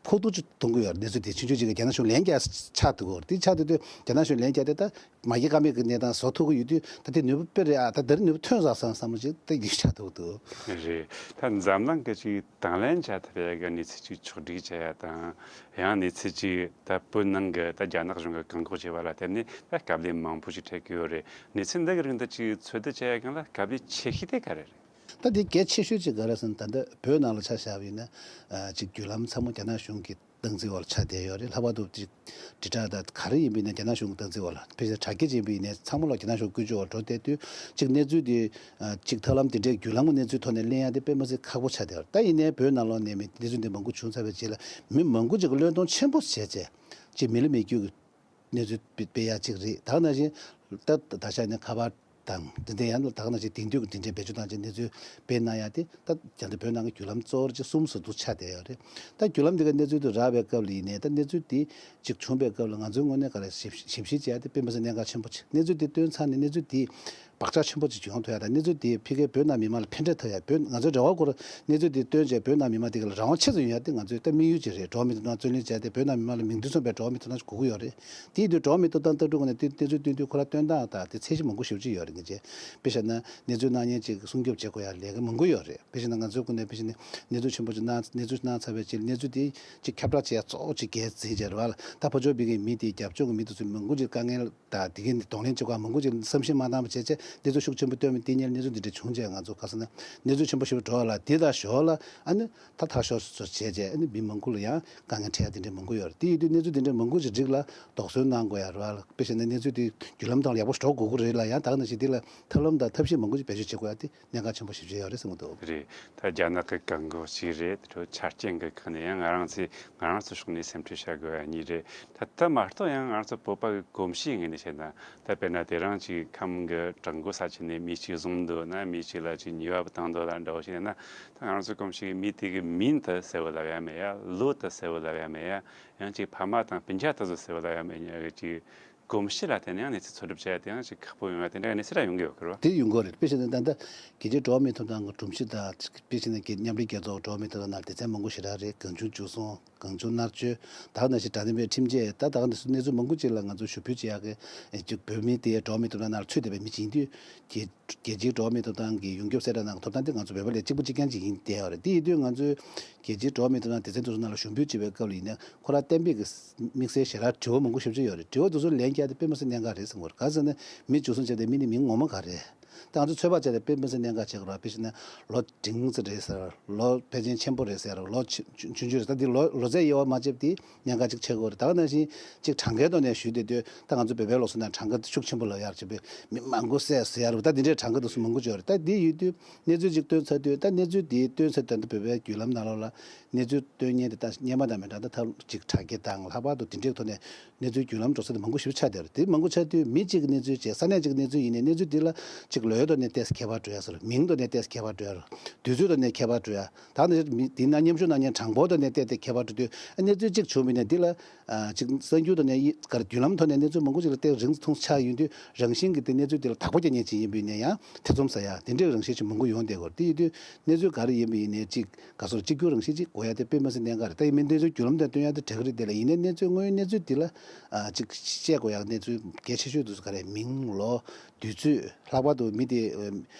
ཕོག་ཐུག་ཅིག་གཏོང་གི་ཡོད་རེད། གནས་ཚུལ་དེ་ཆུང་ཆུང་ཅིག་གི་རྒྱ་ནག་གཞུང་ལན་རྒྱག་ཆགས་འདུག་གོ། དེ་ཆགས་དུས་དུས་རྒྱ་ནག་གཞུང་ལན་རྒྱག་དེ་ད་མ་སྐྱེས་ཀ་མེད་ཀྱི་གནས་སྟངས་བཟོ་ཐུབ་ཀྱི་ཡོད་དུས་ད་དེ་ནུས་པ་དཔེ་རེད་ཨ། ད་དེར་ནུས་པ་ཐོན་ས་བསམ་བསམ་བློ་ཅིག་ད་ཡིད་ཆགས་འདུག་འདུག་རེད། ད་འཛམ་གླིང་གི་ཅིག་དང་ལེན་བྱ་ཐུབ་ཡ་གི་གནས་ཚུལ་ཅིག་ཕྱོགས་སྒྲིག་བྱ་ཡ་དང་ཡང་གནས་ཚུལ་ཅིག་ད་བོད་ནང་གི་ད་རྒྱ་ནག་གཞུང་གི་བཀག་འགོག་བྱས་པ་ལ་བརྟེན་ནས་ད་དཀའ་ལས་མང་པོ་ཞིག་འཕྲད་ཀྱི་ཡོད་རེད། གནས་ཚུལ་འདི་གི་རིང་ད་ཅིག་འཚོལ་བསྡུ་བྱ་ཡ་སྒང་ལ་དཀའ་ལས་ཆེ་ཤོས་དེ་ག་རེ་རེད། ད་དེ་གལ་ཆེ་ཤོས་ཅིག་ག་རེ་ཟེར་ན་ད་ལྟ་བོད་ནང་ལ་ཆ་བཞག་པ་ཡིན་ན་ཨ་ཅིག་བརྒྱུད་ལམ་ཚང་མ་རྒྱ་ནག་གཞུང་གི་སྟངས་འཛིན་འོག་ལ་ཆགས་བསྡད་ཡོད་རེད། ལྷག་པར་དུ་ཅིག་དྲིལ་བསྒྲགས་དང་ག་རེ་ཡིན་པ་ཡིན་ན་རྒྱ་ནག་གཞུང་གི་སྟངས་འཛིན་འོག་ལ། དཔེ་ཆ་དྲ་རྒྱ་ཅིག་ཡིན་པ་ཡིན་ནའི་ཚང་མ་ལོག་རྒྱ་ནག་གཞུང་བཀོལ་སྤྱོད་འོག་འགྲོ་བསྡད་དུས་ཅིག་གནས་ཚུལ་དེ་ཨ་ཅིག་ཐབས་ལམ་དེ་འདྲའི་བརྒྱུད་ལམ་གྱི་གནས་ཚུལ་ཐོག་ནས་གླེང་ཡ་དེ་དཔེ་མི་སྲིད་ཁག་པོ་ཆགས་བསྡད་ཡོད་རེད། ད་ཡིན་ནའི་བོད་ནང་ལོགས་ནས་མི་གནས་ཚུལ་འདི་མང་པོ་བྱུང་ཚར་བའི་རྗེས་ལ་མི་མང་པོ་ཅིག་གིས་བློས་གཏོང་ཆེན་པོ་བྱས་བྱས་ཅིག་མི་ལ་མི་བསྐྱོད་ཀྱི་གནས་ཚུལ་སྤེལ་སྤེལ་ཡ་གཅིག་རེད། ད་ག་ནང་བཞིན་ད་ད་ཆ་ནས་ཁ་པར་དང་དེ་འདྲ་ཡང་ད་ག་ནང་བཞིན་དེང་དུས་ཀྱི་དེ་འདྲའི་བེད་སྤྱོད་བཏང་བྱས་གནས་ཚུལ་སྤེལ་གནང་ཡ་དེ་ད་རྒྱ་ནག་བོད་ནང་གི་བརྒྱུད་ལམ་གཙོ་བོར་ཅིག་གསུམ་བཟོ་འདུག་ཆགས་བསྡད་ཡོད་རེད། ད་བརྒྱུད་ལམ་འདི་ག་གནས་ཚུལ་དེ་རག་པའི་སྐབས་ལ་ཡིན་ནའི་ད་གནས་ཚུལ་དེ་ཅིག་བྱུང་བའི་སྐབས་ལ་ང་ཚོའི་ངོས་ནས་ག་རེ་ཞིབ་ཞིབ་བཤེར་བྱས་ཡ་དེ་དཔེ་མི་སྲིད་གནད་འགག་ཆེན་པོ་ཅིག་གནས་ཚུལ་དེ་བཏོན་ཚར་ནས་གནས་ཚུལ་དེ་བག་ཆགས་ཆེན་པོ་ཅིག་ཡོང་ཐུབ་ཡ་དང་གནས་ཚུལ་དེ་ཕ་གིའི་བོད་ནང་མི་མང་ལ་ཕན་འབྲས་ཐོབ་ཡ། བོད་ང་ཚོའི་རེ་བ་སྐོར་གནས་ཚུལ་དེ་བཏོན་བྱས་བོད་ནང་མི་མང་དེ་ག་ལ་རང་དབང་ཆེ་ཙམ་ཡོང་ཡ་དེ་ང་ཚོའི་ད་དམིགས་ཡུལ་ཅིག་རེད། འགྲོ་བ་མིའི་ཐོབ་ཐང་རྩོད་ལེན་བྱས་ཏེ་བོད་ནང་མི་མང་ལ་མིང་དོན་མཚུངས་པའི་འགྲོ་བ་མིའི་ཐོབ་ཐང་ཞིག་དགོས་ཀྱི་ཡོད་རེད། དེ་ཡིན་དུས་འགྲོ་བ་མིའི་ཐོབ་ཐང་ལྟ་གྲུབ་ཀྱི་ནས་དེ་གནས་ཚུལ་བཏོན་དུས་ཁོ་རང་བཏོན་སྟངས་དང་དེ་ཚད་གཞི་མང་པོ་ཞེ་པོ་ཅིག་ཡོད་རེད། ངེས་ཅན་དཔེ་བཞག་ན་གནས་ཚུལ་གནང་མཁན་ཅིག་སྲུང་སྐྱོབ་བྱེད་དགོས་ཡ་ལས་ཀ་མང་པོ་ཡོད་རེད། དཔེ་བཞག་ན་ང་ཚོའི་ཁོ་ནས་དཔེ་བཞག་ནས་གནས་ཚུལ་གནང་ཚར་བའི་རྗེས་གནས་ཚུལ་དེ་ཅིག་ཁྱབ་བསྒྲགས་བྱེད་ཡ་གཙོ་བོ་ཅིག་གལ་གཟིགས་བྱས་རེད་བ་ལ། ད་ཕར་ཕྱོགས་ཕ་གིའི་མི་དེ་རྒྱབ་ལྗོངས་ཀྱི་མི་དེ་ཚོས་མང་པོ་ཅིག་དཀའ་ངལ་དང་དེ་གའི་གདོང་ལེན་བྱེད་དགོས་མང་པོ་ཅིག་བསམ་ཤེས་མ་བཏང་བ་བྱས་བྱས་ གནས་ཚུལ་ཤུགས་ཆེན་པོ་བཏོན་པའི་དེ་ཉིད་གནས་ཚུལ་འདི་འདྲ་བྱུང་རྗེས་ང་ཚོ་ཁ་སང་ན་གནས་ཚུལ་ཆེན་པོ་ཞིག་འགྲོ་བ་ལ་དེ་དང་ཞོར་ལ་ཨ་ནི་ད་ཐག་ཤོར་སོ་བྱས་རྗེས་ཨ་ནི་མི་མང་པོ་ལ་ཡང་དཀའ་ངལ་འཕྲད་ཡ་དེ་འདྲའི་མང་པོ་ཡོད་རེད། དེ་ཡིན་དུས་གནས་ཚུལ་དེ་འདྲའི་མང་པོ་ཞིག་རིགས་ལ་དོགས་ཟོན་གནང་དགོས་ཡ་རེད་བ། དཔེ་བྱས་ན་གནས་ཚུལ་དེ་བརྒྱུད་ལམ་ཐོག་ལ་ཡག་པོ་ཞིག་འགྲོ་དགོས་ཀྱི་རེད་ལ་ཡང་ད་ག་ནང་བཞིན་དེ་ལ་ཐབས་ལམ་དང་ཐབས་ཤེས་མང་པོ་ཞིག་བེད་སྤྱོད་བྱེད་དགོས་ཡ་དེ་གནད་འགག་ཆེན་པོ་ཞིག་ཡོད་རེད་བསམ་གྱི་འདུག་རེད། ད་རྒྱ་ནག་གི་གལ་འགངས་གཅིག་རེད། དེ་འཕྲོ་ཆ་རྐྱེན་གྱི་ཁག་ནས་ཡང་ང་རང་ཚོས་ང་རང་ཚོའི་ཕྱོགས་ནས་སེམས་ཁྲལ་བྱ་དགོས་པ་གཉིས་རེད། ད་ལྟ་མ་གཏོགས་ཡང་ང་རང་ཚོ་བོད་པ་གི་གོམས་གཤིས་ངོས་ནས་བཤད་ན་ད་དཔེར་ན་དེ་རིང་ཅིག་ཁམས་གི་བྲག་འགོ་ས་ཆ་ནས་མི་གཅིག་བཟུང་འདུག་ན་མི་གཅིག་ལ་ཅིག་ཉེས་པ་བཏང་འདུག་ལ་འདྲ་བོ་ཞིག་ཡིན་ན། ད་ང་རང་ཚོའི་གོམས་གཤིས་ཀྱི་མི་དེ་གི་མིང་དེ་གསལ་བོ་ལབ་ཡ་མེད་ཡ། ལོ་དེ་གསལ་བོ་ལབ་ཡ་མེད་ཡ། ཡང་ཅིག་ཕ་མ་དང་སྤུན་ཀྱག་དེ་ཚོ་གསལ་བོ་ལབ་ཡ་མེད་ཡ་གི་ཅིག་གོམས་གཤིས་ལ་བརྟེན་ནས་ཡང་གནས་ཚུལ་འཚོལ་སྒྲུབ་བྱས་ཏེ་ཡང་ཅིག་ཁག་པོ་ཡོང་བ་དེ་འདྲ་གནས་ཚུལ་ར་ཡོང་གི་ཡོད་ཀྱི་རེད་བ། དེ་ཡོང་གི་ཡོད་རེད། དཔེ་བྱས་ན་ད་ལྟ་རྒྱལ་སྤྱིའི་འགྲོ་བ་མིའི་ཐོབ་ཐང་གི་སྒྲོམ་གཞི་དང་དཔེ་བྱས་ན་རྒྱལ་མཉམ་འབྲེལ་རྒྱལ་ཚོགས་འགྲོ་བ་མིའི་ཐོབ་ཐང་ནང་སྡེ་ཚན་མང་པོ་ཞེ་དྲག་རེད། གང་བྱུང་འཇུ་བཟུང་། གང་བྱུང་མནར་གཅོད། ད་ག་ནང་བཞིན་དྲང་བདེན་པའི་ཁྲིམས་ཆད། ད་ད་ག་ནང་བཞིན་གནས་ཚུལ་མང་པོ་ཅིག་ལ་ང་ཚོ་ཞུ་འབོད་བྱེད་ཡག་གི་ཅིག་བོད་མི་དེ་འགྲོ་བ་མིའི་ཐོབ་ཐང་ནང་ལ་ཚུད་བསྡད་པའི་མི་ཅིག་ཡིན་དུས་རྒྱལ་རྒྱལ་སྤྱིའི་འགྲོ་བ་མིའི་ཐོབ་ཐང་གི་ཡོངས་ཁྱབ་གསལ་བསྒྲགས་ནང་གི་ཐོབ་ཐང་དེ་ང་ཚོ་བོད་པ་ལ་གཅིག་པ་གཅིག་རྐྱང་ཅིག་ཡིན་བསྡད་ཡོད་རེད། དེ་ཡིན་དུས་ང་ཚོས་རྒྱལ་སྤྱིའི་འགྲོ་བ་མིའི་ཐོབ་ཐང་སྡེ་ཚན་དེ་ཚོ་ནང་ལ་ཞུ་འབོད་བྱེད་པའི་སྐབས་ལ་ཡིན་ན་ཁོ་རང་གཏན་འབེབས་ཀྱི་དམིགས་བསལ་ཞེ་དྲག་དྲི་བ་མང་པོ་ཞེ་པོ་ཅིག་ཡོད་རེད། དྲི་བ་དེ་ཚོ་ལན་བརྒྱབ་སྟེ་དཔེ་མི་སྲིད་གནད་འགག་རེད་བསམ་གྱི་ཡོད་རེད། གང་ཟེར་ན་མི་འཇུ་བཟུང་བྱས་ཏེ་མི་ནི་མིང་ངོ་མ་ག་རེ་རེད། ད་ང་ཚོ་ཚོད་དཔག་བྱས་ཏེ་དཔེ་མི་སྲིད་གནད་འགག་ཆགས་ཀྱི་རེད། དཔེ་བྱས་ན་ལོ་འབྲིང་ཙམ་རེད་ཟེར། ལོ་ཕལ་ཆེར་ཆེན་པོ་རེད་ཟེར། ལོ་ཆུང་ཆུང་ཆུང་རེད། ད་འདི་ལོ་ལོ་ཚད་དབྱེ་བ་མ་ཕྱེ་བ་དེ་གནད་འགག་ཅིག་ཆགས་ཀྱི་ཡོད་རེད། ད་ག་ནང་བཞིན་ཅིག་གྲངས་ཀའི་ཐོག་ནས་ཞུས་བསྡད་དུས་ད་ང་ཚོ་བོད་པའི་ལུགས་སྲོལ་ནང་གྲངས་ཀ་ཤུགས་ཆེན་པོ་ལབ་ཡག་བྱས་པས་མི་མང་པོ་བསད་ཟེར་ཡག་རེད། ད་འདི་འདྲའི་གྲངས་ཀ་དེ་ཚོ་མང་པོ་ཅིག་ཡོད་རེད། ད་འདི་ཡོད་དུས་གནས་ཚུལ་ཅིག་བཏོན་ཚར་དུས་ད་གནས་ཚུལ་དེ་བཏོན་ཚར་དུས་ད་བོད་པའི་བརྒྱུད་ལམ་ནང་ལོགས་ལ་གནས་ཚུལ་སྟོན་མཁན་དེ་ད་སྔོན་མ་དང་མི་འདྲ། ད་ད་ཅིག་དྲ་རྒྱ་དང་ལྷག་པར་དུ་དེ་འདྲའི་ཐོག་ནས་གནས་ཚུལ་བརྒྱུད་ལམ་འགྲོ་ས་དེ་མང་པོ་ཞིག་ཆགས་བསྡད་ཡོད་རེད། དེ་མང་པོ་ཆགས་དུས་མི་གཅིག་གི་གནས་ཚུལ་བྱས། ས་གནས་གཅིག་གི་གནས་ཚུལ་ཡིན་ནའི་གནས་ཚུལ་དེ་ལ་ཅིག་ལོའི་ཐོག་ནས་ཏོག་ཙམ་ཁྱད་པར་འགྲོ་ཡ་ཟེར། མིང་ཐོག་ནས་ཏོག་ཙམ་ཁྱད་པར་འགྲོ་ཡ། དུས་ཚོད་ཐོག་ནས་ཁྱད་པར་འགྲོ་ཡ། ད་ནི་མི་དེ་ན་མཉམ་ཞུགས་གནང་མཁན་གྲངས་འབོར་ཐོག་ནས་ཏོག་ཙམ་ཁྱད་པར་འགྲོ་དུས་གནས་ཚུལ་གཅིག་བྱུང་བ་ཡིན་ན་འདི་ལ་ཅིག་གསར་འགྱུར་ཐོག་ནས་ག་རེ་བརྒྱུད་ལམ་ཐོག་ནས་གནས་ཚུལ་མང་པོ་ཅིག་ལ་ཏོག་ཙམ་རིང་ཙམ་ཐུང་ཙམ་ཆགས་ཡོང་དུས་རང་བཞིན་གྱིས་དེ་གནས་ཚུལ་དེ་ལ་དག་པོ་རྒྱག་མཁན་ཅིག་ཡིན་པ་ཡིན་ན་ཡང་ཐེ་ཚོམ་ཟ་ཡ་དེ་འདྲའི་རང་བཞིན་ཅིག་མང་པོ་ཡོང་བསྡད་ཀྱི་ཡོད་རེད། དེ་ཡིན་དུས་གནས་ཚུལ་ག་རེ་ཡིན་པ་ཡིན་ནའི་ཅིག་ག་སོར་གཅིག་གྱུར་རང་བཞིན་ཅིག་དགོས་ཡ་དེ་དཔེ་མི་སྲིད་གནད་འགག་རེད། ད་ཡིན་མིན་གནས་ཚུལ་བརྒྱུད་ལམ་དང་བསྟུན་ཡ་དེ་དྲག་གི་རེད། དེ་ལ་ཡིན་ནའི་གནས་ཚུལ་དངོས་ཡོད་གནས་ཚུལ་དེ་ལ་ཨ་ཅིག་བཤད་དགོས་ཡ་གནས་ཚུལ་གལ་ཆེ་ཤོས་དེ་ཚོ་ག་རེ། མིང་། ལོ། དུས་ཚོད། ལྷག་པར་དུ་མི་དེ་ཨ་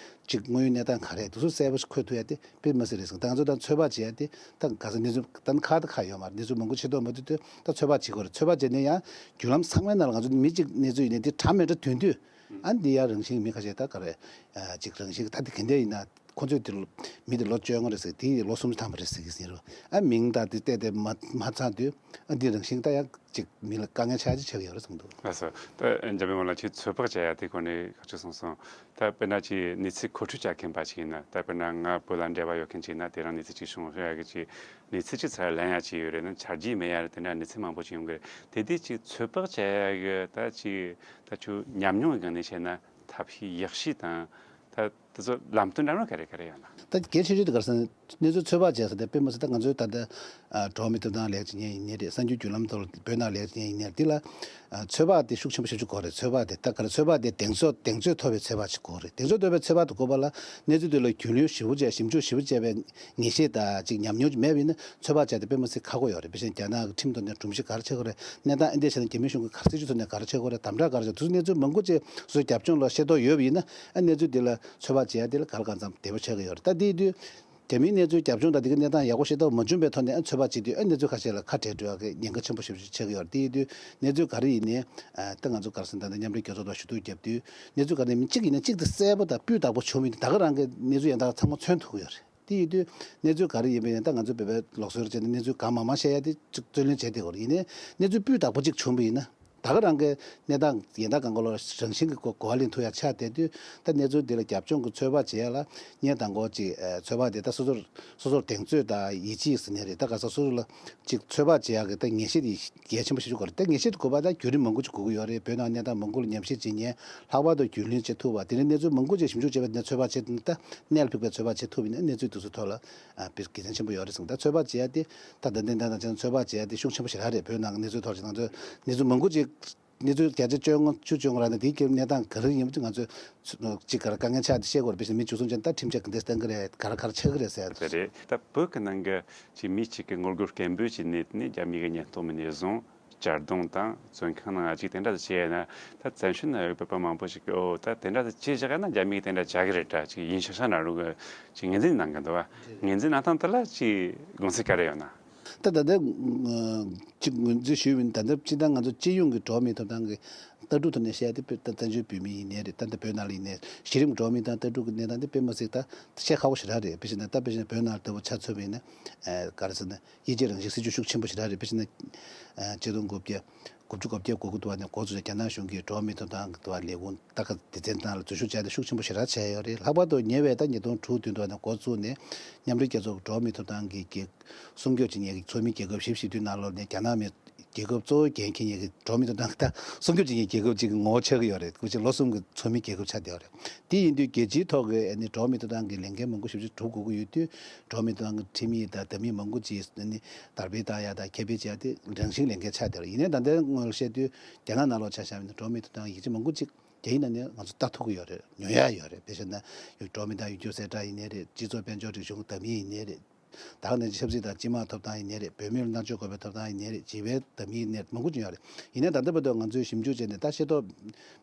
ཅིག་དངོས་ཡོད་གནས་སྟངས་ག་རེ་དེ་ཚོ་གསལ་པོ་ཞིག་འཁོད་ཐུབ་ཡ་དེ་དཔེ་མི་སྲིད་རེད་བསམ། ད་ང་ཚོ་ད་ཚོད་དཔག་བྱེད་ཡ་དེ་ད་ག་ས་གནས་ཚུལ་ད་ཁག་ད་ཁག་ཡོད་མ་རེད། གནས་ཚུལ་མང་པོ་ཆེ་མདོག་མ་བསྡུས་དུས་ད་ཚོད་དཔག་བྱེད་དགོས་རེད། ཚོད་དཔག་བྱས་ནས་ཡང་བརྒྱུད་ལམ་ཚང་མའི་ནང་ལ་ང་ཚོ་མི་གཅིག་གནས་ཚུལ་ཡིན་ནའི་དེ་འདྲ་མི་འདྲ་ཐོན་དུས་ཨ་འདི་ཡང་རང་བཞིན་མི་ཁ་ཤས་ད་ག་རེ་ཨ་ཅིག་རང་བཞིན་ད་དེ་ག་འདྲ་ཡིན་ན། ཁོ་ཚོས་དེ་ལོ་མི་དེ་ལོ་བཅོ་ལྔ་རེད་ཟེར། དེ་ཡི་ལོ་སུམ་ཅུ་ཐམ་པ་རེད་ཟེར་གི་ཟེར་རོ། ཨ་མིང་དང་དེ་བལྟས་ཏེ་མ་མ་ཚང་དུས་ཨ་འདི་རང་བཞིན་ད་ཡང་ཅིག་མི་ལ་དཀའ་ངལ་ཆགས་ཅིག་ཆགས་ཀྱི་ཡོད་རེད་བསམ་འདུག་ལགས་སོ། ད་འཇམ་དཔལ་དབང་ལགས་ཀྱིས་ཚོད་དཔག་བྱ་ཡ་དེ་སྐོར་ནས་ཁ་ཅིག་གསུངས་སོང་། ད་དཔེར་ན་ཅིག་གནས་ཚུལ་མཁོ་སྤྲོད་བྱ་མཁན་པ་ཅིག་ཡིན་ན། ད་དཔེར་ན་ང་བོད་ལ་འབྲེལ་བ་ཡོད་མཁན་ཅིག་ཡིན་ན་དེ་རིང་གནས་ཚུལ་ཅིག་བྱུང་ཡ་གི་ཅིག་གནས་ཚུལ་ཅིག་ཚུར་ལེན་ཡ་ཅིག་ཡོད་རེད་ན་ཆ་རྒྱུས་མེད་ཡ་རེད། དེ་འདྲ་གནས་ཚུལ་མང་པོ་ཅིག་ཡོང་གི་རེད། དེ་དུས་ཅིག་ཚོད་དཔག་བྱ་ཡ་གི་ད་ཅིག་ད་ཁྱོད་ཉམས་མྱོང་གི་སྒང་ནས་བཤད་ན་ཐབས་ཤེས་ཡག་ཤོས་དང་། ད་དེ་ཚོ་ལམ་སྟོན་འདྲ་མོ་ག་རེ་ག་རེ་ཡོད་ན། ད་གལ་ཆེ་ཤོས་དེ་ག་རེ་ཟེར་ན་གནས་ཚུལ་ཚོད་དཔག་བྱས་ཟེར་ཏེ་དཔེ་མི་སྲིད་ད་ང་ཚོའི་ད་ལྟ་ཨ་འགྲོ་བ་མིའི་ཐོབ་ཐང་ལས་ཀྱི་ཉན་ཡིན་ནའི་རེད། གསར་འགྱུར་བརྒྱུད་ལམ་ཐོག་ལ་བོད་ནང་ལས་ཀྱི་ཉན་ཡིན་ནའི་རེད། འདི་ལ་ཨ་ཚོད་དཔག་དེ་ཤུགས་ཆེན་པོ་ཞེ་པོ་ཅིག་དགོས་རེད། ཚོད་དཔག་དེ་ད་ག་རེ་ཚོད་དཔག་དེ་གདེང་ཚོད་གདེང་ཚོད་ཐོབ་པའི་ཚོད་དཔག་ཅིག་དགོས་རེད། གདེང་ཚོད་ཐོབ་པའི་ཚོད་དཔག་དེ་དགོས་པ་ལ་གནས་ཚུལ་དེ་ལ་རྒྱུས་ལོན་ཞིབ་པོ་བྱས་ཞིབ་འཇུག་ཞིབ་པོ་བྱས་པའི་ངེས་ཤེས་དང་ཅིག་ཉམས་མྱོང་ཅིག་མེད་པ་ཡིན་ན་ཚོད་དཔག་བྱས་ཏེ་དཔེ་མི་སྲིད་ཁག་པོ་ཡོད་རེད། དཔེ་བཞིན་རྒྱ་ནག་གི་ཁྲིམས་ཐོག་ནས་སྒྲོམ་གཞི་ག་རེ་ཆགས་ཀྱི་རེད། གནས་སྟངས་ཨེ་འདྲ་བྱས་ན་རྒྱ་མི་གཞུང་གིས་ག་རེ་སྲིད་ཇུས་ཐོག་ནས་ག་རེ་བྱེད་དགོས་རེད། དམ་དྲག་ག་རེ་བྱེད། དེ་ཚོ་གནས་ཚུལ་མང་པོ་ཅིག་སོ་སོའི་རྒྱབ་ལྗོངས་ལ་ཤེས་རྟོགས་ཡོད་པ་ཡིན་ན་ཨ་གནས་ཚུལ་འདི་ལ་ཚོད་དཔག་བྱེད་ཡ་འདི་ལ་གང་ལ་གང་འཚམ་བདེ་པོ་ཆགས་ཀྱི་ཡོད་རེད། ད་འདི་ཡིན་དུས་རྒྱ་མིའི་གནས་ཚུལ་རྒྱབ་ལྗོངས་དང་འདི་གའི་གནས་སྟངས་ཡག་པོ་ཤེས་རྟོགས་མ་བྱུང་པའི་ཐོག་ནས་ཨ་ཚོད་དཔག་བྱེད་དུས་ཨ་གནས་ཚུལ་ཁ་ཤས་ལ་ཁ་བྲལ་འགྲོ་ཡ་གི་ཉེན་ཁ་ཆེན་པོ་ཞེ་པོ་ཅིག་ཆགས་ཀྱི་ཡོད་རེད། དེ་ཡིན་དུས་གནས་ཚུལ་ག་རེ་ཡིན་ནའི་ཨ་ད་ང་ཚོ་ག་རེ་ཟེར་ད་ལྟ་མཉམ་འབྲེལ་རྒྱལ་ཚོགས་དང་ཞུ་གཏུག་བརྒྱབ་དུས་གནས་ཚུལ་ག་རེ་ཡིན་གཅིག་ཡིན་ན་གཅིག་དེ་གསལ་པོ་དང་སྤུས་དག་པོ་བྱུང་བ་ཡིན་ན་ད་ག་རང་གི་གནས་ཚུལ་ཡང་དག་ཚང་མ་མཚོན་ཐུབ་ཀྱི་ཡོད་རེད། དེ་ཡིན་དུས་གནས་ཚུལ་ག་རེ་ཡིན་པ་ཡིན་ན་ད་ང་ཚོ་བོད་པའི་ལུགས་སྲོལ་བྱས་ནས་གནས་ཚུལ་གང་མང་མང་བཤད་ཡ་དེ་ཅིག་རྩོད་ལེན་བྱས་བསྡད་ཡོད་རེད། ཡིན་ནའི་གནས་ཚུལ་སྤུས་དག་པོ་ཅིག་བྱུང་བ་ཡིན་ན་ད་ག་རང་གི་གནས་སྟངས་ཡིན་ད་གང་ག་ལོ་རང་བཞིན་གྱི་གོ་གོ་བ་ལེན་ཐུབ་ཡ་ཆགས་བསྡད་དུས་ད་གནས་ཚུལ་འདི་ལ་རྒྱབ་ལྗོངས་ཀྱི་ཚོད་དཔག་བྱེད་ཡ་ལ་ངས་དང་པོ་ཅིག་ཚོད་དཔག་དེ་ད་སོ་སོར་སོ་སོར་གདེང་ཚོད་དང་ཡིད་ཆེས་ཟེར་ནའི་རེད། ད་ག་ས་སོ་སོ་ལ་ཅིག་ཚོད་དཔག་བྱེད་ཡག་གི་ད་ངེས་ཤེས་དེ་གལ་ཆེན་པོ་ཞིག་དགོས་རེད། ད་ངེས་ཤེས་དེ་དགོས་པ་ད་བརྒྱུད་རིམ་མང་པོ་ཅིག་དགོས་ཀྱི་ཡོད་རེད། བོད་ནང་གནས་སྟངས་མང་པོ་ལ་ཉམས་ཞིབ་བྱེད་མཁན་ལྷག་པར་དུ་རྒྱུས་ལོན་བྱེད་ཐུབ་པ་དེ་ནས་གནས་ཚུལ་མང་པོ་ཅིག་ཞིབ་འཇུག་བྱས་པ་དེ་ནས་ཚོད་དཔག་བྱེད་ད་གནད་ལ་ཕུག་པའི་ཚོད་དཔག་བྱེད་ཐུབ་ཡིན་ན་གནས་ཚུལ་དེ་ཚོ་ཐོག་ལ་ཨ་དཔེ་དགེ་མཚན་ཆེན་པོ་ཡོད་རེད་གསུངས། ད་ཚོད་དཔག་བྱེད་ཡ་དེ་ད་ད་ལྟའི་གནས་སྟངས་དང་བྱས་ན་ཚོད་དཔག་བྱེད་ཡ་དེ་ཤུགས་ཆེན་པོ་ཞེ་དྲག་རེད། བོད་ནང་གི་གནས་ཚུལ་ཐོག་ལ་ང་ཚོས་གནས་ཚུལ་མང་པོ་ཅིག་གནས་ཚུལ་བརྒྱ་ཆ་བཅོ་ལྔ་བཅུ་བཅོ་ལྔ་རང་ནས་དེའི་གནས་སྟངས་ག་རེ་ཡིན་པ་དེ་ང་ཚོས་ཅིག་ག་རེ་དཀའ་ངལ་ཆགས་དེ་ཤེས་དགོས་རེད། དཔེ་བཞིན་མི་འཇུ་བཟུང་བྱས་ན་ད་ཁྲིམས་ཆད་ག་འདྲས་གཏོང་གི་རེད། ག་རེ་ག་རེ་ཆགས་ཀྱི་རེད་ཟེར། དེ་རེད། ད་བོད་ཀྱི་ནང་གི་ཅིག་མི་གཅིག་གི་ངོ་རྒོལ་སྐད་འབོད་བྱས་ནས་དེ་ནས་རྒྱ་མི་གི་ཉེན་རྟོག་མི་སྣས་བཟུང་གྱར་རྡུང་དང་བཙོན་ཁང་ནང་ཅིག་དེ་འདྲ་ཞིག་བྱས་ན། ད་བཙན་བྱོལ་ནང་ཡོད་པའི་བོད་པ་མང་པོ་ཞིག་གིས་ཨོ་ད་དེ་འདྲ་ཞིག་བྱས་བཞག་ན་རྒྱ་མིས་དེ་འདྲ་བྱ་གི་རེད་དྲ་ཅིག་ཡིན་ཤག་ཤག་ན་རུ་གི་ཅིག་ངོས་འཛིན་གནང་གི་འདུག་བ། ངོས་འཛིན་གནང་སྟངས་དེ་ལ་ཅིག་དགོངས་ཚུལ་ག་རེ་ཡོད་ན། ད་ད་ལྟ་ཅིག་ངོས་འཛིན་ཞུས་པ་ཡིན་ན་ད་ལྟ་སྤྱིར་བཏང་ང་ཚོ་སྤྱི་ཡོངས་ཀྱི་འགྲོ་བ་མིའི་ཐོབ་ཐང་གི་ ལྟ་གྲུབ་ཐོག་ནས་བཤད་དེ་བོད་ད་བཙན་བྱོལ་བོད་མི་ཡིན་ནའི་རེད། ད་ལྟ་བོད་ནང་ལ་ཡིན་ནའི་གཞི་རིམ་འགྲོ་བ་མིའི་ཐོབ་ཐང་ལྟ་གྲུབ་ཀྱི་གནས་སྟངས་དེ་དཔེ་མ་སྲིད་ད་བཤད་ཁག་པོ་ཞེ་དྲག་རེད། དཔེ་བྱས་ན་ད་དཔེ་བཞིན་བོད་ནང་ལ་ལྟ་བུ་ཆ་མཚོན་པ་ཡིན་ན་ག་རེ་ཟེར་ན་དབྱེ་འབྱེད་རང་བཞིན་སྲིད་བྱུས་ཤུགས་ཆེན་པོ་ཞེ་དྲག་རེད། དཔེ་བྱས་ན་ཆིག་སྟོང་དགུ་བརྒྱ་དགུ་བཅུ་གོ་བརྒྱད་གོ་དགུ་དུ་བ་ནས་འགོ་བཙུགས་རྒྱ་ནག་གཞུང་གིས་འགྲོ་བ་མིའི་ཐོབ་ཐང་གི་ཐོག་ལས་ཁུངས་ད་ག་སྡེ་ཚན་ནང་ལ་འཛུལ་ཞུགས་བྱས་ཏེ་ཤུགས་ཆེན་པོ་ཞེ་དྲག་བྱས་ཡོད་རེད། ལྷག་པར་དུ་ཉེ་བའི་ད་ཉིས་སྟོང་དྲུག་བདུན་དུ་བ་ནས་འགོ་བཙུགས་ནས་མཉམ་འབྲེལ་རྒྱལ་ཚོགས་ཀྱི་འགྲོ་བ་མིའི་ཐོབ་ཐང་གི་གི་སྲུང་སྐྱོབ་བྱེད་མཁན་གྱི་ཚོགས་མི་རྒྱལ་ཁབ་བཞི་བཅུ་ཞེ་བདུན་ནང་ལོགས་ནས་རྒྱ་ནག་མི་རྒྱལ་ཁབ་གཙོ་བོ་འགན་འཁྱེར་མཁན་གྱི་འགྲོ་བ་མིའི་ཐོབ་ཐང་ད་སྲུང་སྐྱོབ་བྱེད་མཁན་རྒྱལ་ཁབ་ཅིག་གི་ངོ་བོ་ཆགས་ཀྱི་ཡོད་རེད། སྐུ་མཁྱེན་ལོ་གསུམ་གྱི་ཚོགས་མི་རྒྱལ་ཁབ་ཆགས་བསྡད་ཡོད་རེད། དེ་ཡིན་དུས་རྒྱལ་སྤྱིའི་ཐོག་གི་ཨ་ནི་འགྲོ་བ་མིའི་ཐོབ་ཐང་གི་ལས་འགན་མང་པོ་ཞེ་པོ་ཅིག་སྒྲུབ་དགོས་ཀྱི་ཡོད་དུས་འགྲོ་བ་མིའི་ཐོབ་ཐང་གི་ཁྲིམས་ཡིག་དང་འདེམས་ཡིག་མང་པོ་ཅིག་ཨ་ནི་དར་སྤེལ་བཏང་ཡག་དང་ཁྱབ་སྤེལ་བྱེད་ཡག་དེ་རང་བཞིན་ལས་འགན་ཆགས་བསྡད་ཡོད་རེད། ཡིན་ནའི་ད་ལྟའི་སྔོན་ལ་བཤད་དུས་རྒྱ་ནག་ནང་ལོགས་ཆ་བཞག་པ་ཡིན་ན་འགྲོ་བ་མིའི་ཐོབ་ཐང་གི་ཡིག་ཆ་མང་པོ་ཅིག་རྒྱ་ཡིག་ནང་ནས་ང་ཚོ་ལྟ་ཐུབ་ཀྱི་ཡོད་རེད། ཉོ་ཡག་ཡོད་རེད། དཔེ་བཞག་ན་ཡུ་འགྲོ་བ་མིའི་ཐོབ་ཐང་ཡིག་སྒྱུར་གསལ་བསྒྲགས་ཡིན་ནའི་རེད། སྤྱི་ཚོགས་དཔལ་འབྱོར་རིག་གཞུང་འདེམས་ཡིག་ཡིན་ནའི་རེད། ད་ག་ནང་བཞིན་ཆབ་སྲིད་དང་སྤྱི་དམངས་ཐོབ་ཐང་ཡིན་ནའི་རེད། བུད་མེད་ལ་གནས་སྤྱོད་དགོས་པའི་ཐོབ་ཐང་ཡིན་ནའི་རེད། བྱིས་པའི་འདེམས་ཡིག་ཡིན་ནའི་མང་པོ་ཅིག་ཡོད་རེད། ཡིན་ནའི་ད་ལྟ་བར་དུ་ང་ཚོས་ཞིབ་འཇུག་བྱས་ནས་ད་ཤེས་རྟོགས་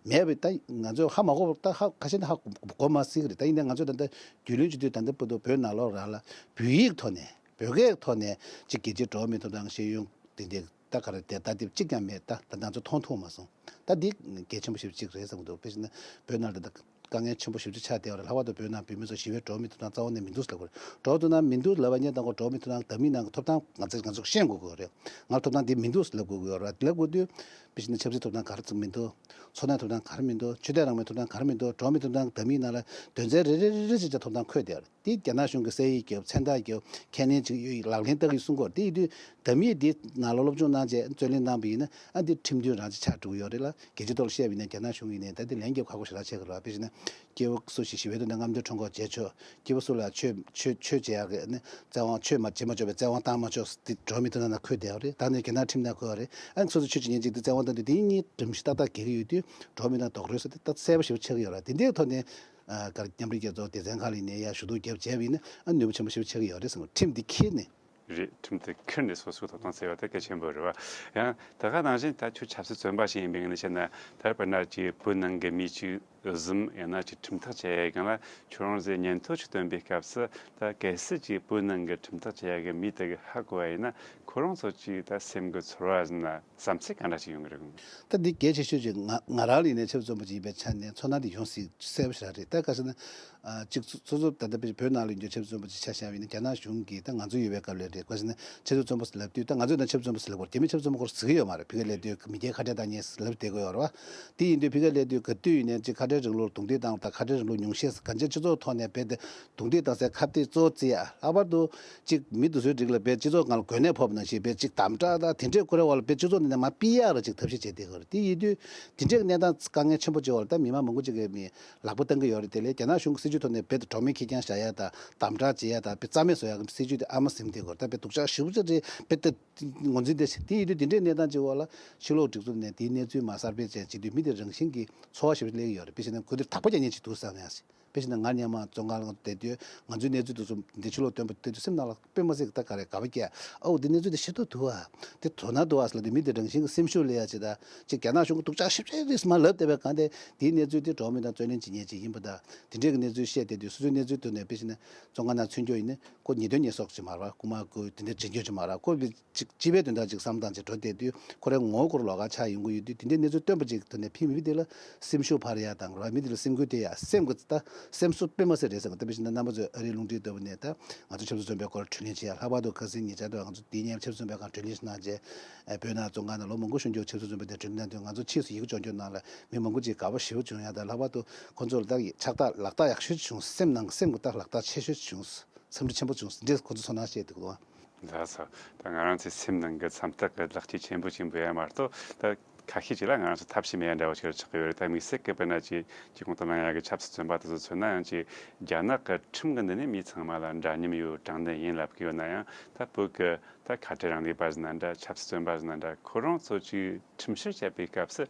མེད་པའི་ད་ང་ཚོས་ཧ་མ་གོ་བ་ད་ཧ་ཁ་ཤས་ནི་ཧ་གོ་མ་སྲིད་ཀྱི་རེད། ད་ཡིན་ནའི་ང་ཚོས་ད་ལྟ་རྒྱུས་ལོན་བྱེད་དུས་ད་ལྟ་བར་དུ་བོད་ནང་ལོགས་རང་ལ་བོད་ཡིག་ཐོག་ནས་བོད་སྐད་ཐོག་ནས་ཅིག་རྒྱལ་སྤྱིའི་འགྲོ་བ་མིའི་ཐོབ་ཐང་ཤེས་ཡོན་དེ་འདྲའི་ད་ག་རེ་དེ་ལྟ་དེབ་གཅིག་ཀྱང་མེད། ད་ད་ང་ཚོ་མཐོང་ཐུབ་མ་སོང་། ད་འདི་གལ་ཆེན་པོ་ཞེ་པོ་ཅིག་རེད་བསམ་གྱི་འདུག་དཔེ་བཞག་ན་བོད་ནང་ལ་ད་དཀའ་ངལ་ཆེན་པོ་ཞེ་པོ་ཅིག་ཆགས་བསྡད་ཡོད་རེད། ལྷག་པར་དུ་བོད་ནང་བོད་མི་ཚོ་ཞི་བའི་འགྲོ་བ་མིའི་ཐོབ་ཐང་རྩ་བ་ནས་མི་འདུག་ཟེར་ལབ་དགོས་རེད། འགྲོ་བ་མིའི་ཐོབ་ཐང་མི་འདུག་ལབ་པ་ཉིད་དང་ཁོ་འགྲོ་བ་མིའི་ཐོབ་ཐང་འདམ་མི་ནང་གི་ཐོབ་ཐང་ང་ཚོས་ང་ཚོ་ཤེས་དགོས་ཀྱི་ཡོད་རེད། ང་ལ་ཐོབ་ཐང་འདི་མི་འདུག་ཟེར་ལབ་དགོས་ཀྱི་ཡོད་རེད། ལབ་དགོས་དུས་དཔེ་བཞག་ན་ཆབ་སྲིད་ཐོབ་ཐང་ག་རེ་ཚོ་མི་འདུག་ཚོར་སྣང་ཐོབ་ཐང་ག་རེ་མི་འདུག་ཆོས་དད་རང་མོས་ཐོབ་ཐང་ག་རེ་མི་འདུག་འགྲོ་བ་མིའི་ཐོབ་ཐང་འདམ་མི་ནང་ལ་དོན་ཚན་རེ་རེ་རེ་རེ་བྱས་བྱས་ཐོབ་ཐང་འཁོད་བསྡད་ཡོད་རེད། དེ་རྒྱ་ནག་གཞུང་གིས་གསན་ཡིག་རྒྱབ་མཚན་རྟགས་རྒྱབ་ཁས་ལེན་བྱེད་ཀྱི་ཡོད། ལག་ལེན་བསྟར་གྱི་ཡོད་གསུང་གི་ཡོད་རེད། དེ་ཡིན་དུས་འདམ་མི་འདི་ནང་ལ་སློབ་སྦྱོང་གནང་བྱས་རྩོད་ལེན་གནང་བ་ཡིན་ན་ཨ་འདི་ཁྲིམས་མཐུན་རང་ཅིག་ཆགས་འགྲོ་གི་ཡོད་རེད་ལ། རྒྱལ་སྤྱིའི་ཐོག་ལ་བཤད་པ་ཡིན་ན་རྒྱ་ནག་གཞུང་གིས་ནས་ད་འདི་ལན་རྒྱབ་ཁག་པོ་ཞེ་དྲག་བྱེད་ཀྱི་རེད་བ། དཔེ་བྱས་ན་སྐྱེས་བུ་སུ་ཞིག་ཞི་བའི་དོན་དུ་རྔམ་སྟོན་ཁྲོམ་སྐོར་བྱེད་ཆོག་སྐྱེས་བུ་སུ་ལ་ཆོས་ཆོས་ཆོས་བྱེད་ཡག་གི་ནི་བཙན་དབང་ཆོས་མ་བྱེད་མ་ཆོག་པའི་བཙན་དབང་བཏང་མ་ཆོག་འདི་འགྲོ་བ་མིའི་ཐོབ་ཐང་ནང་འཁོད་བསྡད་ཡོད་རེད། ད་ནི་རྒྱ་ནག་ཁྲིམས་ནང་འཁོད་ཡོད་རེད། ཨ་ནི་སོ་སོ་ཆོས་བྱེད་མཁན་ཅིག་འདི་བཙན་དབང་བཏང་དུས་དེ་གཉིས་སྒྲོམ་གཞི་ཏག་ཏག་འགལ་གྱི་ཡོད་དུས་འགྲོ་བ་མིའི་ཐོབ་ཐང་རྡོག་རོལ་ཟེར་དེ་ད་གསལ་པོ་ཞེ་པོ་ཆགས་ཀྱི་ཡོད་རེད། དེ་འདྲའི་ཐོག་ནས་ཨ་ག་རེ་མཉམ་འབྲེལ་རྒྱལ་ཚོགས་སྡེ་ཚན་ཁག་ལ་ཡིན་ནའི་ཡ་ཞུ་གཏུག་རྒྱབ་བྱས་པ་ཡིན་ན་ཨ་ནུས་པ་ཆེན་པོ་ཞེ་པོ་ཆགས་ཀྱི་ཡོད་རེད་བསམ་གྱི། ཁྲིམས་འདི་འཁྱེར་ནས། རེད། ཁྲིམས་དེ་འཁྱེར་ནས་སོ་སོའི་ཐོབ་ཐང་བཙལ་བ་དེ་གལ་ཆེན་པོ་རེད་བ། ཡང་དེ་ག་ནང་བཞིན་ད་ཁྱོད་ཆབ་སྲིད་བཙོན་པ་ཞིག་ཡིན་པའི་ངོས་ནས་བཤད་ན་ད་དཔེར་ན་ཅིག་བོད་ནང་གི་མི་གཅིག་བཟུང་ཡང་ན་ཅིག་ཁྲིམས་ཐག་བཅད་ཡས་སྒང་ལ་ཁྱོད་རང་ཚོས་ཉན་ཐོས་ཅིག་བཏོན་པའི་སྐབས་སུ་ད་གལ་སྲིད་ཅིག་བོད་ནང་གི་ཁྲིམས་ཐག་བཅད་ཡས་གི་མི་དེ་གི་ཧ་གོ་བ་ཡིན་ན་ཁོ་རང་ཚོ་ཅིག་ད་སེམས་གི་ཚོར་བ་ཟིན་ན་བསམ་ཚུལ་ག་འདྲ་ཞིག་ཡོང་གི་རེད། ད་འདི་གལ་ཆེ་ཤོས་ཅིག་ང་ང་རང་ལ་ཡིན་ནའི་ཆབ་སྲིད་བཙོན་པ་ཅིག་ཡིན་པའི་ཆ་ནས་ཚོར་སྣང་འདི་ཡོང་སྲིད་གསལ་པོ་ཞེ་དྲག་རེད། ད་ག་ཟེར་ན། ཨ་གཅིག་སོ་སོ་ད་ལྟ་བོད་ནང་ལ་ཡོད་རྒྱུ་ཆབ་སྲིད་བཙོན་པ་ཅིག་ཆ་བཞག་པ་ཡིན་ན་རྒྱ་ནག་གཞུང་གིས་ད་ང་ཚོ་ཡོད་པའི་སྐབས་ལ་རེད། ག་ཟེར་ན་ཆབ་སྲིད་བཙོན་པ་ཟེར་ལབ་དུས་ད་ང་ཚོས་ད་ཆབ་སྲིད་བཙོན་པ་ཟེར་ལབ་དགོས་རེད། རྒྱ་མིས་ཆབ་སྲིད་བཙོན་པ་སྐོར་ཟེར་གྱི་ཡོད་མ་རེད། ཕ་གིར་སླེབས་དུས་མི་སྐྱའི་ཁ་བྲལ་བཏང་མཁན་ཟེར་ལབ་བསྡད་ཀྱི་ཡོད་རེད་བ། དེ་ཡིན་དུས་ཕ་གིར་སླེབས་དུས་ག་དུས་ཡིན་ནའི་ཅིག་ཁ་བྲལ་རིང་ལུགས་ལ་རྡུང་རྡེག་བཏང་བ་དང་ཁ་བྲལ་རིང་ལུགས་ཉུང་ཤས་གང་ཅི་སྤྱི་ཚོགས་ཐོག་ནས་རྦད་དེ་རྡུང་རྡེག་བཏང་སའི་ཁ་གཏད་གཙོ་བོ་བརྩི་ཡ། ལྷག་པར་དུ་ཅིག་མི་དེ་ཚོའི་རིགས་ལ་རྦད་སྤྱི་ཚོགས་སྒང་ལ་འགོས་ནད་ཕོག་པ་ནང་བཞིན་རྦད་ཅིག་དམ་དྲག་དང་དེ་འདྲས་ཁོ་རའི་འོག་ལ་རྦད་སྤྱི་ཚོགས་ནང་ནས་མར་ཕུད་ཡག་ལ་ཅིག་ཐབས་ཤེས་བྱས་བསྡད་ཀྱི་ཡོད་རེད། དེ་ཡིན་དུས་དེ་འདྲས་ཀྱི་གནས་སྟངས་དཀའ་ངལ་ཆེན་པོ་ཅིག་འོག་ལ་ད་མི་མང་མང་པོ་ཅིག་གིས་མི་ལག་པ་བཏང་གི་ཡོད་རེད། དེ་ལས་རྒྱ་ནག་གཞུང་གི་སྲིད་ཇུས་ཐོག་ནས་རྦད་དེ་གྲོགས་མེད་ཁེར་རྐྱང་བཞག་ཡ་དང་དམ་དྲག་བྱེད་ཡ་དང་རྦད་རྩ་མེད་བཟོ་ཡ་གི་སྲིད་ཇུས་དེ་ཨ་མ་ཟིན་བསྡད་ཀྱི་ཡོད་རེད། ད་རྦད་སྡུག་ཅག་ཞེ་པོ་ཅིག་རེད། རྦད་དེ་ངོས་འཛིན་དེ་བྱེད། དེ་ཡིན་དུས་དེ་འདྲའི་གནས་སྟངས་ཅིག་འོག་ལ་ཕྱི་ལོགས་སྒྲིག་འཛུགས་ནས་དེའི་གནས་ཚུལ་མར་གསར་སྤེལ་བྱས་བྱེད་དུས་མི་དེ་རང་བཞིན་གྱིས་ཚོར་བ་ཞེ་པོ་སླེབས་ཀྱི་ཡོད་རེད། དཔེ་བྱས་ན་ཁོ་ཚོས་དག་པ་རྒྱག་མཁན་ཅིག་འདུག་བསམ་ཡ། དཔེ་བྱས་ན་ང་སྔོན་མ་བཙོན་ཁང་ལ་བསྡད་དུས་ང་ཚོའི་གནས་ཚུལ་དེ་ཚོ་འདི་ཕྱི་ལོགས་སྟོན་པ་དེ་ཚོ་སེམས་ནང་ལ་དཔེ་མ་སྲིད་ད་ག་རེ་དགའ་པོ་སྐྱེ། ཨོ་འདི་གནས་ཚུལ་དེ་ཤེས་རྟོགས་ཐུབ་ཨ། དེ་དོ་སྣང་འདུག་ཨ་ཟེར་ལབ་དུས་མི་དེ་རང་བཞིན་གྱི་སེམས་ཤུགས་སླེབས་ཡ་ཅིག་དང་ཅིག་རྒྱ་ནག་གཞུང་གི་སྡུག་ཅག་ཞེ་པོ་ཅིག་རེད་ཟེར་མར་ལབ་བསྡད་པའི་སྒང་དེ་དེའི་གནས་ཚུལ་དེ་གྲོགས་མེད་དང་རྩོད་ལེན་བྱེད་མཁན་ཅིག་ཡིན་པ་དང་དེ་འདྲའི་གི་གནས་ཚུལ་བཤད་བསྡད་དུས་སོ་སོའི་གནས་ཚུལ་ཐོག་ནས་དཔེ་བྱས་ན་བཙོན་ཁང་ནང་ཚུད་རྒྱུ་ཡིན་ན་ཁོ་ཉེས་དོན་ཉེས་གསོག་ཅིག་མ་རེད་བ། རྐུ་མ་རྐུ་དེ་འདྲ་བྱེད་རྒྱུ་ཅིག་མ་རེད། ཁོ་བི་ཅིག་སྤྱི་པའི་དོན་དག་ཅིག་བསམ་སྟངས་ཅིག་འགྲོ་བསྡད་དུས་ཁོ་རའི་ངོ་བོ་སྐོར་ལོགས་ཀ་ཆགས་ཡོང་གི་ཡོད་དུས་དེ་འདྲའི་གནས་ཚུལ་སྟོན་པ་ཅིག་ཐོག་ནས་ཕི་མི་མི་དེ་ལ་སེམས་ཤུགས་འཕར་ཡ་དང་ར་མི་དེ་ལ་སེམས་འགུལ་སྟེར་ཡ་སེམས་ཀྱི་ད་སེམས་གསོ་དཔེ་མ་སྲིད་རེད་ཟེར་བ་དེ་བཞིན་རྣམ་པ་ཚོས་ཨ་རིའི་རླུང་འཕྲིན་ལྟ་བུ་ནས་ད་ང་ཚོ་ཆབ་སྲིད་བཙོན་པའི་སྐོར་གྲོས་གླེང་བྱེད་ཡ། ལྷག་པར་དུ་ཁ་སང་ཉེ་ཆར་དུ་ང་ཚོ་འདི་ཉིན་ཆབ་སྲིད་བཙོན་པའི་སྒང་གྲོས་གླེང་ཞིག་གནང་རྗེས་བོད་ནང་བཙོན་ཁང་ནང་ལོ་མང་པོ་བཞུགས་མྱོང་ཆབ་སྲིད་བཙོན་པ་དེ་གྲོས་གླེང་གནང་དུས་ང་ཚོ་ཕྱིས་སུ་ཡི་གེ་སྐྱོན་སྐྱོན་གནང་ལ་མི་མང་པོ་ཅིག་དགའ་པོ་ཞེ་པོ་བྱུང་ཡ་དང་ལྷག་པར་དུ་ཁོ་ཚོར་ད་ཕྱག་རྟགས་ལག་རྟགས་ཡག་ཤོས་བྱུང་། སེམས་ནང་གི་སེམས་ཀྱི་ད་ལག་རྟགས་ཆེ་ཤོས་བྱུང་། འཚམས་འདྲི་ཆེན་པོ་བྱུང་། འདྲེས་ཁོ་ཚོ་ཚོར་སྣང་བཤད་འདུག་གོ། ལགས་སོ། ད་ང་རང་ཚོའི་སེམས་ནང་གི་འཚམས་རྟགས་ཀྱི་ལག་སྐྱེས་ཆེན་པོ་ཆེན་པོ་ཡང་མ་གཏོགས་ད་ཁ་ཤས་ཅིག་ལ་ང་རང་ཚོ་ཐབས་ཤེས་མེད་ཡ་འདྲ་བོ་ཞིག་ཆགས་ཀྱི་ཡོད་རེད། ད་དམིགས་བསལ་གྱི་དཔེར་ན་ཅིག་ཅིག་གོང་དུ་གནང་ཡ་གི་ཆབ་སྲིད་བཙོན་པ་དེ་ཚོ་མཚོན་ན་ཡང་ཅིག་རྒྱ་ནག་གི་ཁྲིམས་ཀྱི་འདི་ནས་མི་ཚང་མ་ལ་འདྲ་མཉམ་ཡོད། དྲང་བདེན་ཡིན་ལབ་ཀྱི་ཡོད་ན་ཡང་ད་བོད་ཀྱི་ད་ཁ་བྲལ་རིང་ལུགས་པ་ཟིན་ན་འདྲ་ཆབ་སྲིད་བཙོན་པ་ཟིན་ན་འདྲ་ཁོ་རང་ཚོ་ཅིག་ཁྲིམས་བཤེར་བྱེད་པའི་སྐབས་སུ་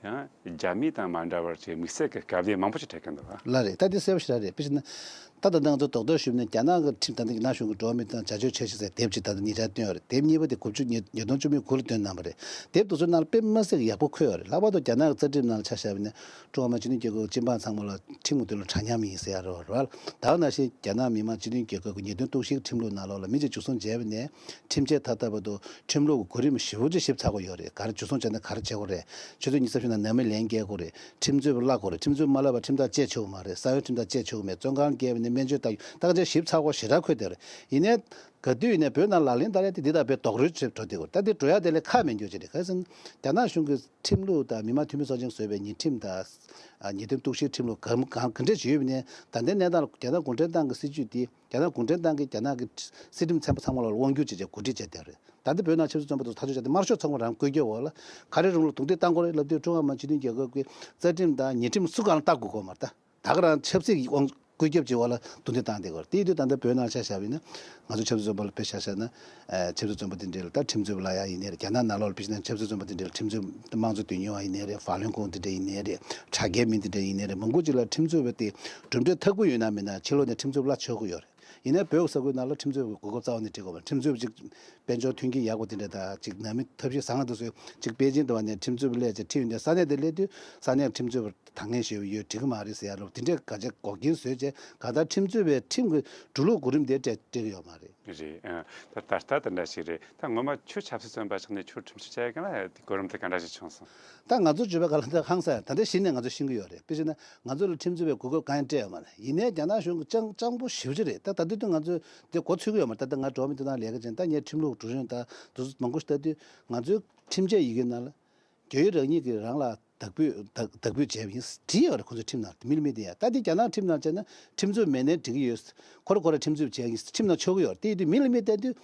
ཡང་རྒྱ་མི་དང་མ་འདྲ་བར་གྱི་དམིགས་བསལ་གྱི་དཀའ་ལས་མང་པོ་ཞིག་འཕྲད་ཀྱི་འདུག་ཨ། ལགས་རེད། ད་འདི་གསལ་པོ་ཞིག་རེད། དཔེ་བྱས་ན་ད་ ད་ལྟ་ང་ཚོ་རྡོག་རྡོག་ཞུས་ནས་རྒྱ་ནག་གི་ཁྲིམས། ད་ལྟ་རྒྱ་ནག་གཞུང་གིས་འགྲོ་བ་མིའི་ཐོབ་ཐང་བྱ་སྤྱོད་འཆར་གཞི་ཟེར་དེབ་ཅིག་ད་ལྟ་ཉེ་ཆར་བཏོན་ཡོད་རེད། དེབ་གཉིས་པ་དེ་དགུ་བཅུ་ཉིས་ཉིས་སྟོང་བཅུ་མེད་དགུ་ལ་བཏོན་གནང་བ་རེད། དེབ་དེ་ཚོའི་ནང་ལ་དཔེ་མི་སྲིད་ཀྱི་ཡག་པོ་འཁོད་ཡོད་རེད། ལྷག་པར་དུ་རྒྱ་ནག་གི་རྩ་ཁྲིམས་ནང་ལ་ཆ་བཞག་པ་ཡིན་ན། ཀྲུང་ཧྭ་མི་དམངས་སྤྱི་མཐུན་རྒྱལ་ཁབ་ཀྱི་སྤྱི་འབངས་ཚང་མ་ལ་ཁྲིམས་ཀྱི་དོན་ལ་འདྲ་མཉམ་ཡིན་ཟེར་ཡ་རེད་བ། ད་ག་ནང་བཞིན་རྒྱ་ནག་མི་དམངས་སྤྱི་མཐུན་རྒྱལ་ཁབ་ཀྱི་ཉེས་དོན་གཏུག་བཤེར་ཁྲིམས་ལུགས་ནང་ལོགས་ལ་མི་གཅིག་འཇུ་བཟུང་བྱས་པ་ནས་ཁྲིམས་ཆད་ཐོབ་ཐབས་བར་དུ་ཁྲིམས་ལུགས་ཀྱི་གོ་རིམ་ཞེ་པོ་ཅིག་ཞིབ་ཚགས་པོ་ཡོད་རེད། ག་རེ་འཇུ་བཟུང་བྱས་ན་ག་རེ་བྱེད་དགོས་རེད། ཆུ་ཚོད་ཉི་ཤུ་རྩ་བཞི་ནང་ནང་མི་ལན་སྐྱེལ་དགོས་རེད། ཁྲིམས་རྩོད་པ་གླ་དགོས་རེད། ཁྲིམས་རྩོད་མ་གླ་བར་ཁྲིམས་ཐག་བཅད་ཆོག་གི་མ་རེད། ས་ཡོམ་ཁྲིམས་ཐག་བཅད་ཆོག་གི་མེད། བཙོན་ཁང་བཀལ་བ་ནས་སྨན་བཅོས་ལྟ་རྒྱུ་ད་ག་ཚོད་ཞིབ་ཚགས་པོ་ཞེ་དྲག་འཁོད་བསྡད་རེད། ཡིན་ནའི་ག་དུས་ཡིན་ནའི་བོད་ནང་ལག་ལེན་བསྟར་ཡ་དེ་འདི་དང་དཔེ་རྡོག་རོལ་ཆེ་འགྲོ་བསྡད་ཡོད་རེད། ད་འདི་འགྲོ་ཡ་དེ་ལས་ཁག་མེད་འགྱོ་ཅིག་རེད། ག་རེ་ཟེར་ན། རྒྱ་ནག་གཞུང་གི་ཁྲིམས་ལུགས་དང་མི་དམངས་འཐུས་མི་ཚོགས་ཆེན་གྱིས་བཟོས་པའི་ཉེས་ཁྲིམས་དང་། ཨ། ཉེས་དོན་གཏུག་བཤེར་ཁྲིམས་ལུགས་གང་གང་ག་འདྲས་ཅིག་ཡོད་པ་ཡིན་ནའི། ད་ལྟའི་གནས་སྟངས་ལ་རྒྱ་ནག་གུང་ཁྲན་ཏང་གི་སྲིད་བྱུས་དེ། རྒྱ་ནག་གུང་ཁྲན་ཏང་གིས་རྒྱ་ནག་གི་སྲིད་ཁྲིམས་ཚན་པ་ཚང་མ་ལ་དབང་སྒྱུར་བྱས་བྱས་གོ་སྒྲིག་བྱས་བསྡད་རེད། ད་ལྟ་བོད་ནང་ཆབ་སྲིད་བཙོན་པ་དེ་ཚོ་ཐག་གཅོད་བྱས་ཏེ་དམར་ཤོག་ཚོགས་པ་རང་བཀོད་རྒྱ་འོག་ལ་ག་རེ་རིང་ལུགས་རྡུང་རྡེག་བཏང་དགོས་རེད་ལབ་དུས། ཀྲུང་ཧྭ་མི་དམངས་སྤྱི་མཐུན་རྒྱལ་ཁབ་ཀྱི་རྩ་ཁྲིམས་དང་ཉེས་ཁྲིམས་སུ་གང་ལ་ལྟ་དགོས་དགོས་མ་རེད། ད་ག་རང་ཆབ་སྲིད་ཀྱི་དབང་བཀོད་ཁྱབ་ཀྱི་འོག་ལ་རྡུང་རྡེག་བཏང་བསྡད་ཡོད་རེད། དེ་ཡིན་དུས་ད་ལྟ་བོད་ནང་ཆ་བཞག་པ་ཡིན་ན། ང་ཚོ་ཆབ་སྲིད་བཙོན་པ་ལ་དཔེ་ཆ་བཞག་ན། ཨ། ཆབ་སྲིད་བཙོན་པ་དེ་འདྲ་ལ་ད་ཁྲིམས་རྩོད་པ་ལབ་ཡ་ཡིན་ནའི་རེད། རྒྱ་ནག་ནང་ལོགས་ལ་དཔེ་བཞག་ན་ཆབ་སྲིད་བཙོན་པ་དེ་འདྲ་ལ་ཁྲིམས་རྩོད། དམངས་གཙོ་དོན་གཉེར་བ་ཡིན་ནའི་རེད། བག་ལེབ་གོང་དེ་འདྲ་ཡིན་ནའི་རེད། དྲ་རྒྱའི་མི་དེ་འདྲ་ཡིན་ནའི་རེད། མང་པོ་ཅིག་ལ་ཁྲིམས་རྩོད་པ་དེ་གྲུབ་འབྲས་ཐོབ་ཀྱི་ཡོད་ན་མེད་ན་ཕྱི་ལོགས་ནས་ཁྲིམས་རྩོད་པ་གླ་ཆོག་གི་ཡོད་རེད། ཡིན་ནའི་བོད་ས་ཁུལ་ནང་ལ་ཁྲིམས་རྩོད་པའི་གོ་སྐབས་རྩ་བ་ནས་སྤྲད་དགོས་པ། ཁྲིམས་རྩོད་པ་ཅིག་དཔལ་འབྱོར་མཐུན་རྐྱེན་ཡག་པོ་དེ་འདྲ་དང་ཅིག་ནང་མི་ཐབས་ཤེས་བཟང་ང་དེ་ཚོས་ཅིག་པེ་ཅིང་དུ་བ་ནས་ཁྲིམས་རྩོད་པ་སླེབས་བྱས་ཁྲིད་ཡོང་དུས་ས་གནས་དེ་སླེབས་དུས་ས་གནས་ཁྲིམས་རྩོད་པ་དང་ལེན་ཞུས་པ་ཡོད། འགྲིག་གི་མ་རེད་ཟེར་ཡ་ལོ་དེ་འདྲའི་ག་ཅིག་འགོག་རྐྱེན་བཟོས་བྱས་གང་ལྟར་ཁྲིམས་རྩོད་པའི་ཁྲིམས་ཀྱི་འགྲོ་ལུགས་གོ་རིམ་དེ་སྤྲད་སྤྲད་ཀྱི་ཡོད་མ་རེད། རེད། ཨ། ད་ད་ལྟ་དེ་འདྲ་ཞིག་རེད། ད་ངོ་མ་ཁྱོད་ཆབ་སྲིད་བཙོན་པ་ཆགས་ནས་ཁྱོད་ཁྲིམས་རྩོད་བྱས་ཡོད་ག་ལ་དེ་གོ་རིམ་དེ་ག་འདྲ་ཞིག་བྱུང་སོང་། ད་ང་ཚོ་བརྗོད་པའི་ག་ལ་ད་ཧང་སང་ད་ལྟའི་གཞི་ནས་ང་ཚོ་ཤེས་ཀྱི་ཡོད་རེད། དཔེ་བྱས་ན་ང་ཚོ་ལ་ཁྲིམས་རྩོད་པའི་གོ་སྐབས་གང་ཡང་སྤྲད་ཡོད་མ་རེད། ཡིན་ནའི་རྒྱ་ནག་གཞུང་གིས་སྤྱང་སྤྱང་པོ་ཞེ་པོ་ཅིག་རེད། ད་ད་ལྟ་དུས་ང་ཚོས་དེ་གོ་ཚོད་ཀྱི་ཡོད་མ་རེད། ད་ལྟ་ང་འགྲོ་བ་མིའི་ཐོབ་ཐང་ལས་ཀ་བྱེད་མཁན། ད་ངས་ཁྲིམས་ལུགས་དྲུང་རིམ་ད་དུ་མང་པོ་ཞིག་ལྟ་དུས་ང་ཚོའི་ཁྲིམས་ཆད་ཡི་གེ་ནང་ལ། བརྒྱུད་རང་ཉིད་ཀྱིས་རང་ལ་དག་འབུད་དག་དག་འབུད་བྱས་པ་ཡིན་བྲིས་ཡོད་རེད། ཁོ་ཚོའི་ཁྲིམས་ནང་མི་ལ་མི་དེ་ཡ། ད་དེ་རྒྱ་ནག་ཁྲིམས་ནང་བྱས་ན་ཁྲིམས་རྩོད་མེད་ནའི་འགྲིག་གི་ཡོད། ཁོ་ར་ཁོ་ར་ཁྲིམས་རྩོད་བྱས་ཡིན་ཁྲིམས་ནང་ཆོག་གི་ཡོད་རེད། དེ་ཡིན་དུས་མི་ལ་མི་བལྟས་དུས་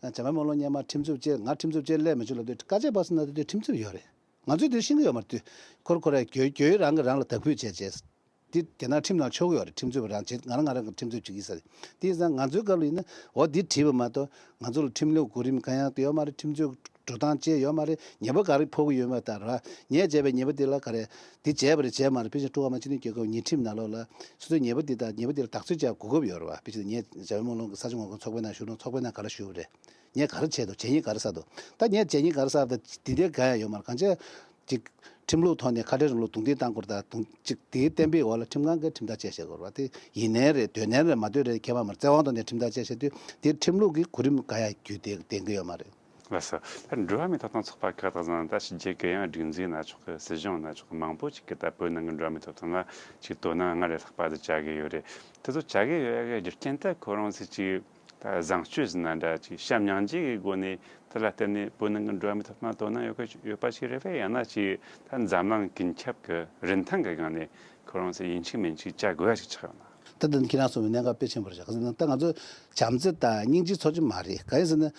འཇམ་དཔལ་དམག་སློབ་སྔོན་མ་ཁྲིམས་རྩོད་བྱས། ང་ཁྲིམས་རྩོད་བྱས་སླེབས་མི་ཆོག་ལབ་དུས་སྐད་ཆ་བར་སེང་ན་དེ་དུས་ཁྲིམས་རྩོད་ཡོད་རེད། ང་ཚོས་དེ་ཤེས་ཀྱི་ཡོད་མ་རེད་དུས། ཁོ་ར་ཁོ་ར་བརྒྱུད་བརྒྱུད་རང་གིས་རང་ལ་དག་འབུད་བྱས་བྱས། འདི་རྒྱ་ནག་ཁྲིམས་ནང་ཆོག་གི་ཡོད་རེད། ཁྲིམས་རྩོད་པ་རང་བྱེད་ང་རང་ང་རང་གི་ཁྲིམས་རྩོད་བྱེད་ཀྱི་ཡིན་ཟེར། དེ་ཡིན་ཙང་ང་ཚོའི་སྐབས་ལ་ཡིན་ན་འོ་འདི་བྲིས་པ་མ་གཏོགས་ང་ཚོ་ལ་ཁྲིམས་ལུགས་གོ་རིམ་གང་ཡང་ཡོད་མ་རེད། ཁྲིམས་རྩོད་འགྲོ་སྟངས་བཅས་ཡོད་མ་རེད། ཉེས་པ་ག་རེ་ཕོག་གི་ཡོད་མེད་དང་ར། ངས་བྱས་པའི་ཉེས་པ་དེ་ལ་ག་རེ་འདི་བྱས་པ་རེད་བྱས་མ་རེད། དཔེ་ཆ་ཀྲུང་ཧྭ་མི་དམངས་སྤྱི་མཐུན་རྒྱལ་ཁབ་ཉེས་ཁྲིམས་ནང་ལོགས་ལ་སོ་སོའི་ཉེས་པ་འདི་དང་ཉེས་པ་འདི་ལ་བདག་འཛིན་བྱ་དགོས་ཀྱི་ཡོད་རེད་བ། དཔེ་ཆ་ངས་འཇམ་དཔལ་དམག་སློབ་ཀྱི་ས་ཆ་ངོ་རྒོལ་ཚོགས་པའི་ནང་ཞུགས་རུང་ཚོགས་པའི་ནང་ག་རེ་ཞུས་པ་རེད། ངས་ག་རེ་བྱས་འདུག་བྱས་ཉེས་ག་རེ་བསགས་འདུག་ད་ངས་བྱས་ཉེས་ག་རེ་བསགས་འདུག་དེ་འདྲའི་གང་ཡང་ཡོད་མ་རེད། གང་བྱས་ཅིག་ཁྲིམས་ལུགས་ཐོག་ནས་ཁ་བྲལ་རིང་ལུགས་རྡུང་རྡེག་བཏང་དགོས་རེད། ད་རྡུང་ཅིག་དེའི་བསྟན་པའི་འོག་ལ་ཁྲིམས་ཁང་གིས་ཁྲིམས་ཐག་བཅད་བཞག་དགོས་རེད་བ། དེ་ཡིན་ནའི་རེད། འདོད་ནའི་རེད། མ་འདོད་རེད། ཁྱད་པར་མ་རེད། བཙན་དབང་ཐོག་ནས་ཁྲིམས་ཐག་བཅད་བཞག་དུས་དེ་ཁྲིམས་ལུགས་ཀྱི་གོ་རིམ་གང་ཡང་བརྒྱུད་དེ་ལྡན་གྱི་ཡོད་མ་རེད། ལགས་སོ། ད་འགྲོ་བ་མིའི་ཐོབ་ཐང་ཚོགས་པ་ཁག་དང་ད་ཕྱི་རྒྱལ་གྱི་ཡང་སྒྲིག་འཛུགས་ན་ཆོག་གི། སྲིད་གཞུང་ན་ཆོག་གི། མང་པོ་ཅིག་གིས་ད་བོད་ནང་གི་འགྲོ་བ་མིའི་ཐོབ་ཐང་ལ་ཅིག་དོ་སྣང་སྔར་ལས་ལྷག་པ་དེ་བྱ་གི་ཡོད་རེད། དེ་ཚོ་བྱ་གི་ཡོད་ཡ་གི་རྒྱུ་རྐྱེན་ད་ཁོ་རང་ཚོས་ཅིག་ད་བཟང་སྤྱོད་ཟེར་ན་འདྲ། ཅིག་བྱམས་སྙིང་རྗེ་གི་སྒོ་ནས་དེ་ལ་བརྟེན་ནས་བོད་ནང་གི་འགྲོ་བ་མིའི་ཐོབ་ཐང་དོ་སྣང་ཡོད་གི་ཡོད་པ་ཞིག་རེད་པས། ཡང་ན་ཅིག་ད་འཛམ་གླིང་ཀུན་ཁྱབ་ཀྱི་རིན་ཐང་གི་སྒང་ནས་ཁོ་རང་ཚོས་ཡིན་གཅིག་མིན་གཅིག་བྱ་དགོས་ཡ་ཞིག་ཆགས་ཡོད་ན། ད་ལྟ་ཁྱེད་རང་གསུངས་པའི་གནད་འགག་དཔེ་ཆེན་པོ་རེད་ཤག་ད་ང་ཚོ་བྱམས་བརྩེ་དང་སྙིང་རྗེ་ཚོ་ཅིག་མ་རེད། གང་ཡིན་ཟེར་ན།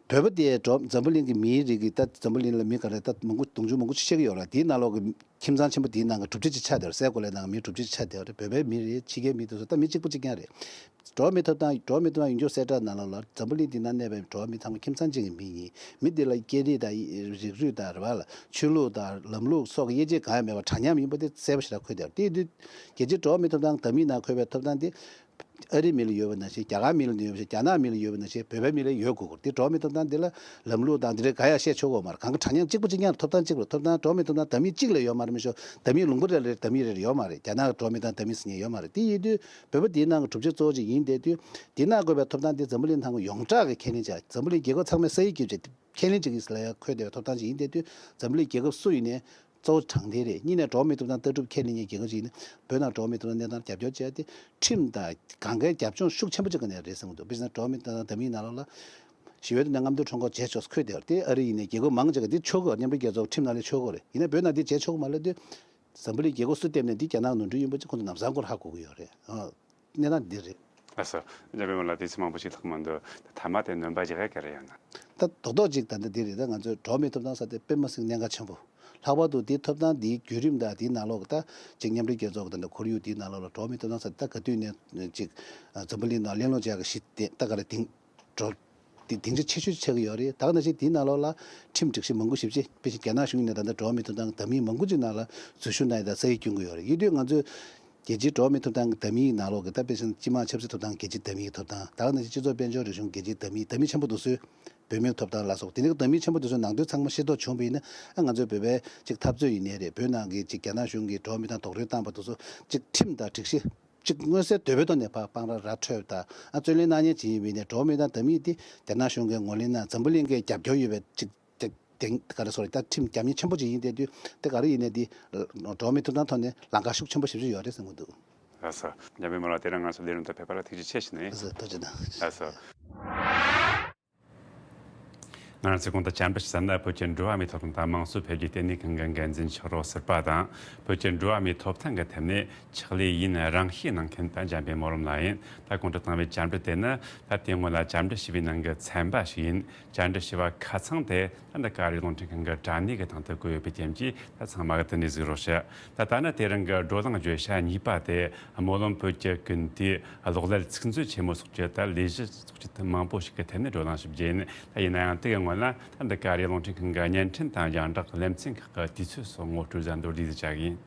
བོད་པ་དེ་འགྲོ་འཛམ་བུ་གླིང་གི་མིའི་རིགས་ཀྱི་ད་འཛམ་བུ་གླིང་ལ་མི་ག་རེ་ད་མང་པོ་དུང་ཕྱུར་མང་པོ་ཅིག་ཤེས་ཀྱི་ཡོད་རེད། དེའི་ནང་ལོགས་ཀྱི་ཁྱིམ་ཚང་ཆེན་པོ་དེའི་ནང་གི་གྲུབ་ཆ་ཅིག་ཆགས་བསྡད་རེད། སའི་གོ་ལའི་ནང་གི་མི་གྲུབ་ཆ་ཅིག་ཆགས་བསྡད་རེད། བོད་པའི་མི་རེད། ཕྱི་རྒྱལ་མི་དེ་ཚོ་ད་མི་གཅིག་པ་གཅིག་རྐྱང་རེད། འགྲོ་བ་མིའི་ཐོབ་ཐང་འགྲོ་བ་མིའི་ཐོབ་ཐང་ཡོངས་ཁྱབ་གསལ་བསྒྲགས་ནང་ལོགས་ལ་འཛམ་བུ་གླིང་འདི་ན་གནས་པའི་འགྲོ་བ་མི་ཚང་མ་ཁྱིམ་ཚང་གཅིག་གི་མི་ཡིན། མི་འདི་ལ་སྐད་རིགས་དང་རིགས་རུས་དང་རེད་བ་ལ་ཆོས་ལུགས་དང་ལམ་ལུགས་སོགས་ཀྱི་དབྱེ་འབྱེད་གང་ཡང་མེད་པར་འདྲ་མཉམ་ཡིན་པ་དེ་གསལ་པོ་ཞེ་དྲག་འཁོད་བསྡད་ཡོད་རེད། དེ་དུས་རྒྱལ་སྤྱིའི་འགྲོ་བ་མིའི་ཐོབ་ཐང་འདྲ་མིན་ནང་འཁོད་པའི་ཐོབ་ཐང་དེ། ཨ་རིའི་མི་ལ་ཡོད་པ་ནང་བཞིན། རྒྱ་གར་མི་ལ་ཡོད་པ་ནང་བཞིན། རྒྱ་ནག་མི་ལ་ཡོད་པ་ནང་བཞིན་བོད་པའི་མི་ལ་ཡོད་དགོས་ཀྱི་རེད། དེ་འགྲོ་བ་མིའི་ཐོབ་ཐང་འདི་ལ་ལམ་ལུགས་དང་འདི་འདྲའི་གང་ཡང་བཤད་ཆོག་གི་ཡོད་མ་རེད། གང་ག་འདྲ་མཉམ་གཅིག་པ་གཅིག་རྐྱང་རེད། ཐོབ་ཐང་གཅིག་རེད། ཐོབ་ཐང་འགྲོ་བ་མིའི་ཐོབ་ཐང་འདྲ་མིན་གཅིག་ལ་ཡོད་མ་རེད། མི་ཤོག་འདྲ་མིན་ལུང་པ་རེ་ལ་འདྲ་མིན་རེ་ཡོད་མ་རེད། རྒྱ་ནག་གི་འགྲོ་བ་མིའི་ཐོབ་ཐང་འདྲ་མིན་ཟེར་མཁན་ཡོད་མ་རེད། དེ་ཡིན་དུས་བོད་པ་འདིའི་ནང་གི་གྲུབ་ཆ་གཙོ་བོ་ཅིག་ཡིན་བསྡད་དུས། འདི་ནང་དགོས་པའི་ཐོབ་ཐང་འདི་འཛམ་བུ་གླིང་ཐང་གི་ཡོངས་གྲགས་ཀྱི་ཁས་ལེན་བྱ། འཛམ་བུ་གླིང་རྒྱལ་ཁབ་ཚང་མས་ས་ཡིག་བརྒྱབ་བྱས་ཁས་ལེན་བྱེད་ཀྱི་ཟེར་ལ་ཡ་འཁོད་བསྡད་པའི་ཐོབ་ཐང་ཅིག་ཡིན་བསྡད་དུས། འཛམ་བུ་གླིང་རྒྱལ་ཁབ་སུ་ཡིན་ནའི་གཙོ་བོ་དྲང་བདེན་རེད། གཉིས་ནས་འགྲོ་བ་མིའི་ཐོབ་ཐང་ལྟ་གྲུབ་ཁས་ལེན་མཁན་རྒྱལ་ཁབ་ཅིག་ཡིན་ན། བོད་ནང་འགྲོ་བ་མིའི་ཐོབ་ཐང་གནས་སྟངས་རྒྱབ་སྐྱོར་བྱས་ཏེ། ཁྲིམས་དང་གང་གའི་རྒྱབ་ལྗོངས་ཤུགས་ཆེན་པོ་ཅིག་ག་ནས་རེད་བསམ་གྱི་འདུག་དཔེར་ན་འགྲོ་བ་མིའི་ཐོབ་ཐང་འདྲ་མིན་ནང་ལོགས་ལ་ཞི་བའི་དོན་ལ་རྔམ་སྟོན་ཁྲོམ་སྐོར་བྱས་ཆོག་ཟེར་འཁོད་བསྡད་ཡོད་རེད། དེ་ཨ་རི་ཡིན་ནའི་རྒྱལ་ཁབ་མང་ཆེ་ག་དེ་ཆོག་གི་ཡོད་རེད། མཉམ་འབྲེལ་རྒྱལ་ཚོགས་ཁྲིམས་ནང་ལ་ཆོག་གི་ཡོད་རེད། ཡིན་ནའི་བོད་ནང་དེ་བྱས་ཆོག་གི་མ་རེད་དུས། འཛམ་བུ་གླིང་རྒྱལ་ཁབ་སུ་བསྡད་ནའི་འདི་རྒྱ་ནག་ནོར་འཁྲུལ་ཡིན་པ་ཅིག་ཁོང་ཚོ་ལམ་སང་སྐོར་ཧ་གོ་གི་ཡོད་རེད། ཨ། གནས་སྟངས་འདི་རེད། ལགས་སོ། འཇམ་དཔལ་ལགས་དུས་ཚོད་མང་པོ་ཞིག་ལྷག་མི་འདུག་ད་མཐའ་མ་དེ་སྣོན་པ་རྒྱག་ཡ་ག་རེ་ཡོད་ན། ད་རྡོག་རྡོག་ཅིག་ད་ལྟ་འདི་རེད། ད་ང་ཚོའི་འགྲོ་བ་མིའི་ཐོབ་ཐང་ཟེར་དེ་དཔེ་མི་སྲིད་གནད་འགག་ཆེན་པོ། ལྷག་པར་དུ་འདིའི་ཐོབ་ཐང་འདིའི་བརྒྱུད་རིམ་དང་དེའི་ནང་ལོགས་ད་ཅིག་མཉམ་འབྲེལ་རྒྱལ་ཚོགས་ཀྱི་ད་ལྟ་ཁོར་ཡུག་དེའི་ནང་ལོགས་ལ་འགྲོ་བ་མིའི་ཐོབ་ཐང་ཟེར་ད་ག་དུས་ནས་ཅིག་འཛམ་བུ་གླིང་ནང་གླེང་སློང་བྱེད་ཡ་གི་གཞི་དེ་ད་ག་རེ་དེང་འགྲོ། དེ་སྡིངས་ཆ་ཆེ་ཤོས་ཆགས་ཀྱི་ཡོད་རེད། ད་ག་ནང་བཞིན་དེའི་ནང་ལོགས་ལ་ཁྲིམས་སྒྲིག་གཞི་མང་པོ་ཞེ་པོ་ཅིག་དཔེ་ཆ་རྒྱ་ནག་གཞུང་ནས་ད་ལྟ་འགྲོ་བ་མིའི་ཐོབ་ཐང་གི་འདྲ་མིན་མང་པོ་ཅིག་ནང་ལ་འཛུལ་ཞུགས་གནང་ཡ་དང་ས་ཡིག་སྐྱོན་གྱི་ཡོད་རེད། ཡིན་དུས་ང་ཚོས་ རྒྱལ་སྤྱིའི་འགྲོ་བ་མིའི་ཐོབ་ཐང་གི་འདམ་གྱི་ནང་ལོགས་ཀྱི་ད་དཔེ་བཞིན་སྤྱི་དམངས་ཆབ་སྲིད་ཐོབ་ཐང་། རྒྱལ་སྤྱིའི་འདམ་གྱི་ཐོབ་ཐང་། ད་ག་ནང་བཞིན་སྤྱི་ཚོགས་དཔལ་འབྱོར་རིག་གཞུང་གི་རྒྱལ་སྤྱིའི་འདམ་གྱི་འདམ་གྱི་ཆེན་པོ་དེ་ཚོའི་བུད་མེད་ཐོབ་ཐང་ལ་སོགས། དེ་ནི་འདམ་གྱི་ཆེན་པོ་དེ་ཚོའི་ནང་དོན་ཚང་མ་ཤེས་རྟོགས་བྱུང་བ་ཡིན་ན། ཨ་ང་ཚོའི་བོད་པའི་ཅིག་འཐབ་རྩོད་ཡིན་ནའི་རེད། བོད་ནང་གི་ཅིག་རྒྱ་ནག་གཞུང་གིས་འགྲོ་བ་མིའི་ཐོབ་ཐང་རྡོག་རོལ་བཏང་བ་དེ་ཚོ་ཅིག་ཁྲིམས་དང་སྒྲིག་གཞི་ཅིག་མངོན་གསལ་དོད་པོའི་ཐོག་ནས་ཕར་དཔང་ར་ར་འཕྲོད་དང་། ཨ་རྩོད་ལེན་གནང་མཁན་ཅིག་ཡིན་པ་ཡིན་ནའི། འགྲོ་བ་མིའི་ཐོབ་ཐང་འདམ་གྱི་དེ་རྒྱ་ནག་གཞུང་གིས་ངོས་ལེན་གནང་། འཛམ་བུ་གླིང་གིས་རྒྱབ་སྐྱོར་ཡོད་པའི་ཅིག་དེ་ག་རེ་ཟེར་ད་ཁྲིམས་རྒྱབ་གཉེར་ཆེན་པོ་ཅིག་ཡིན་བསྡད་དུས། དེ་ག་རེ་ཡིན་ནའི་དེ་འགྲོ་བ་མིའི་ཐོབ་ཐང་ཐོག་ནས་ལམ་ཁ་ཤུགས་ཆེན་པོ་ཞེ་པོ་ཅིག་ཡོད་རེད་བསམ་གྱི་འདུག། ལགས་སོ། འཇམ་དཔལ་མོ་ལགས། དེ་རིང་ང་ཚོའི་ལས་རིམ་དུ་ཕེབས་པ་ལ་ཐུགས་རྗེ་ཆེ་ཞུ་ནས། ལགས་སོ། ཐུགས་རྗེ་གནང་། ལགས་སོ། ང་རང་ཚོས་གོང་དུ་བཅར་འདྲི་ཞུས་ཙམ་ན། བོད་ཀྱི་འགྲོ་བ་མིའི་ཐོབ་ཐང་དང་དམངས་གཙོ་འཕེལ་རྒྱས་ལྟེ་གནས་ཁང་གི་འགན་འཛིན་ཕྱག་རོགས་ཟུར་པ་དང་། བོད་ཀྱི་འགྲོ་བ་མིའི་ཐོབ་ཐང་གི་ཐད་ནས་ཕྱག་ལས་ཡུན་རིང་ཤོས་གནང་མཁན་ད་འཇམ་དཔལ་མོ་རང་ལགས་ཡིན། ད་གོང་དུ་བཏང་བའི་བཅར་འདྲི་དེ་ནི། ད་དེ་སྔོན་ལ་བཅར་འདྲི་ཞུས་པའི་ནང་གི་ཚན་པ་ཞིག་ཡིན། བཅར་འདྲི་ཞུ་བ་ཁ་ཚང་དེ་ད་འདི་ག་རེ་རླུང་འཕྲིན་ཁང་གི་དྲ་གནས་ཀྱི་སྟེང་དུ་བཀོད་ཡོད་པའི་རྐྱེན་གྱིས། ད་ཚང་མ་གིས་དེ་ནས་གཟིགས་རོགས་ཞུ། ད་ད་ནི་དེ་རིང་གི་བགྲོ་གླེང་བརྗོད་བྱ་གཉིས་པ་དེ། སྨོན་ལམ་བོད་ཀྱི་ཀུན་བཏུས། གློག་ཀླད་ཚིག་མཛོད་ཆེན་མོ་སོགས་ཀྱི་ད་ལས་གཞི་སོགས་ཀྱི་མང་པོ་ཞིག་གི་ཐད་ནས་བགྲོ་གླེང་ཞུ་རྒྱུ་ཡིན། ད་ཡིན་ན་ཡང་དེ་གི་སྔོན་ལ། ད་འདི་ག་རེ་རླུང་འཕྲིན་ཁང་གི་བརྙན་འཕྲིན་དང་རྒྱང་བསྒྲགས་ཀྱི་ལེ་ཚན་ཁག་གི་དུས་ཚོད་སོགས་ངོ་སྤྲོད་གཟའ་མདོར་བསྡུས་ཏེ་བྱ་གི་ཡིན།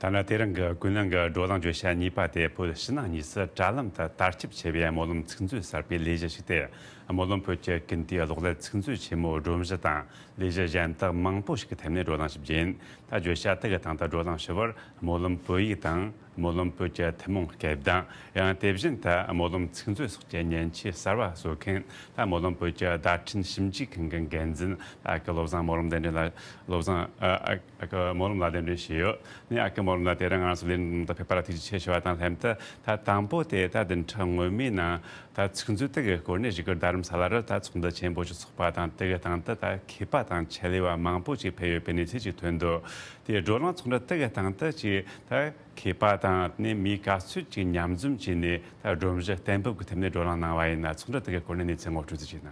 ད་ནི་དེ་རིང་གི་ཀུན་གླེང་གི་བགྲོ་གླེང་བརྗོད་བྱ་གཉིས་པ་དེ། བོད་ཕྱི་ནང་གཉིས་སུ་དྲ་ལམ་དུ་དར་ཁྱབ་ཆེ་བའི་སྨོན་ལམ་ཚིག་མཛོད་གསར་པའི་ལས་གཞི་ཞིག་སྟེ། སྨོན་ལམ་བོད་ཀྱི་ཀུན་བཏུས་གློག་ཀླད་ཚིག་མཛོད་ཆེན་མོའི་སྒྲོམ་གཞི་དང་ལས་གཞི་གཞན་དག་མང་པོ་ཞིག་གི་ཐད་ནས་བགྲོ་གླེང་ཞུ་རྒྱུ་ཡིན། ད་བརྗོད་བྱ་དེ་གི་སྟེང་དུ་བགྲོ་གླེང་ཞུ་བར། སྨོན་ལམ་བོད་ཡིག་དང་། སྨོན་ལམ་བོད་ཀྱི་ཐུན་མོང་སྐད་གདངས། ཡང་དེ་བཞིན་དུ་སྨོན་ལམ་ཚིག་མཛོད་སོགས་ཀྱི་མཉེན་ཆས་གསར་བ་བཟོ་མཁན། ད་སྨོན་ལམ་བོད་ཀྱི་བརྡ་འཕྲིན་ཞིབ་འཇུག་ཁང་གི་འགན་འཛིན། ད་ཨ་ཁུ་བློ་བཟང་སྨོན་ལམ་གདན་འདྲེན་ལགས། བློ་བཟང་། ཨ། ཨ། ཨ་ཁུ་སྨོན་ལམ་ལགས་གདན་འདྲེན་ཞུས་ཡོད། ནས་ཨ་ཁུ་སྨོན་ལམ་ལགས་དེ་རིང་ང་ཚོ་ལས་རིམ་དུ་ཕེབས་པ་ལ་ཐུགས་རྗེ་ཆེ་ཞུ་བ་དང་ལྷན་དུ། ད་དང་པོ་དེ་ད་བདུན་ཕྲག་སྔོན་མའི་ནང་ད་ཚིག་མཛོད་དེ་གི་སྐོར་ནས་བཞུགས་སྒར་རྡ་རམ་ས་ལ་རུ་ད་ཚོགས་འདུ་ཆེན་པོ་ཞིག་ཚོགས་པ་དང་། དེ་གི་སྟེང་དུ་ད་མཁས་པ་དང་ཆེད་ལས་པ་མང་པོ་ཞིག་ཕེབས་ཡོད་པའི་གནས་ཚུལ་ཞིག་ཐོན་འདུག། དེ་བགྲོ་གླེང་ཚོགས་འདུ་དེ་གི་སྟེང་དུ་ཅིག་ད་མཁས་པ་དང་ནས་མིའི་དཀའ་སྤྱད་ཅིག་མཉམ་འཛོམས་བྱས་ནས། ད་སྒྲོམ་གཞི་གཏན་ཕབ་ཀྱི་ཐད་ནས་བགྲོ་གླེང་གནང་བ་ཡིན་ན། ཚོགས་འདུ་དེ་གི་སྐོར་ནས་གནས་ཚུལ་ངོ་སྤྲོད་ཅིག་བྱས་ན།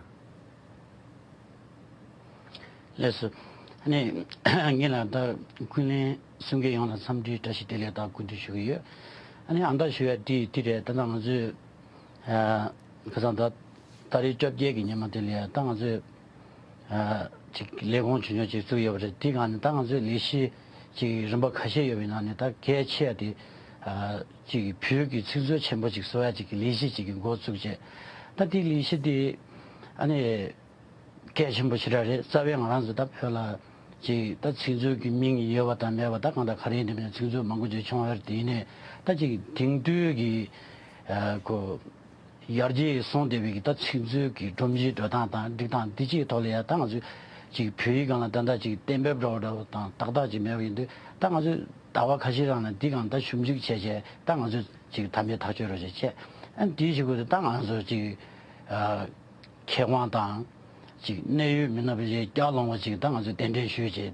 ལགས་སོ། ཨ་ནི་ངས་ལ་ད་ཀུན་གླེང་གསུང་མཁན་ཡོངས་ལ་འཚམས་འདྲིའི་བཀྲ་ཤིས་བདེ་ལེགས་དང་སྐུ་གཟུགས་ཞུ་གི་ཡོད། ཨ་ནི་ཨ་མདའ་ཞུ་ཡ་དེ་དེ་རེད། ད་ལྟ་ང་ཚོས་ཨ་ཁ་སང་ད་ད་རེས་བཅོ་བརྒྱད་ཀྱི་ཉི་མ་དེ་ལ་ད་ང་ཚོས་ཨ་ཅིག་ལས་ཁུངས་ཆུང་ཆུང་ཅིག་བཙུགས་ཡོད་པ་རེད། དེ་སྒང་ནས་ད་ང་ཚོས་ལས་གཞི་ཅིག་རིམ་པ་ཁ་ཤས་ཡོད་པའི་ནང་ནས། ད་གལ་ཆེ་བ་དེ་ཨ་ཅིག་བོད་ཀྱི་ཚིག་མཛོད་ཆེན་པོ་ཅིག་བཟོ་ཡ་ཅིག་གི་ལས་གཞི་ཅིག་གི་འགོ་བཙུགས་བྱས། ད་དེ་ལས་གཞི་དེ་ཨ་ནི་གལ་ཆེན་པོ་ཞེ་དྲག་རེད། རྩ་བའི་ང་རང་ཚོ་ད་བོད་ལ་ཅིག་ད་ཚིག་མཛོད་ཀྱི་མིང་ཡོད་པ་དང་མེད་པ། ད་གང་ལྟར་ག་རེ་ཡིན་དེ་མིན་ཚིག་མཛོད་མང་པོ་ཅིག་བྱུང་བ་རེད། དེ་ཡིན་ནའི་ད་ཅིག་དེང་དུས་ཀྱི་ཨ་ཁོ་ཡར་རྒྱས་སོང་བསྡད་པའི་གི་ད་ཚིག་མཛོད་ཀྱི་སྒྲོམ་གཞིའི་འགྲོ་སྟངས་དང་སྒྲིག་སྟངས་འདི་གཅིག་གི་ཐོག་ལ་ཡ། ད་ང་ཚོས་ཅིག་བོད་ཡིག་སྒང་ལ་ད་ལྟ་ཅིག་གཏན་འབེབས་འདྲ་བོ་འདྲ་བོ་དང་ཏག་ཏག་ཅིག་མེད་པ་ཡིན་དུས། ད་ང་ཚོས་ཟླ་བ་ཁ་ཤས་རང་ལ་འདི་སྒང་ད་ཞིབ་འཇུག་བྱས་བྱས། ད་ང་ཚོས་ཅིག་ད་ལྟའི་ཐག་གཅོད་རོགས་བྱས་བྱས། ཨ་ནི་དེའི་གཞུག་གུ་དེ་ད་ང་ཚོ་ཅིག་ཨ་མཁས་དབང་དང་ཅིག་གནད་ཡོད་མི་སྣ་ཕལ་ཆེར་བསྐྱར་ལོང་བ་ཅིག་ད་ང་ཚོས་གདན་འདྲེན་ཞུས་བྱས།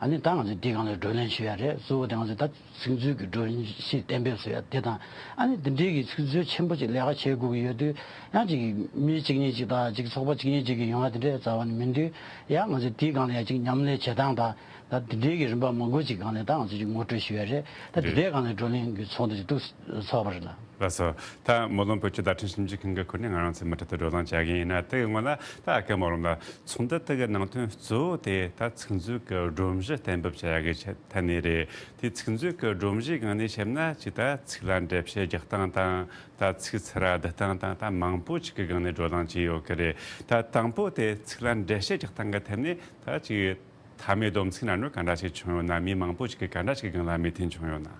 ཨ་ནི་ད་ང་ཚོས་འདི་སྒང་ལ་བགྲོ་གླེང་ཞུ་ཡ་རེད། གཙོ་བོ་དེ་ང་ཚོས་ད་ཚིག་མཛོད་ཀྱི་སྒྲོམ་གཞི་གཏན་འབེབས་བཟོ་ཡ་དེ་དང་། ཨ་ནི་འདི་འདྲའི་གི་ཚིག་མཛོད་ཆེན་པོ་ཅིག་ལས་ཀ་བྱེད་དགོས་ཀྱི་ཡོད་དུས། ཡང་ཅིག་མི་གཅིག་གཉིས་ཅིག་དང་ཅིག་ཚོགས་པ་གཅིག་གཉིས་ཅིག་གི་ཡོང་བ་དེ་འདྲའི་རྩ་བ་ནས་མིན་དུས། ཡང་ང་ཚོས་འདི་སྒང་ལ་ཡ་ཅིག་མཉམ་ལས་བྱེད་སྟངས་དང་། ད་འདི་འདྲའི་གི་རིམ་པ་མང་པོ་ཅིག་སྒང་ནས་ད་ང་ཚོས་ཅིག་ངོ་སྤྲོད་ཞུ་ཡ་རེད། ད་འདི་རེད། འདྲའི་སྒང་ནས་བགྲོ་གླེང་གི་ཚོགས་འདུ་ཅིག་ཏུ་ཚོགས་པ་རེད་ལ། ལགས་སོ། ད་སྨོན་ལམ་བོད་ཀྱི་བརྡ་འཕྲིན་ཞིབ་འཇུག་ཁང་གི་ཁུར་ནས་ང་རང་ཚོའི་མུ་མཐུད་དུ་བགྲོ་གླེང་བྱ་གི་ཡིན་ན། དེ་གི་སྔོན་ལ་ད་ཨ་ཀ་སྨོན་ལམ་ལགས། ཚོགས་འདུ་དེ་གི་ནང་དོན་གཙོ་བོ་དེ་ད་ཚིག་མཛོད་ཀྱི་སྒྲོམ་གཞི་གཏན་འབེབས་བྱ་ཡ་གི་ཆེད་ཐད་ནས་རེད། དེ་ཚིག་མཛོད་ཀྱི་སྒྲོམ་གཞིའི་སྒང་ནས་བཤད་ན། ཅིག་ད་ཚིག་ལ་འགྲེལ་བཤད་རྒྱག་སྟངས་དང་། ད་ཚིག་ཚུར་བསྡུ་སྟངས་དང་། ད་མང་པོ་ཅིག་གི་སྒང་ནས་བགྲོ་གླེང་བྱས་ཡོད་ཀྱི་རེད། ད་དང་པོ་དེ་ཚིག་ལ་འགྲེལ་བཤད་རྒྱག་སྟངས་ཀྱི་ཐད་ནས་ད་ཅིག་མཐའ་མའི་སྡོམ་ཚིག་ནང་ནས་ག་འདྲ་ཞིག་བྱུང་ཡོད་ན། མི་མང་པོ་ཞིག་གིས་ག་འདྲ་ཞིག་གི་སྒང་ལ་མོས་མཐུན་བྱུང་ཡོད་ན།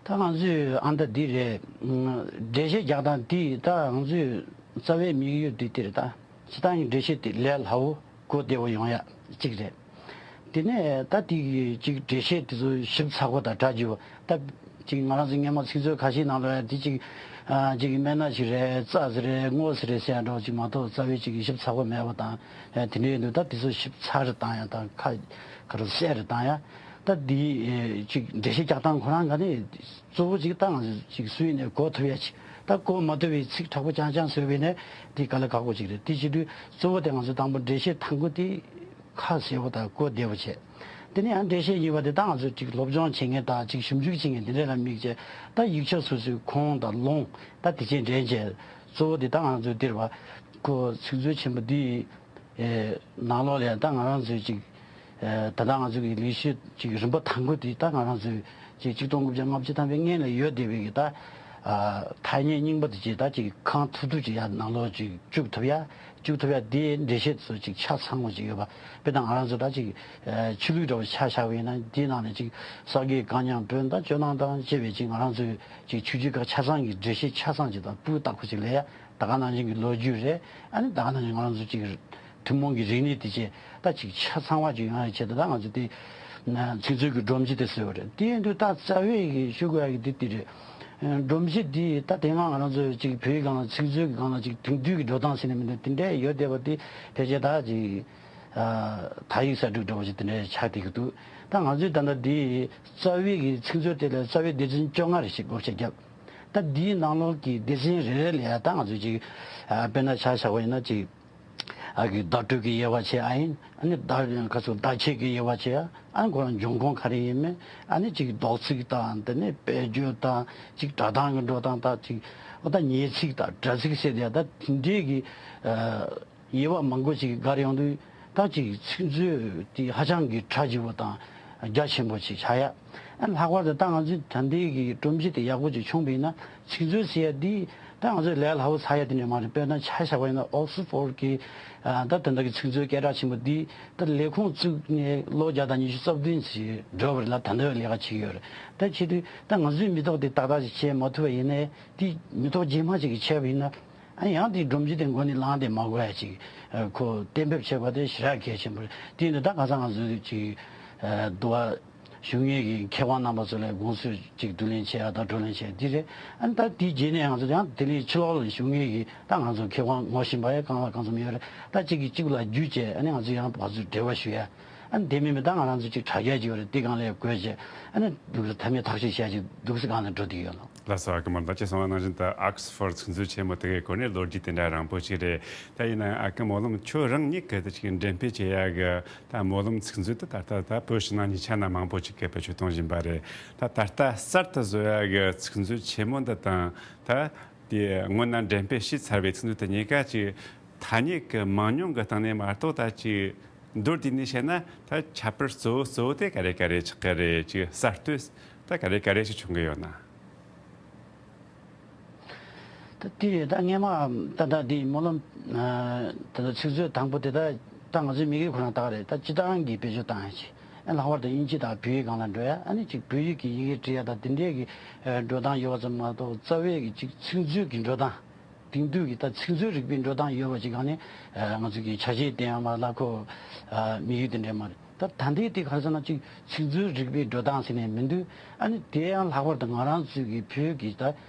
ད་ང་ཚོས་ཨ་ད་འདི་རེད། འགྲེལ་བཤད་རྒྱག་སྟངས་དེ་ད་ང་ཚོས་རྩ་བའི་དམིགས་ཡུལ་དེ་དེ་རེད། ད་སྤྱིར་བཏང་གི་འགྲེལ་བཤད་དེ་ལས་སླ་བོ་གོ་བདེ་བོ་ཡོང་ཡ་གཅིག་རེད། དེ་ནས་ད་དེ་གི་ཅིག་འགྲེལ་བཤད་དེ་ཚོ་ཞིབ་ཚགས་པོ་དང་སྒྲ་རྒྱས་པོ། ད་ཅིག་ང་རང་ཚོ་སྔོན་མ་ཚིག་མཛོད་ཁ་ཤས་ནང་ལ་ཡ་དེ་ཅིག་ཨ་ཅིག་སྨན་སྣ་ཞིག་རེད། རྩ་ཟེར་རེད། སྔོ་ཟེར་རེད་ཟེར་ཡ་འདྲ་བོ་ཅིག་མ་གཏོགས། རྩ་བའི་ཅིག་ཞིབ་ཚགས་པོ་མེད་པ་དང་། ཨ་དེ་འདྲ་ཡིན་དུས་ད་དེ་ཚོ་ཞིབ་ཚགས་རེ་བཏང་ཡ་དང་། ཁ་ཁ་རུ་གསལ་རེ་བཏང་ཡ། ད་འདི་ཨེ་ཅིག་འགྲེལ་བཤད་རྒྱག་སྟངས་ཁོ་རང་ག་ནས་གཙོ་བོ་ཅིག་ད་ང་ཚོ་ཅིག་སུ་ཡིན་ནའི་གོ་ཐུབ་ཡ་ཅིག་ད་གོ་མ་ཐུབ་པའི་ཚིག་དྲག་པོ་རྐྱང་རྐྱང་བཟོས་པ་ཡིན་ནའི་དེ་དཀའ་ལས་ཁག་པོ་ཅིག་རེད། དེ་བྱེད་དུས་གཙོ་བོ་དེ་ང་ཚོ་དང་པོ་འགྲེལ་བཤད་དང་པོ་དེ་ཁ་གསལ་པོ་དང་གོ་བདེ་པོ་བྱས། དེ་ནས་ཡང་འགྲེལ་བཤད་གཉིས་པ་དེ་ད་ང་ཚོ་ཅིག་སློབ་སྦྱོང་བྱེད་མཁན་དང་ཅིག་ཞིབ་འཇུག་བྱེད་མཁན་དེ་འདྲ་ལ་དམིགས་བྱས། ད་ཡིག་ཆ་སོ་སོའི་ཁུངས་དང་ལུང་ད་དེ་བྱས་འདྲེན་བྱས། གཙོ་བོ་དེ་ད་ང་ཚོའི་འདིར་བ་ཁོ་ཚིག་མཛོད་ཆེན་པོ་འདིའི་ཨེ་ནང་ལོགས་ལ་ཡང་ད་ང་རང་ཚོའི་ཅིག་ཨེ་ད་ལྟ་ང་ཚོའི་གི་ལས་གཞི་ཅིག་རིམ་པ་དང་པོ་དེ་ད་ང་རང་ཚོའི་ཅིག་ཆིག་སྟོང་དགུ་བརྒྱ་ལྔ་བཅུ་ཐམ་པའི་སྔན་ལ་ཡོད་བསྡད་པའི་གི་ད་ཨ་ཐ་སྙད་རྙིང་པ་དེ་ཅིག་ད་ཅིག་གང་ཐུབ་ཐུབ་ཅིག་ཡར་ནང་ལོགས་ཅིག་བཅུག་ཐུབ་ཡ། བཅུག་ཐུབ་ཡ་དེའི་འགྲེལ་བཤད་ཚོ་ཅིག་ཆ་ཚང་བ་ཅིག་ཡོད་པ། དཔེར་ན་ང་རང་ཚོ་ད་ཅིག་ཨ་ཆོས་ལུགས་འདྲ་བོ་ཆ་བཞག་པ་ཡིན་ན། དེའི་ནང་ནས་ཅིག་ས་དགེ་བཀའ་རྙིང་བོན་དང་ཇོ་ནང་དང་བཅས་པའི་ཅིག་ང་རང་ཚོའི་ཅིག་ཆོས་བརྒྱུད་ཁག་ཆ་ཚང་གི་འགྲེལ་བཤད་ཆ་ཚང་ཅིག་དང་སྤུས་དག་པོ་ཅིག་ལས་ཡ། ད་ག་ནང་བཞིན་གྱི་ལོ་རྒྱུས་རེད། ཨ་ནི་ད་ག་ནང་བཞིན་ང་རང་ཚོ་ཅིག་ཐུན་མོང་གི་རིག་གནས་དེ་བཅས་ད་ཅིག་ཆ་ཚང་བ་ཅིག་ཡོང་ཡ་ཆེད་དུ། ད་ང་ཚོ་དེ་ཚིག་མཛོད་ཀྱི་སྒྲོམ་གཞི་དེ་བཟོས་པ་རེད། དེ་ཡིན་དུས་ད་རྩ་བའི་གི་ཞུ་དགོས་ཡ་གི་དེ་དེ་རེད། སྒྲོམ་གཞི་དེ་ད་དེ་སྔ་ང་རང་ཚོ་ཅིག་བོད་ཡིག་སྒང་ལ་ཚིག་མཛོད་ཀྱི་སྒང་ལ་ཅིག་དེང་དུས་ཀྱི་འགྲོ་སྟངས་ཟེར་ནས་མི་འདུག་དེ་འདྲ་ཡོད་བསྡད་པ་དེ་ཕལ་ཆེར་ད་ཅིག་ཨ་དག་ཡིག་གསར་སྒྲིག་འདྲ་བོ་ཞིག་དེ་འདྲ་ཆགས་བསྡད་ཀྱི་འདུག་ད་ང་ཚོས་ད་ལྟ་འདི་རྩ་བའི་གི་ཚིག་མཛོད་དེ་ལ་རྩ་བའི་སྡེ་ཚན་བཅོ་ལྔ་རེ་ཞིག་བགོ་བཤའ་བརྒྱབ། ད་འདིའི་ནང་ལོགས་ཀྱི་སྡེ་ཚན་རེ་རེ་ལ་ཡ་ད་ང་ཚོས་ཅིག་ཨ་དཔེར་ན་ཆ་བཞག་པ་ཡིན་ན། ཅིག་ཨ་གི་བརྡ་སྤྲོད་ཀྱི་དབྱེ་བ་ཕྱེ་ཡ་ཡིན། ཨ་ནི་བརྡ་ཁ་ཚོ་བརྡ་ཆད་ཀྱི་དབྱེ་བ་ཕྱེ་ཡ། ཨ་ནི་ཁོ་རང་འབྱུང་ཁུངས་ག་རེ་ཡིན་མིན། ཨ་ནི་ཅིག་འདོགས་ཚིག་དང་། དེ་ནས་དཔེ་བརྗོད་དང་། ཅིག་སྒྲ་གདངས་ཀྱི་འགྲོ་སྟངས་དང་། ཅིག་འོ་ད་ཉེས་ཚིག་དང་དྲ་ཚིག་ཟེར་དེ། ད་དེ་འདྲའི་གི་ཨ་དབྱེ་བ་མང་པོ་ཞིག་བགར་ཡོང་དུས། ད་ཅིག་ཚིག་མཛོད་དེ་ཧ་ཅང་གི་གྲ་རྒྱས་པོ་དང་རྒྱ་ཆེན་པོ་ཞིག་ཆགས་ཡ། ཨ་ལྷག་པར་དུ་ད་ང་ཚོའི་ད་ལྟའི་གི་སྒྲོམ་གཞི་དེ་ཡག་པོ་ཅིག་བྱུང་བ་ཡིན་ན། ཚིག་མཛོད་ཟེར་ཡ་འདི་ད་ང་ཚོའི་ལས་སླ་བོ་ཚར་ཡ་དེ་འདྲ་མ་རེད། དཔེར་ན་ཆ་བཞག་པ་ཡིན་ན། ཨོག་སི་ཕོར་གི་ཨ་ད་ད་ལྟ་གི་ཚིག་མཛོད་སྐད་གྲགས་ཆེན་པོ་འདི་ད་ལས་ཁུངས་བཙུགས་ནས་ལོ་བརྒྱ་དང་ཉི་ཤུ་རྩ་བདུན་ཞིག་འགྲོ་བ་རེད་ལ། ད་ལྟ་ལས་ཀ་བྱེད་ཀྱི་ཡོད་རེད། ད་བྱེད་དུས་ད་ང་ཚོས་མི་ཐོག་དེ་ཏག་ཏག་ཅིག་བྱས་མ་ཐུབ་པ་ཡིན་ནའི། དེ་མི་ཐོག་རྗེས་མ་ཅིག་གིས་བྱས་པ་ཡིན་ན། ཨ་ཡང་དེའི་སྒྲོམ་གཞི་དེ་མགོ་ནས་བླངས་ཏེ་མ་དགོས་ཡ་ཅིག་ཨ་ཁོ་གཏན་འབེབས་བྱེད་པ་དེ་ཞེ་དྲག་གལ་ཆེན་པོ་རེད། དེ་ཡིན་དུས་ད་ཁ་སང་ང་ཚོས་ཅིག་ཨ་འདུལ་བ་ཞུ་མཁན་གྱི་མཁས་དབང་རྣམ་པ་ཚོ་ལ་དགོངས་ཚུལ་ཅིག་བསྡུ་ལེན་བྱེད་ཡ་དང་བགྲོ་གླེང་བྱེད་ཡ་འདི་རེད། ཨ་ནི་ད་དེའི་རྗེས་ནས་ང་ཚོ་ཡང་དེ་ལས་ཕྱི་ལོགས་ལ་བཞུགས་མཁན་གྱི་ད་ང་ཚོ་མཁས་དབང་ངོ་ཤེས་པ་ཡང་གང་ལ་གང་འཚམ་ཡོད་རེད། ད་གཅིག་གིས་གཅིག་ལ་བརྒྱུད་བྱས། ཨ་ནི་ང་ཚོ་ཡང་ཕར་ཚུར་འབྲེལ་བ་ཞུ་ཡ། ཨ་ནི་དེ་མིན་པའི་ད་ང་རང་ཚོ་ཅིག་དྲ་རྒྱ་ཅིག་ཡོད་རེད། དེ་སྒང་ལ་ཡང་བཀོད་བྱས། ཨ་ནི་འདུག་སེ་མཐའ་མའི་ཐག་གཅོད་བྱས་ཅིག་འདུག་སེ་སྒང་ལ་འགྲོ་བསྡད་ཡོད་ལགས། ལགས་སོ། ཨ་ཀ་སྨོན་ལམ་ལགས་ཀྱིས་གསུངས་པ་ནང་བཞིན་དུ་ཨོག་སི་ཕོར་ཚིག་མཛོད་ཆེན་མོ་དེ་གའི་སྐོར་ནས་ལོ་རྒྱུས་དེ་འདྲ་རིང་པོ་ཞིག་རེད། ད་ཡིན་ན་ཨ་ཀ་སྨོན་ལམ་ཁྱོད་རང་ཉིད་ཀྱིས་ད་ཅིག་འགྲེམས་སྤེལ་བྱེད་ཡ་གི་ད་སྨོན་ལམ་ཚིག་མཛོད་དེ་ད་ལྟ་ད་བོད་ཕྱི་ནང་གཉིས་ཆ་ན་མང་པོ་ཞིག་གིས་བེད་སྤྱོད་གཏོང་བཞིན་པ་རེད། ད་ད་ལྟ་གསར་དུ་བཟོ་ཡ་གི་ཚིག་མཛོད་ཆེན་མོ་འདི་དང་། ད་དེ་སྔོན་ན་འགྲེམས་སྤེལ་བྱས་ཚར་བའི་ཚིག་མཛོད་དེ་གཉིས་ཀ་ཅིག་ཐ་སྙད་ཀྱི་མང་ཉུང་གི་སྟེང་ནས་མ་གཏོགས། ད་ཅིག་མདོར་བསྡུས་ནས་བཤད་ན། ད་ཁྱད་པར་གཙོ་བོ་གཙོ་བོ་དེ་ག་རེ་ག་རེ་ཆགས་ཀྱི་རེད། ཅིག་གསར་གཏོད་ད་ག་རེ་ག་རེ་ཞིག་བྱུང་གི་ཡོད་ན། ད་དེ་རེད། ད་སྔས་མ་ད་ད་དེ་སྨོན་ལམ་ཨ་ད་ད་ཚིག་མཛོད་དང་པོ་དེ་ད་ད་ང་ཚོའི་མི་རིགས་ཁོ་རང་ད་ག་རེད། ད་སྤྱིར་བཏང་གི་བེད་སྤྱོད་བཏང་ཡ་ཅིག་ཨ་ལྷག་པར་དུ་དབྱིན་ཇི་དང་བོད་ཡིག་སྒང་ལ་འགྲོ་ཡ། ཨ་ནི་ཅིག་བོད་ཡིག་གི་ཡི་གེ་འབྲི་ཡ་དང་དེ་འདྲའི་གི་ཨ་འགྲོ་སྟངས་ཡོད་པ་ཙམ་མ་གཏོགས། རྩ་བའི་གི་ཅིག་ཚིག་མཛོད་ཀྱི་འགྲོ་སྟངས། དེང་དུས་ཀྱི་ད་ཚིག་མཛོད་རིག་པའི་འགྲོ་སྟངས་ཡོད་པ་ཅིག་སྒང་ནས་ཨ་ང་ཚོ་གི་ཆ་ཤས་བསྟན་ཡ་མ་ལ་ཁོ་ཨ་དམིགས་ཡུལ་དེ་འདྲ་མ་རེད། ད་ད་ལྟའི་དེ་ག་རེ་ཟེར་ན། ཅིག་ཚིག་མཛོད་རིག་པའི་འགྲོ་སྟངས་ཟེར་ནས་མི་འདུག་ཨ་ནི་དེ་ཡང་ལྷག་པར་དུ་ང་རང་ཚོའི་གི་བོད་ཀྱི་ད་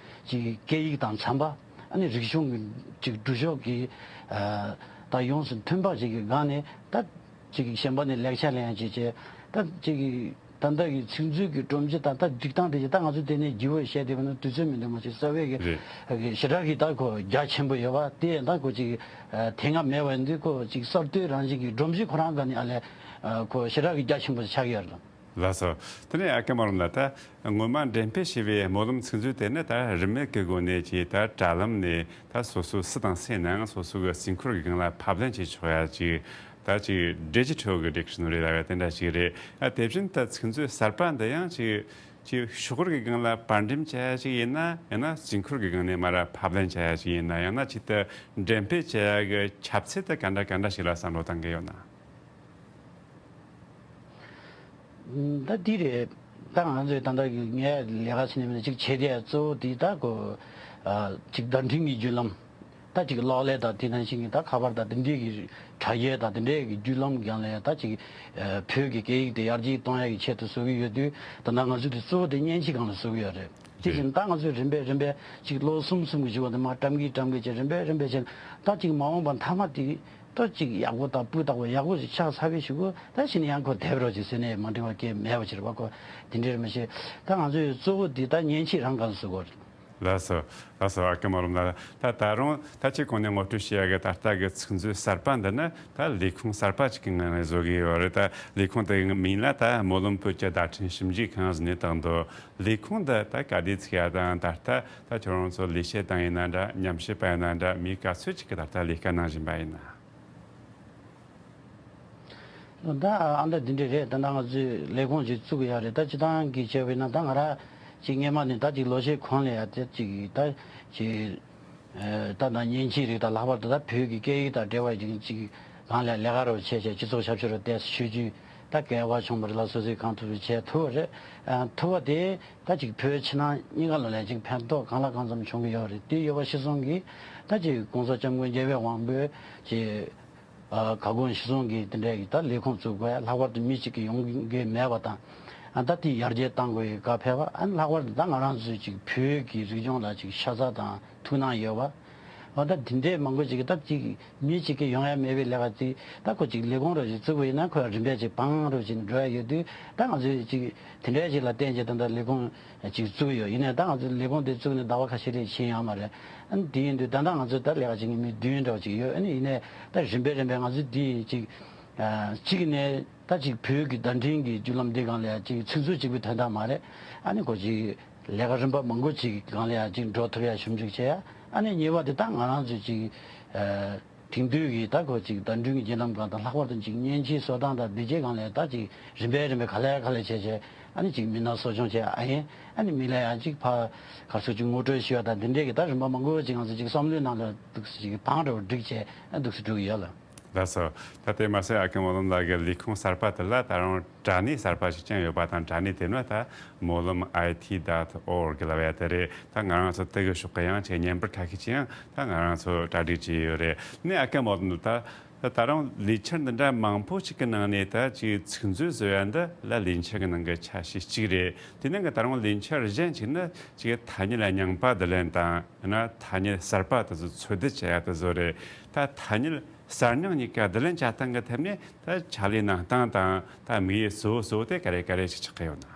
ཅིག་སྐད་ཡིག་དང་འཚམ་པ། ཨ་ནི་རིག་གཞུང་གི་ཅིག་སྒྲིག་གཞི་གི་ཨ་ད་ཡོངས་སུ་མཐུན་པ་ཅིག་གི་སྒང་ནས། ད་ཅིག་གཞན་པ་ནས་ལེགས་ཆ་ལེན་ཡ་བྱེད་ཅེས། ད་ཅིག་ ད་ལྟ་གི་ཚིག་མཛོད་ཀྱི་སྒྲོམ་གཞི་དང་ད་སྒྲིག་སྟངས་དེ་ཞིག་ད་ང་ཚོ་དེ་ནས་བརྗེ་བོ་བཤད་དེ་བ་ན་དུས་ཚོད་མི་འདུག་མ་ཞིག་རྩ་བའི་གི་རེད། གི་ཞེ་དྲག་གི་ད་ཁོ་རྒྱ་ཆེན་པོ་ཡོད་པ་དེ་ད་ཁོ་ཅིག་ཨ་དེ་སྔ་མེད་པ་ཡིན་དུས་ཁོ་ཅིག་གསར་གཏོད་རང་བཞིན་གྱི་སྒྲོམ་གཞི་ཁོ་རང་ག་ནས་ཨ་ལས་ཨ་ཁོ་ཞེ་དྲག་གི་རྒྱ་ཆེན་པོ་ཆགས་ཀྱི་ཡོད་རེད། ལགས་སོ། དེ་ནས་ཨ་ཀེ་སྨོན་ལམ་ལགས། ད་སྔོན་མ་འགྲེམས་སྤེལ་བྱས་པའི་སྨོན་ལམ་ཚིག་མཛོད་དེ་ནི་ད་རིན་མེད་ཀྱི་སྒོ་ནས་ཀྱི་ད་དྲ་ལམ་ནས་ད་སོ་སོ་སུ་དང་སུའི་ནང་སོ་སོ་གི་སེམས་ཁུར་གྱི་སྒང་ལ་ཕབ་ལེན་བྱེད་ཆོག་ཡ་ཅིག་ད་ཅིག་འབྲེལ་གྱི་ཁྲོད་ཀྱི་སྒྲིག་གཞི་ནོར་རེད་ལ་དེ་འདྲ་ཞིག་རེད། ཨ་དེ་བཞིན་ད་ཚིག་མཛོད་གསར་པ་འདི་ཡང་ཅིག་ཅིག་ཤོག་ཁག་གི་སྒང་ལ་པར་འགྲེམས་བྱ་ཡ་ཅིག་ཡིན་ན། ཡང་ན་སེམས་ཁུར་གྱི་སྒང་ནས་མར་ཕབ་ལེན་བྱ་ཡ་ཅིག་ཡིན་ན། ཡང་ན་ཅིག་ད་འགྲེམས་སྤེལ་བྱ་ཡ་གི་ཁྱབ་ཚད་དེ་ག་འདྲ་ག་འདྲ་ཞིག་ལ་བསམ་བློ་བཏང་གི་ཡོད་ན། ད་འདི་རེད། ད་ང་ཚོས་ད་ལྟ་ངས་ལས་ཀ་བྱེད་ནས་མིན་ན་ཅིག་བྱེད་དེ་གཙོ་བོ་འདི་ད་གོ་ཅིག་བརྡ་འཕྲིན་གྱི་བརྒྱུད་ལམ། ད་ཅིག་གློག་ཀླད་དང་དེ་ནང་བཞིན་གྱི་ད་ཁ་པར་དང་དེ་འདྲའི་གི་དྲ་རྒྱའི་དང་དེ་འདྲའི་གི་བརྒྱུད་ལམ་སྒང་ལ་ད་ཅིག་བོད་ཀྱི་སྐད་ཡིག་དེ་ཡར་རྒྱས་གཏོང་ཡ་གི་ཆེད་དུ་བཟོ་གི་ཡོད་དུས། ད་ལྟ་ང་ཚོས་དེ་གཙོ་བོ་དེ་མཉེན་ཆས་སྒང་ལ་བཟོ་གི་ཡོད་རེད། དེ་བཞིན་ད་ང་ཚོས་རིམ་པས་རིམ་པས་ཅིག་ལོ་གསུམ་གསུམ་གྱི་བཞུགས་པ་དེ་མར་བཀྲམ་གིས་བཀྲམ་གིས་བྱས་རིམ་པས་རིམ་པས་བྱས་ད་ཅིག་མ་འོངས་པ་མཐའ་མ་དེ་ད་ཅིག་ཡག་པོ་དང་སྤུས་དག་པོ་ཡག་པོ་ཞིག་ཆགས་ཚར་བའི་གཞུག་གུ་ད་གཞི་ནས་ཡང་ཁོ་དེབ་རོགས་ཅིག་ཟེར་ནས་མ་འགྲིག་པ་སྐད་མེད་པ་ཕྱིར་བ་ཁོ་དེ་འདྲའི་རིམ་པ་བྱས། ད་ང་ཚོས་གཙོ་བོ་དེ་ད་མཉེན་ཆས་རང་སྒང་ལ་བཟོ་དགོས་རེད། ལགས་སོ། ལགས་སོ། ཨ་ཀེ་སྨོན་ལམ་ལགས། ད་ད་རུང་ད་ཅིག་གོང་ནས་ངོ་སྤྲོད་བྱས་ཡ་གི་ད་ལྟ་གི་ཚིག་མཛོད་གསར་པ་འདི་ནི་ད་ལས་ཁུངས་གསར་པ་ཅིག་གི་ངང་ནས་བཟོ་གི་ཡོད་རེད། ད་ལས་ཁུངས་དེ་མིང་ལ་ད་སྨོན་ལམ་བོད་ཀྱི་བརྡ་འཕྲིན་ཞིབ་འཇུག་ཁང་ཟེར་ནས་བཏགས་འདུག་ལས་ཁུངས་འདི་ད་ག་དུས་ཚུགས་ཡ་དང་ད་ལྟ་ད་ཁྱོད་རང་ཚོ་ལས་བྱེད་སྟངས་ཡིན་ན་འདྲ། ཉམས་ཞིབ་པ་ཡིན་ན་འདྲ། མི་ག་ཚོད་ཅིག་གི་ད་ལྟ་ལས་ཀ་གནང་བཞིན་པ་ཡིན་ན། ད་ཨ་འདྲ་འདི་འདྲ་རེད། ད་ང་ཚོས་ལས་ཁུངས་ཅིག་བཙུགས་ཡ་རེད། ད་སྤྱི་བཏང་གི་བྱས་པ་ཡིན་ན་ད་ང་རང་ཅིག་སྔས་མ་ནས་ད་ཅིག་ལོ་ཤས་གོང་ལ་ཡ་ད་ཅིག་ད་ཅིག་ཨ་ད་ད་མཉེན་ཆས་རིགས་དང་ལྷག་པར་དུ་ད་བོད་ཀྱི་སྐད་ཡིག་དང་འབྲེལ་བ་ཅིག་ཅིག་སྒང་ལ་ལས་ཀ་རོགས་བྱས་བྱས་སྤྱི་ཚོགས་ཞབས་ཞུ་རོགས་བལྟས་ཞུ་རྒྱུ་ད་གལ་བ་བྱུང་བ་རེད་ལ། སོ་སོས་གང་ཐུབ་ཐུབ་བྱས་ཐུབ་པ་རེད། ཨ་ཐུབ་པ་དེ་ད་ཅིག་བོད་ཕྱི་ནང་གཉིས་ཀ་ལ་ལ་ཅིག་ཕན་ཐོགས་གང་ལ་གང་འཚམ་བྱུང་གི་ཡོད་རེད། དེ་ཡོད་པ་གཞིར་བཟུང་གིས་ད་ཅིག་༸གོང་ས་༸སྐྱབས་མགོན་རྒྱལ་བའི་དབང་པོས་ཅིག་ཨ་ག་གོང་གཞི་བཟུང་གི་དེ་འདྲའི་གི་ད་ལས་ཁུངས་བཙུགས་དགོས་ཡ། ལྷག་པར་དུ་མི་གཅིག་གི་ཡོང་གི་མེད་པ་དང་། ཨ་ད་དེ་ཡར་རྒྱས་གཏང་དགོས་ཡ་ག་ཕེབས་པ། ཨ་ལྷག་པར་དུ་ད་ང་རང་ཚོའི་ཅིག་བོད་ཀྱི་རིག་གཞུང་ལ་ཅིག་ཤ་ཚ་དང་ཐུགས་སྣང་ཡོད་པ། ཨ་ད་དེ་འདྲའི་མང་པོ་ཅིག་གི་ད་ཅིག་མི་གཅིག་གི་ཡོང་ཡ་མེད་པའི་ལས་ཀ་དེ་ད་ཁོ་ཅིག་ལས་ཁུངས་རོགས་ཅིག་བཙུགས་པ་ཡིན་ན་ཁོ་ཡང་རིམ་པས་ཅིག་བང་རོགས་ཅིག་འགྲོ་ཡ་ཡོད་དུས། ད་ང་ཚོས་ཅིག་དེ་འདྲའི་ཅིག་ལ་བརྟེན་བྱས་ད་ད་ལས་ཁུངས་ཅིག་བཙུགས་ཡོད། ཡིན་ནའི་ད་ང་ཚོ་ལས་ཁུངས་དེ་བཙུགས་ནས་ཟླ་བ་ཁ་ཤས་རེ་ཕྱིན་ཡོད་མ་རེད། ཨ་ནི་དེ་ཡིན་དུས་ད་ལྟ་ང་ཚོ་ད་ལས་ཀ་བྱེད་མཁན་མི་བདུན་འདྲ་བ་ཅིག་ཡོད། ཨ་ནི་ཡིན་ནའི་ད་རིམ་པས་རིམ་པས་ང་ཚོ་དེ་ཅིག་ཨ་གཅིག་ནས་ད་ཅིག་བོད་ཀྱི་བརྡ་འཕྲིན་གྱི་བརྒྱུད་ལམ་འདི་སྒང་ལ་ཡང་ཅིག་ཚིག་མཛོད་གཅིག་པུའི་དོན་དག་མ་རེད། ཨ་ནི་ཁོ་ཅིག་ལས་ཀ་རིམ་པ་མང་པོ་ཅིག་སྒང་ལ་ཡང་ཅིག་འགྲོ་ཐུབ་ཡ་ཞིབ་འཇུག་བྱེད་ཡ། ཨ་ནི་གཉིས་པ་དེ་ད་ང་རང་ཚོ་ཅིག་ཨ་དེང་དུས་ཀྱི་ད་ཁོ་ཅིག་བརྡ་འཕྲིན་གྱི་བརྒྱུད་ལམ་སྒང་དང་ལྷག་པར་དུ་ཅིག་མཉེན་ཆས་བཟོ་སྟངས་དང་དེ་བཅས་སྒང་ལ་ད་ཅིག་རིམ་པས་རིམ་པས་ག་ལེ་ག་ལེ་བྱས་བྱས། ཨ་ནི་ཅིག་མི་སྣ་གསོ་སྐྱོང་བྱས་ཨ་ཡིན། ཨ་ནི་མི་ལ་ཡང་ཅིག་ཕ་ག་ཚོད་ཅིག་ངོ་སྤྲོད་ཞུ་བ་དང་དེ་འདྲས་ཀྱི་ད་རིམ་པ་མང་པོ་ཅིག་ང་ཚོ་ཅིག་བསམ་བློའི་ནང་ལ་འདུག་སེ་ཅིག་བང་འགྲོ་བསྒྲིགས་བྱས་ཨ་འདུག་སེ་འགྲོ་གི་ཡོད་ལ། ལགས་སོ། ད་དེ་མ་ཟད་ཨ་ཀེ་སྨོན་ལམ་ལགས་ཀྱི་ལས་ཁུངས་གསར་པ་དེ་ལ་ད་རུང་དྲ་གནས་གསར་པ་ཞིག་ཀྱང་ཡོད་པ་དང་། དྲ་གནས་དེ་ནི་ད་སྨོན་ལམ་I T dot org ལབ་ཡ་དེ་རེད། ད་ང་རང་ཚོ་དེ་གི་ཕྱོགས་ཀྱི་ཡང་ཆེད་བརྙན་པར་ཁ་ཤས་ཅིག་ཡང་ད་ང་རང་ཚོ་གྲ་སྒྲིག་བྱས་ཡོད་རེད། ནས་ཨ་ཀེ་སྨོན་ལམ་ད་ད་ད་རུང་ལས་འཆར་འདི་འདྲ་མང་པོ་ཞིག་གི་ནང་ནས་ད་ཅིག་ཚིག་མཛོད་བཟོ་ཡ་འདི་ལ་ལས་འཆར་གི་ནང་གི་ཆ་ཤས་གཅིག་རེད། དེ་ནང་གི་ད་རུང་ལས་འཆར་གཞན་གཅིག་ནི་ཅིག་ཐ་སྙད་རྙིང་པ་བསྡུ་ལེན་དང་ཡང་ན་ཐ་སྙད་གསར་པ་དེ་ཚོ་འཚོལ་བསྡུ་བྱེད་ཡ་དེ་ཚོ་རེད། ད་ཐ་སྙད་གསར་རྙིང་གཉིས་ཀ་བསྡུ་ལེན་བྱ་སྟངས་ཀྱི་ཐད་ནས་ད་ཕྱག་ལས་གནང་སྟངས་དང་ད་དམིགས་ཡུལ་གཙོ་བོ་གཙོ་བོ་དེ་ག་རེ་ག་རེ་ཞིག་ཆགས་ཀྱི་ཡོད་ན།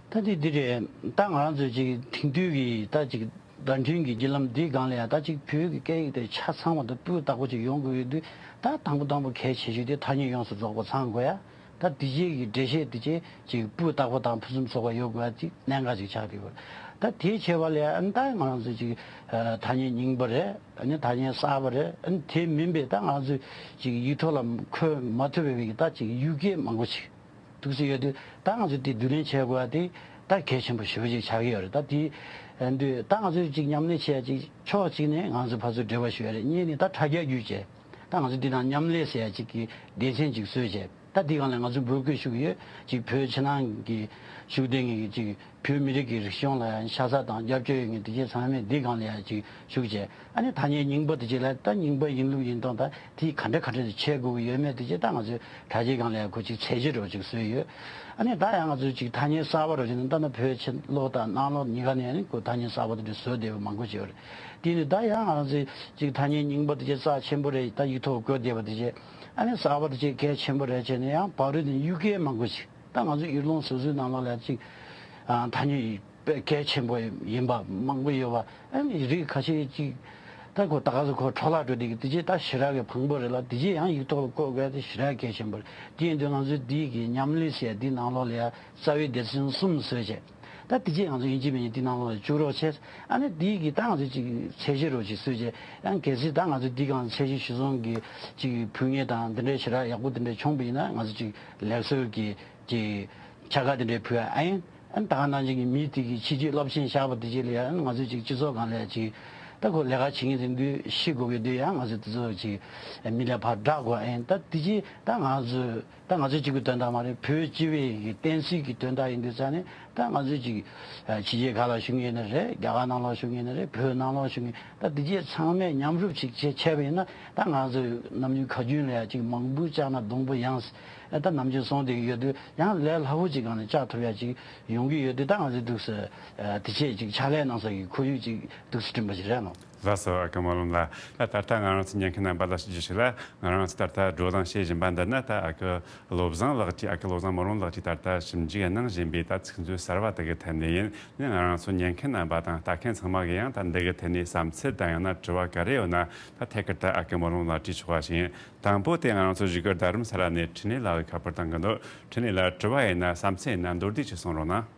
ད་དེ་འདི་རེད། ད་ང་རང་ཚོ་ཅིག་དེང་དུས་ཀྱི་ད་ཅིག་བརྡ་འཕྲིན་གྱི་བརྒྱུད་ལམ་འདིའི་སྒང་ལ་ཡང་ད་ཅིག་བོད་ཀྱི་སྐད་ཡིག་དེ་ཆ་ཚང་བ་དང་སྤུས་དག་པོ་ཅིག་ཡོང་དགོས་ཡོད་དུས། ད་དང་པོ་དང་པོ་གལ་ཆེ་ཤོས་དེ་ཐ་སྙད་ཡོངས་སུ་རྫོགས་པ་ཚང་དགོས་ཡ། ད་དེ་རྗེས་ཀྱི་འགྲེལ་བཤད་དེ་ཅིག་ཅིག་སྤུས་དག་པོ་དང་ཕུན་སུམ་ཚོགས་པ་ཡོད་དགོས་ཡ་ཅིག་གནད་འགག་ཅིག་ཆགས་ཀྱི་ཡོད། ད་དེའི་ཆེད་པ་ལ་ཡང་ད་ང་རང་ཚོ་ཅིག་ཨ་ཐ་སྙད་རྙིང་པ་རེད། ཨ་ནི་ཐ་སྙད་གསར་པ་རེད། ཨ་ནི་དེ་མིན་པའི་ད་ང་ཚོ་ཅིག་ཡིག་ཐོག་ལ་འཁོད་མ་ཐུབ་པའི་ད་ཅིག་ཡུལ་སྐད་མང་པོ་ཅིག་འདུག་སེ་ཡོད་དུས། ད་ང་ཚོ་དེ་བསྡུ་ལེན་བྱེད་དགོས་པ་དེ་ད་གལ་ཆེན་པོ་ཞེ་པོ་ཅིག་ཆགས་ཀྱི་ཡོད་རེད། ད་དེ་ཡིན་དུས་ད་ང་ཚོས་ཅིག་མཉམ་ལས་བྱེད་ཡ་ཅིག་ཕྱོགས་གཅིག་ནས་ང་ཚོ་ཕར་ཚུར་འབྲེལ་བ་ཞུ་ཡ་རེད། གཉིས་ནས་ད་དྲ་རྒྱ་བརྒྱུད་བྱས་ད་ང་ཚོ་འདི་དང་མཉམ་ལས་ཟེར་ཡ་ཅིག་གི་སྡེ་ཚན་ཅིག་བཟོས་བྱས། ད་འདི་སྒང་ལ་ང་ཚོས་འབོད་སྐུལ་ཞུ་གི་ཡོད། ཅིག་བོད་ཕྱི་ནང་གི་ཞུགས་བསྡད་མཁན་གྱི་ཅིག་བོད་མི་རིགས་ཀྱི་རིག་གཞུང་ལ་ཡང་ཤ་ཚ་དང་རྒྱབ་སྐྱོར་ཡོད་མཁན་དེ་གྱད་ཚང་མས་འདི་སྒང་ལ་ཡང་ཅིག་ཞུགས་བྱས། ཨ་ནི་ཐ་སྙད་རྙིང་པ་དེ་གྱད་ལ་ད་རྙིང་པ་ཡིན་ལུགས་ཡིན་སྟངས་དང་དེ་ག་འདྲ་ག་འདྲ་ཅིག་བྱེད་དགོས་ཀྱི་ཡོད་མེད་དེ་གྱད་ད་ང་ཚོས་དྲ་རྒྱའི་སྒང་ལ་ཡང་ཁོ་ཅིག་ཚད་གཞི་འདྲ་བོ་ཅིག་བཟོས་ཡོད། ཨ་ནི་ད་ཡང་ང་ཚོས་ཅིག་ཐ་སྙད་གསར་པ་འདྲ་བོ་ཅིག་ནི་ད་ནི་བོད་ཕྱི་ལོགས་དང་ནང་ལོགས་གཉིས་ཀ་ནས་ཨ་ནི་ཁོ་ཐ་སྙད་གསར་པ་དེ་འདྲ་བཟོས་བསྡད་པ་མང་པོ་ཅིག་ཡོད་རེད། དེ་ནི་ད་ཡང་ང་ཚོས་ཅིག་ཐ་སྙད་རྙིང་པ་དེ་གྱད་རྩ་ཆེན་པོ་རེད། ད་ཡིག་ཐོག་བཀོད་བསྡད་པ་དེ་གྱད་ ཨ་ནི་གསར་པ་དེ་ཅིག་གལ་ཆེན་པོ་རེད་བྱས་ནས། ཡང་བར་དུ་ནས་གཡུལ་སྐལ་མང་པོ་ཞིག་ད་ང་ཚོ་ཡུལ་ལུང་སོ་སོའི་ནང་ལོགས་ལ་ཅིག་ཨ་ཐ་སྙད་ཡིག་དཔེ་གལ་ཆེན་པོ་ཡིན་པ་མང་པོ་ཡོད་པ། ཨ་ནི་རིགས་ཁ་ཤས་ཅིག་ད་ཁོ་ད་ག་ཚོད་ཁོ་འཕྲོ་བརླག་འགྲོ་དེ་གི་དེ་རྗེས་ད་ཞེ་དྲག་གི་ཕངས་པོ་རེད་ལ། དེ་རྗེས་ཡང་ཡིག་ཐོག་ལ་བཀོད་དགོས་དེ་ཞེ་དྲག་གལ་ཆེན་པོ་རེད། དེ་ཡིན་དུས་ང་ཚོས་དེའི་གི་ཉམས་ལེན་ཟེར་དེའི་ནང་ལོགས་ལ་ཡང་རྩ་བའི་སྡེ་ཚན་གསུམ་བཟོས་བྱས། ད་དེ་རྗེས་ང་ཚོ་ཡིན་གཅིག་མིན་གཅིག་དེའི་ནང་ལོགས་ལ་བཅུག་རོགས་བྱས། ཨ་ནི་དེའི་གི་ད་ང་ཚོ་ཅིག་ཚད་གཞི་རོགས་ཅིག་བཟོས་བྱས། ཡང་གལ་སྲིད་ད་ང་ཚོ་དེའི་སྒང་ཚད་གཞི་གཞིར་བཟུང་གི་ཅིག་ཕུལ་མཁན་དང་དེ་འདྲའི་ཞེ་དྲག་ཡག་པོ་དེ་འདྲ་བྱུང་བ་ཡིན་ན། ང་ཚོ་ཅིག་ལེགས་གསོལ་གྱི་ཅིག་བྱ་དགའ་དེ་འདྲའི་ཕུལ་ཡ་ཨ་ཡིན། ཨ་ནི་ད་ག་ནང་བཞིན་གྱི་མི་དེ་གི་ཕྱི་རྒྱལ་སློབ་ཆེན་བཞག་པ་དེ་རྗེས་ལ་ཡང་ང་ཚོས་ཅིག་སྤྱི་ཚོགས་སྒང་ལ་ཅིག་ད་ཁོ་ལས་ཀ་བྱེད་མཁན་དེ་འདུས་ཤེས་དགོས་ཀྱི་འདུག་ཡང་ང་ཚོས་དེ་ཚོ་ཅིག་མི་ལ་ཕར་བསྒྲགས་དགོས་ཨ་ཡིན། ད་དེ་རྗེས་ད་ང་ཚོས་ད་ང་ཚོ་གཅིག་པུའི་དོན་དག་མ་རེད། བོད་སྤྱི་པའི་གི་བསྟན་སྲིད་ཀྱི་དོན་དག་ཡིན་དུས་ཙང་ནས། ད་ང་ཚོས་ཅིག་ཕྱི་རྒྱལ་ཁག་ལ་བཞུགས་མཁན་ནི་རེད། རྒྱ་གར་ནང་ལ་བཞུགས་མཁན་ནི་རེད། བོད་ནང་ལ་བཞུགས་མཁན། ད་འདི་རྗེས་ཚང་མས་མཉམ་རུབ་ཅིག་བྱས་བྱས་པ་ཡིན་ན། ད་ང་ཚོས་ནམ་རྒྱུན་ཁ་རྒྱུན་ལ་ཡ་ཅིག་མང་པོ་བཅག་ན་སྡོང་པོ་ཡང་ད་ནམ་རྒྱུན་སོང་བསྡད་ཀྱི་ཡོད་དུས། ཡང་ལས་སླ་བོ་ཅིག་སྒང་ནས་བཅག་ཐུབ་ཡ་ཅིག་ཡོང་གི་ཡོད་དུས། ད་ང་ཚོས་འདུག་སེ་དེ་ཆེད་ཅིག་ཕྱག་ལས་གནང་ས་ཀྱི་ཁོར་ཡུག་ཅིག་འདུག་སེ་བསྐྲུན་པ་ཞིག་རེད་ནོ། ལགས་སོ། ཨ་ཁུ་སྨོན་ལམ་ལགས། ད་ད་ལྟ་ང་རང་ཚོ་ཉན་མཁན་རྣམ་པ་ལ་ཞུ་རྒྱུ་ཞིག་ལ། ང་རང་ཚོ་ད་ལྟ་བགྲོ་གླེང་བྱེད་བཞིན་པ་འདི་ནི། ད་ཨ་ཁུ་བློ་བཟང་ལགས་ཀྱིས། ཨ་ཁུ་བློ་བཟང་སྨོན་ལམ་ལགས་ཀྱིས་ད་ལྟ་ཞིབ་འཇུག་གནང་བཞིན་པའི་ད་ཚིག་མཛོད་གསར་བ་དེ་གི་ཐད་ནས་ཡིན། ནི་ང་རང་ཚོ་ཉན་མཁན་རྣམ་པ་དང་ལྟ་མཁན་ཚང་མ་གིས་ཡང་ད་འདི་གི་ཐད་ནས་བསམ་ཚུལ་དང་ཡང་ན་དྲི་བ་ག་རེ་ཡོད་ན། ད་ཐད་ཀར་ད་ཨ་ཁུ་སྨོན་ལམ་ལགས་དྲིས་ཆོག་པ་ཞིག་ཡིན། དང་པོ་དེ་ང་རང་ཚོ་བཞུགས་སྒར་རྡ་རམ་ས་ལ་ནས་འཕྲིན་ལས་ལགས་ཀྱིས་ཁ་པར་བཏང་གི་འདུག་འཕྲིན་ལས་ལགས། དྲི་བ་ཡིན་ན་བསམ་ཚུལ་ཡིན་ན་མདོར་བསྡུས་ཅིག་གསུང་རོགས་གནང་།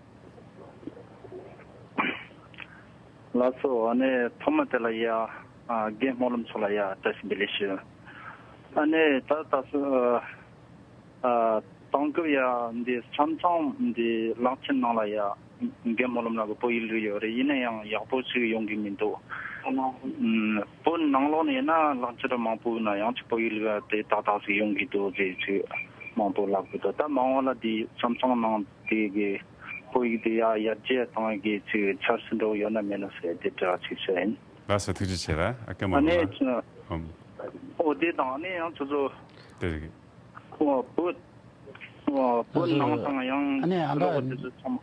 ལགས་སོ། ཨ་ནི་ཐོག་མ་དེ་ལ་ཡ། ཨ། རྒན་སྨོན་ལམ་མཚོ་ལ་ཡ་བཀྲ་ཤིས་བདེ་ལེགས་ཞུ། ཨ་ནི་ད་ད་སུ། ཨ། དེང་སྐབས་ཡ་འདི་ས་མཚམས་འདི་གླང་ཆེན་ནང་ལ་ཡ་རྒན་སྨོན་ལམ་ལགས་ཀྱི་བོད་ཡིག་ལུགས་ཡོད་རེད། ཡིན་ན་ཡང་ཡག་པོ་ཞིག་ཡོང་གི་མི་འདུག་ཨ། བོད་ནང་ལོགས་ནས་ཡིན་ན་གླང་ཆེན་མང་པོ་ཡིན་ན་ཡང་ཅིག་བོད་ཡིག་ལུགས་དེ་ཏག་ཏག་ཞིག་ཡོང་གི་འདུག་ཟེར་ཅིག་མང་པོ་ལབ་གི་འདུག་ད་མ་འོངས་ལ་འདི་ས་མཚམས་ནང་དེ་གི་བོད་ཡིག་དེ་ཡར་ཡར་རྒྱས་གཏོང་གི་ཅིག་འཆར་གཞི་འདྲ་བོ་ཡོད་ན་མེད་ན་ཟེར་དེ་དྲི་བ་ཅིག་ཞུ་ཡིན། ལགས་སོ། ཐུགས་རྗེ་ཆེ་ལ། ཨ་ཁུ་སྨོན་ལམ་ལགས། ཨ་ནི། ཨོ། དེ་དང་ཨ་ནི་ཡང་ཚོ་ཚོ། དེ་རེད། ཨོ། བོད། ཨོ། བོད་ནང་དང་ཡང་ཨ་ནི་ཨ་ཕྱི་ལོགས་པ་དེ་ཚོ་ཚང་མ།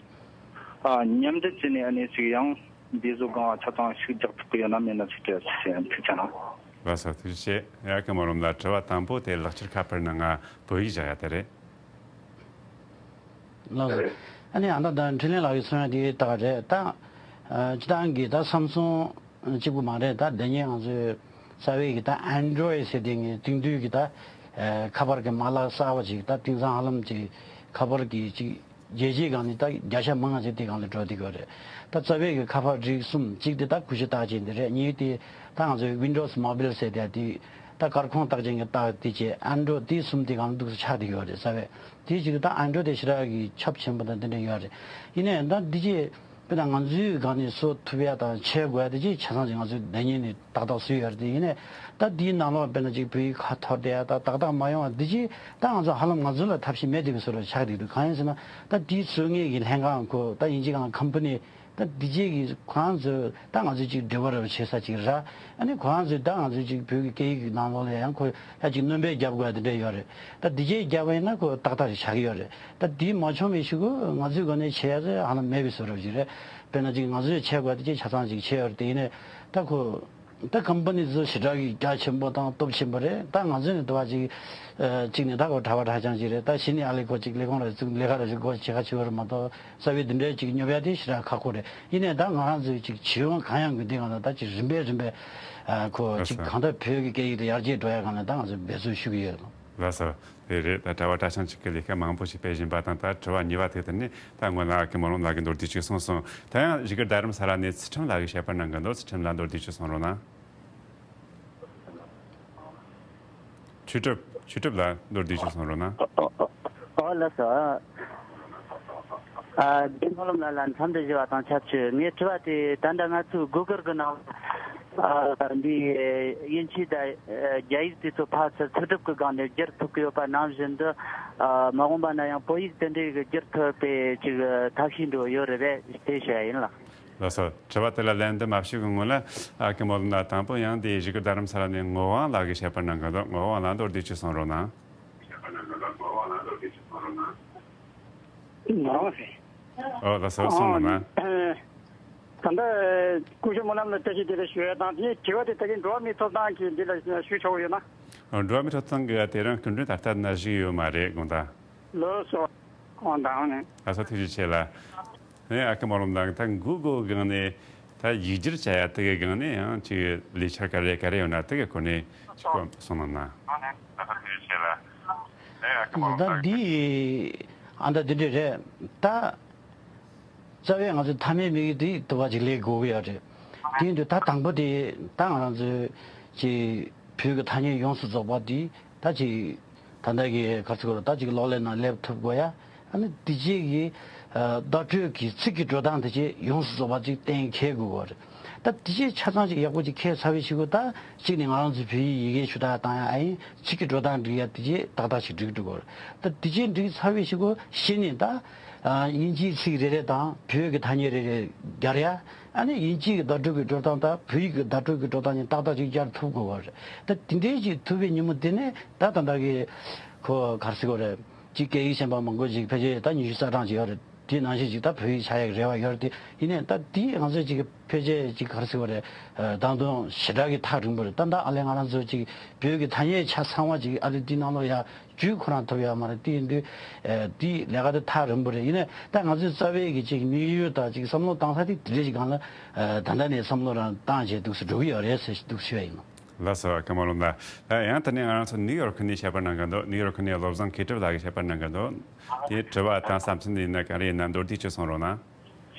ཨ། མཉམ་འབྲེལ་བྱས་ནས་ཨ་ནི་ཅིག་ཡང་འདི་ཚོ་སྒང་ཆ་ཚང་ཞིག་རྒྱག་ཐུབ་ཀྱི་ཡོད་ན་མེད་ན་ཅིག་དྲི་བ་ཅིག་ཞུ་ཡིན། ཐུགས་རྗེ་གནང་། ལགས་སོ། ཐུགས་རྗེ་ཆེ། ཨ་ཁུ་སྨོན་ལམ་ལགས། དྲི་བ་དང་པོ་དེ་ལག་ཁྱེར་ཁ་པར་ནང་ང་བོད་ཡིག་བཞག་ཡ་དེ་རེད། ལགས་སོ། ཨ་ནི་ཨ་ད་ད་འཕྲིན་ལས་ལགས་ཀྱིས་གསུངས་ཡ་དེ་ཏག་རེད། ད་ཨ་སྤྱི་བཏང་གི་ད་སམ་སུང་གཅིག་པུ་མ་རེད། ད་དེ་ཉིད་ང་ཚོའི་རྩ་བའི་གི་ད་ཨན་ཌོ་རོ་ཌི་ཟེར་དེ་ངའི་དེང་དུས་ཀྱི་ད་ཨ་ཁ་པར་གྱི་མ་ལག་གསར་བ་ཅིག་ད་དེང་སང་ཧ་ལམ་ཅིག་ཁ་པར་གྱི་ཅིག་རྒྱལ་སྤྱིའི་སྒང་ནས་ད་བརྒྱ་ཆ་མང་ང་ཅིག་དེ་སྒང་ལ་འགྲོ་བསྡད་ཀྱི་ཡོད་རེད། ད་རྩ་བའི་གི་ཁ་པར་རིགས་གསུམ། གཅིག་དེ་ད་ཀུ་ཤུ་རྟགས་ཅན་དེ་རེད། གཉིས་དེ་ད་ང་ཚོའི་ཝིན་ཌོ་སི་མོ་བིལ་ཟེར་དེ་དེ་ད་སྐར་ཁུང་རྟགས་ཅན་གྱི་རྟགས་དེ་བྱས། ཨན་ཌོ་རོ་ཌི་དེ་གསུམ་དེ་སྒང་ལ་འདུག་སེ་ཆགས་བསྡད་ཀྱི་ཡོད་རེད། རྩ་བའི་དེ་གཅིག་ད་ཨན་ཌོ་རོ་ཌི་དེ་ཞེ་དྲག་གི་ཁྱབ་ཆེན་པོ་དང་དེ་འདྲ་ཡོད་རེད། ཡིན་ནའི་ད་འདི་རྗེས་དཔེར་ན་ང་ཚོའི་སྒང་ནས་བཟོ་ཐུབ་ཡ་དང་བྱེད་དགོས་ཡ་དེ་རྗེས་ཆ་ཚང་ཅིག་ང་ཚོས་ལྡང་ཉན་ནས་ཏག་ཏག་བཟོས་ཡོད་རེད། དེ་ཡིན་ནའི་ད་འདིའི་ནང་ལོགས་དཔེར་ན་ཅིག་བོད་ཡིག་ཁ་འཐོར་བསྡད་ཡ་ད་ཏག་ཏག་མ་ཡོང་བ་འདི་རྗེས་ད་ང་ཚོ་ཧ་ལམ་ང་ཚོ་ལ་ཐབས་ཤེས་མེད་བསྡད་པའི་བཟོ་འདྲ་ཆགས་བསྡད་འདུག་གང་ཡིན་ཟེར་ན་ད་འདི་བཟོ་མཁན་གྱི་ལྷན་ཁང་ཁོ་ད་ཡིན་གཅིག་གང་ལ་ཁམ་པ་ནི། ད་འདི་རྗེས་ཀྱི་ཁོ་རང་ཚོས་ད་ང་ཚོས་ཅིག་འབྲེལ་བ་རེ་བ་བྱེད་ས་ཅིག་ར། ཨ་ནི་ཁོ་རང་ཚོས་ད་ང་ཚོས་ཅིག་བོད་ཀྱི་སྐད་ཡིག་གི་ནང་ལོགས་ལ་ཡང་ཁོ་ཡ་ཅིག་སྣོན་པ་རྒྱབ་དགོས་དེ་འདྲ་ཡོད་རེད། ད་འདི་རྗེས་རྒྱབ་པ་ཡིན་ན་ཁོ་ཏག་ཏག་ཞིག་ཆགས་ཀྱི་ཡོད་རེད། ད་འདི་མ་བྱུང་བའི་གཞུག་གུ་ང་ཚོའི་སྒོ་ནས་བྱེད་ཡ་ཚོ་ཧ་ལམ་མེད་པའི་བཟོ་འདྲ་ཅིག་རེད། དཔེར་ན་ཅིག་ང་ཚོས་བྱེད་དགོས་དེ་ཅིག་ཆ་ཚང་ཅིག་བྱས་ཡོད་རེད། དེ་ཡིན་ནའི་ད་ཁོ། ད་ཁམ་པ་ནི་ཚོ་ཞེ་དྲག་གི་རྒྱ་ཆེན་པོ་དང་སྟོབས་ཆེན་པོ་རེད། ད་ང་ཚོ་ནི་དུ་བ་ཅིག་ཨ་གཅིག་ནི་ད་གོ་གྲྭ་པ་གྲྭ་རྐྱང་ཅིག་རེད། ད་གཞི་ནས་ཨ་ལས་ཁོ་ཅིག་ལས་ཁུངས་ལ་ཅིག་ལས་ཀ་ར་ཅིག་གོ་བྱེད་ཁ་ཆེ་བ་རེད་མ་གཏོགས། རྩ་བའི་འདི་འདྲའི་ཅིག་སྙོབ་ཡ་དེ་ཞེ་དྲག་ཁག་པོ་རེད། ཡིན་ནའི་ད་ང་རང་ཚོའི་ཅིག་བྱེད་ཡོང་གང་ཡང་གི་འདི་གང་ལ་ད་ཅིག་རིམ་པས་རིམ་པས་ཨ་ཁོ་ཅིག་གང་ལྟར་བོད་ཀྱི་སྐད་ཡིག་དེ་ཡར་རྒྱས་འགྲོ་ཡ་གང་ལ་ད་ང་ཚོས་འབད་རྩོལ་ཞུ་གི་ཡོད། ལགས་སོ། དེ་རེད། ད་གྲྭ་པ་གྲྭ་རྐྱང་གཅིག་གིས་ལས་ཀ་མང་པོ་ཞིག་སྤེལ་བཞིན་པ་དང་། ད་དྲི་བ་གཉིས་པ་དེ་དེ་ནི་ད་སྔོན་ལ་ཨ་ཁུ་སྨོན་ལམ་ལགས་ཀྱིས་མདོར་བསྡུས་ཅིག་གསུངས་སོང་། ད་ཡང་བཞུགས་སྒར་རྡ་རམ་ས་ལ་ནས་ཚུལ་ཁྲིམས་ལགས་ཀྱིས་བཤད་པ་གནང་གི་འདུག་ཚུལ་ཁྲིམས་ལགས་མདོར་བསྡུས་ཅིག་གསུང་རོགས་གནང་། ཆོས་གྲུབ། ཆོས་གྲུབ་ལགས་མདོར་བསྡུས་ཅིག་གསུང་རོགས་གནང་། ཨོ་ལགས་སོ། ཨ་རྒན་སྨོན་ལམ་ལགས་ལ་འཚམས་འདྲི་ཞུ་བ་དང་ཆབས་ཅིག་ངའི་དྲི་བ་དེ་ད་ལྟ་ང་ཚོའི་གུ་གལ་གི་ནང་ཨ་འདི་དབྱིན་ཇི་དང་རྒྱ་ཡིག་དེ་ཚོ་ཕར་ཚུར་ཚུལ་ཁྲིམས་ཀྱི་སྒང་ནས་བསྒྱུར་ཐུབ་ཀྱི་ཡོད་པ་ནང་བཞིན་དུ། ཨ་མ་འོངས་པ་ན་ཡང་བོད་ཡིག་དེ་འདྲའི་གི་བསྒྱུར་ཐུབ་པའི་ཅིག་ཐབས་ཤེས་འགྲོ་ཡོད་རེད་པས། དེ་བཤད་ཡིན་ལགས། ལགས་སོ། དྲི་བ་དེ་ལ་ལན་འདི་མ་ཞུ་གི་སྔོན་ལ་ཨ་ཁུ་སྨོན་ལམ་ལགས་དང་པོ་ཡང་དེ་བཞུགས་སྒར་རྡ་རམ་ས་ལ་ནས་ངོ་དབང་ལགས་ཀྱིས་བཤད་པ་གནང་གི་འདུག་ངོ་དབང་ལགས་མདོར་བསྡུས་ཅིག་གསུང་རོགས་གནང་། ངོ་དབང་ཟེར། ཨོ་ལགས་སོ། གསུང་རོགས་གནང་། ད་ལྟ་སྐུ་ཞབས་སྨོན་ལམ་ལ་བཀྲ་ཤིས་བདེ་ལེགས་ཞུ་ཡ་དང་། དེ་ནས་དྲི་བ་དེ་ད་གིན་འགྲོ་བ་མིའི་ཐོབ་ཐང་གི་འདི་ལ་ཞུ་ཆོག་གི་ཡོད་ན། འགྲོ་བ་མིའི་ཐོབ་ཐང་གི་དེ་རིང་སྐུ་མགྲོན་ད་ལྟ་ན་བཞུགས་ཡོད་མ་རེད། དགོངས་དག་ལགས་སོ། དགོངས་དག་ནས། ལགས་སོ། ཐུགས་རྗེ་ཆེ་ལ། ནས་ཨ་ཁུ་མོ་ལོམ་དང་ད་འགུ་གོ་སྒང་ནས་ད་ཡིག་སྒྱུར་བྱ་ཡ་དེ་གི་སྒང་ནས་ཡང་ཅིག་ལས་འཆར་ག་རེ་ག་རེ་ཡོད་ན་དེ་གི་སྐོར་ནས་ཅིག་གསུང་གནང་ན། ད་འདི་ཨ་འདྲ་འདི་འདྲ་རེད་ད། རྩ་བའི་ང་ཚོའི་མཐའ་མའི་དམིགས་ཡུལ་དེ་དུ་བ་ཅིག་ལས་དགོས་ཀྱི་ཡོད་རེད། དེ་ཡིན་དུས་ད་དང་པོ་དེ་ད་ང་རང་ཚོའི་ཅིག་བོད་ཀྱི་ཐ་སྙད་ཡོངས་སུ་རྫོགས་པ་དེ་ད་ཅིག་ད་ལྟ་གི་ག་ཚོད་ད་ཅིག་གློག་ཀླད་ནང་སླེབས་ཐུབ་དགོས་ཡ། ཨ་ནི་དེ་རྗེས་ཀྱི་བརྡ་སྤྲོད་ཀྱི་ཚིག་གི་འགྲོ་སྟངས་དེ་ཅིག་ཡོངས་སུ་རྫོགས་པ་ཅིག་གཏན་འཁེལ་དགོས་ཀྱི་རེད། ད་དེ་རྗེས་ཆ་ཚང་ཅིག་ཡག་པོ་ཅིག་འཁེལ་ཚར་བའི་ཕྱི་གོ་ད་གཅིག་ནས་ང་རང་ཚོའི་བོད་ཡིག་ཡི་གེ་ཞུ་དག་བཏང་ཡ་ཨ་ཡིན་ཚིག་གི་འགྲོ་སྟངས་འགྲིག་ཡ་དེ་རྗེས་ཏག་ཏག་ཅིག་འགྲིག་འགྲོ་གི་རེད། ད་དེ་རྗེས་འགྲིག་ཚར་བའི་ཕྱི་གོ་གཞི་ནས་ད། དབྱིན་ཇིའི་ཚིག་རེ་རེ་དང་བོད་ཀྱི་ཐ་སྙད་རེ་རེ་སྦྱར་ཡ། ཨ་ནི་དབྱིན་ཇིའི་བརྡ་སྤྲོད་ཀྱི་འགྲོ་སྟངས་དང་བོད་ཡིག་གི་བརྡ་སྤྲོད་ཀྱི་འགྲོ་སྟངས་གཉིས་ཏག་ཏག་ཅིག་སྦྱར་ཐུབ་དགོས་པ་རེད། ད་དེ་འདྲའི་ཅིག་ཐུབ་པའི་ཉིན་མོ་དེ་ནས་ད་ད་ལྟ་གི་ཁོ་ག་རེ་ཟེར་དགོས་རེད། ཅིག་སྐད་ཡིག་གཞན་པ་མང་པོ་ཅིག་ཕལ་ཆེར་ད་ཉི་ཤུ་རྩ་གྲངས་ཅིག་ཡོད་རེད། དེ་ནང་བཞིན་ཅིག་ད་བོད་ཡིག་ཆགས་ཡག་རེ་བ་ཡོད་རེད། དེ་ཡིན་ནའི་ད་དེ་ང་ཚོས་ཅིག་ཕལ་ཆེར་ཅིག་ག་རེ་ཟེར་དགོས་རེད། བཏང་དོན་ཞེ་དྲག་གི་ཐག་རིང་པོ་རེད། ད་ད་ཨ་ལས་ང་རང་ཚོ་ཅིག་བོད་ཀྱི་ཐ་སྙད་ཆ་ཚང་བ་ཅིག་ཨ་ལས་དེ་ནང་ལོགས་ཡ། བཅུད་ཁོ་རང་ཐོབ་ཡོད་མ་རེད། དེ་ཡིན་དུས་ཨ་དེའི་ལས་ཀ་དེ་ཐག་རིང་པོ་རེད། ཡིན་ནའི་ད་ང་ཚོའི་རྩ་བའི་གི་ཅིག་དམིགས་ཡུལ་དང་ཅིག་བསམ་བློ་བཏང་ས་དེ་དེ་འདྲ་ཞིག་སྒང་ལ་ཨ་ད་ལྟ་ནས་བསམ་བློ་རང་བཏང་བྱས་འདུག་སེ་འགྲོ་གི་ཡོད་རེད་ཟེར་འདུག་ཞུ་ཡ་ཡིན། ལགས་སོ། ཨ་ཁུ་མོ་ལོམ་ལགས། ད་ཡང་དེ་ནས་ང་རང་ཚོ་ནིའུ་ཡོག་ནས་བཤད་པ་གནང་གི་འདུག་ནིའུ་ཡོག་ནས་བློ་བཟང་མཁས་གྲུབ་ལགས་ཀྱིས་བཤད་པ་གནང་གི་འདུག་དེ་དྲི་བ་དང་བསམ་ཚུལ་ཡིན་ན་ག་རེ་ཡིན་ན་མདོར་བསྡུས་ཅིག་གསུང་རོགས་གནང་།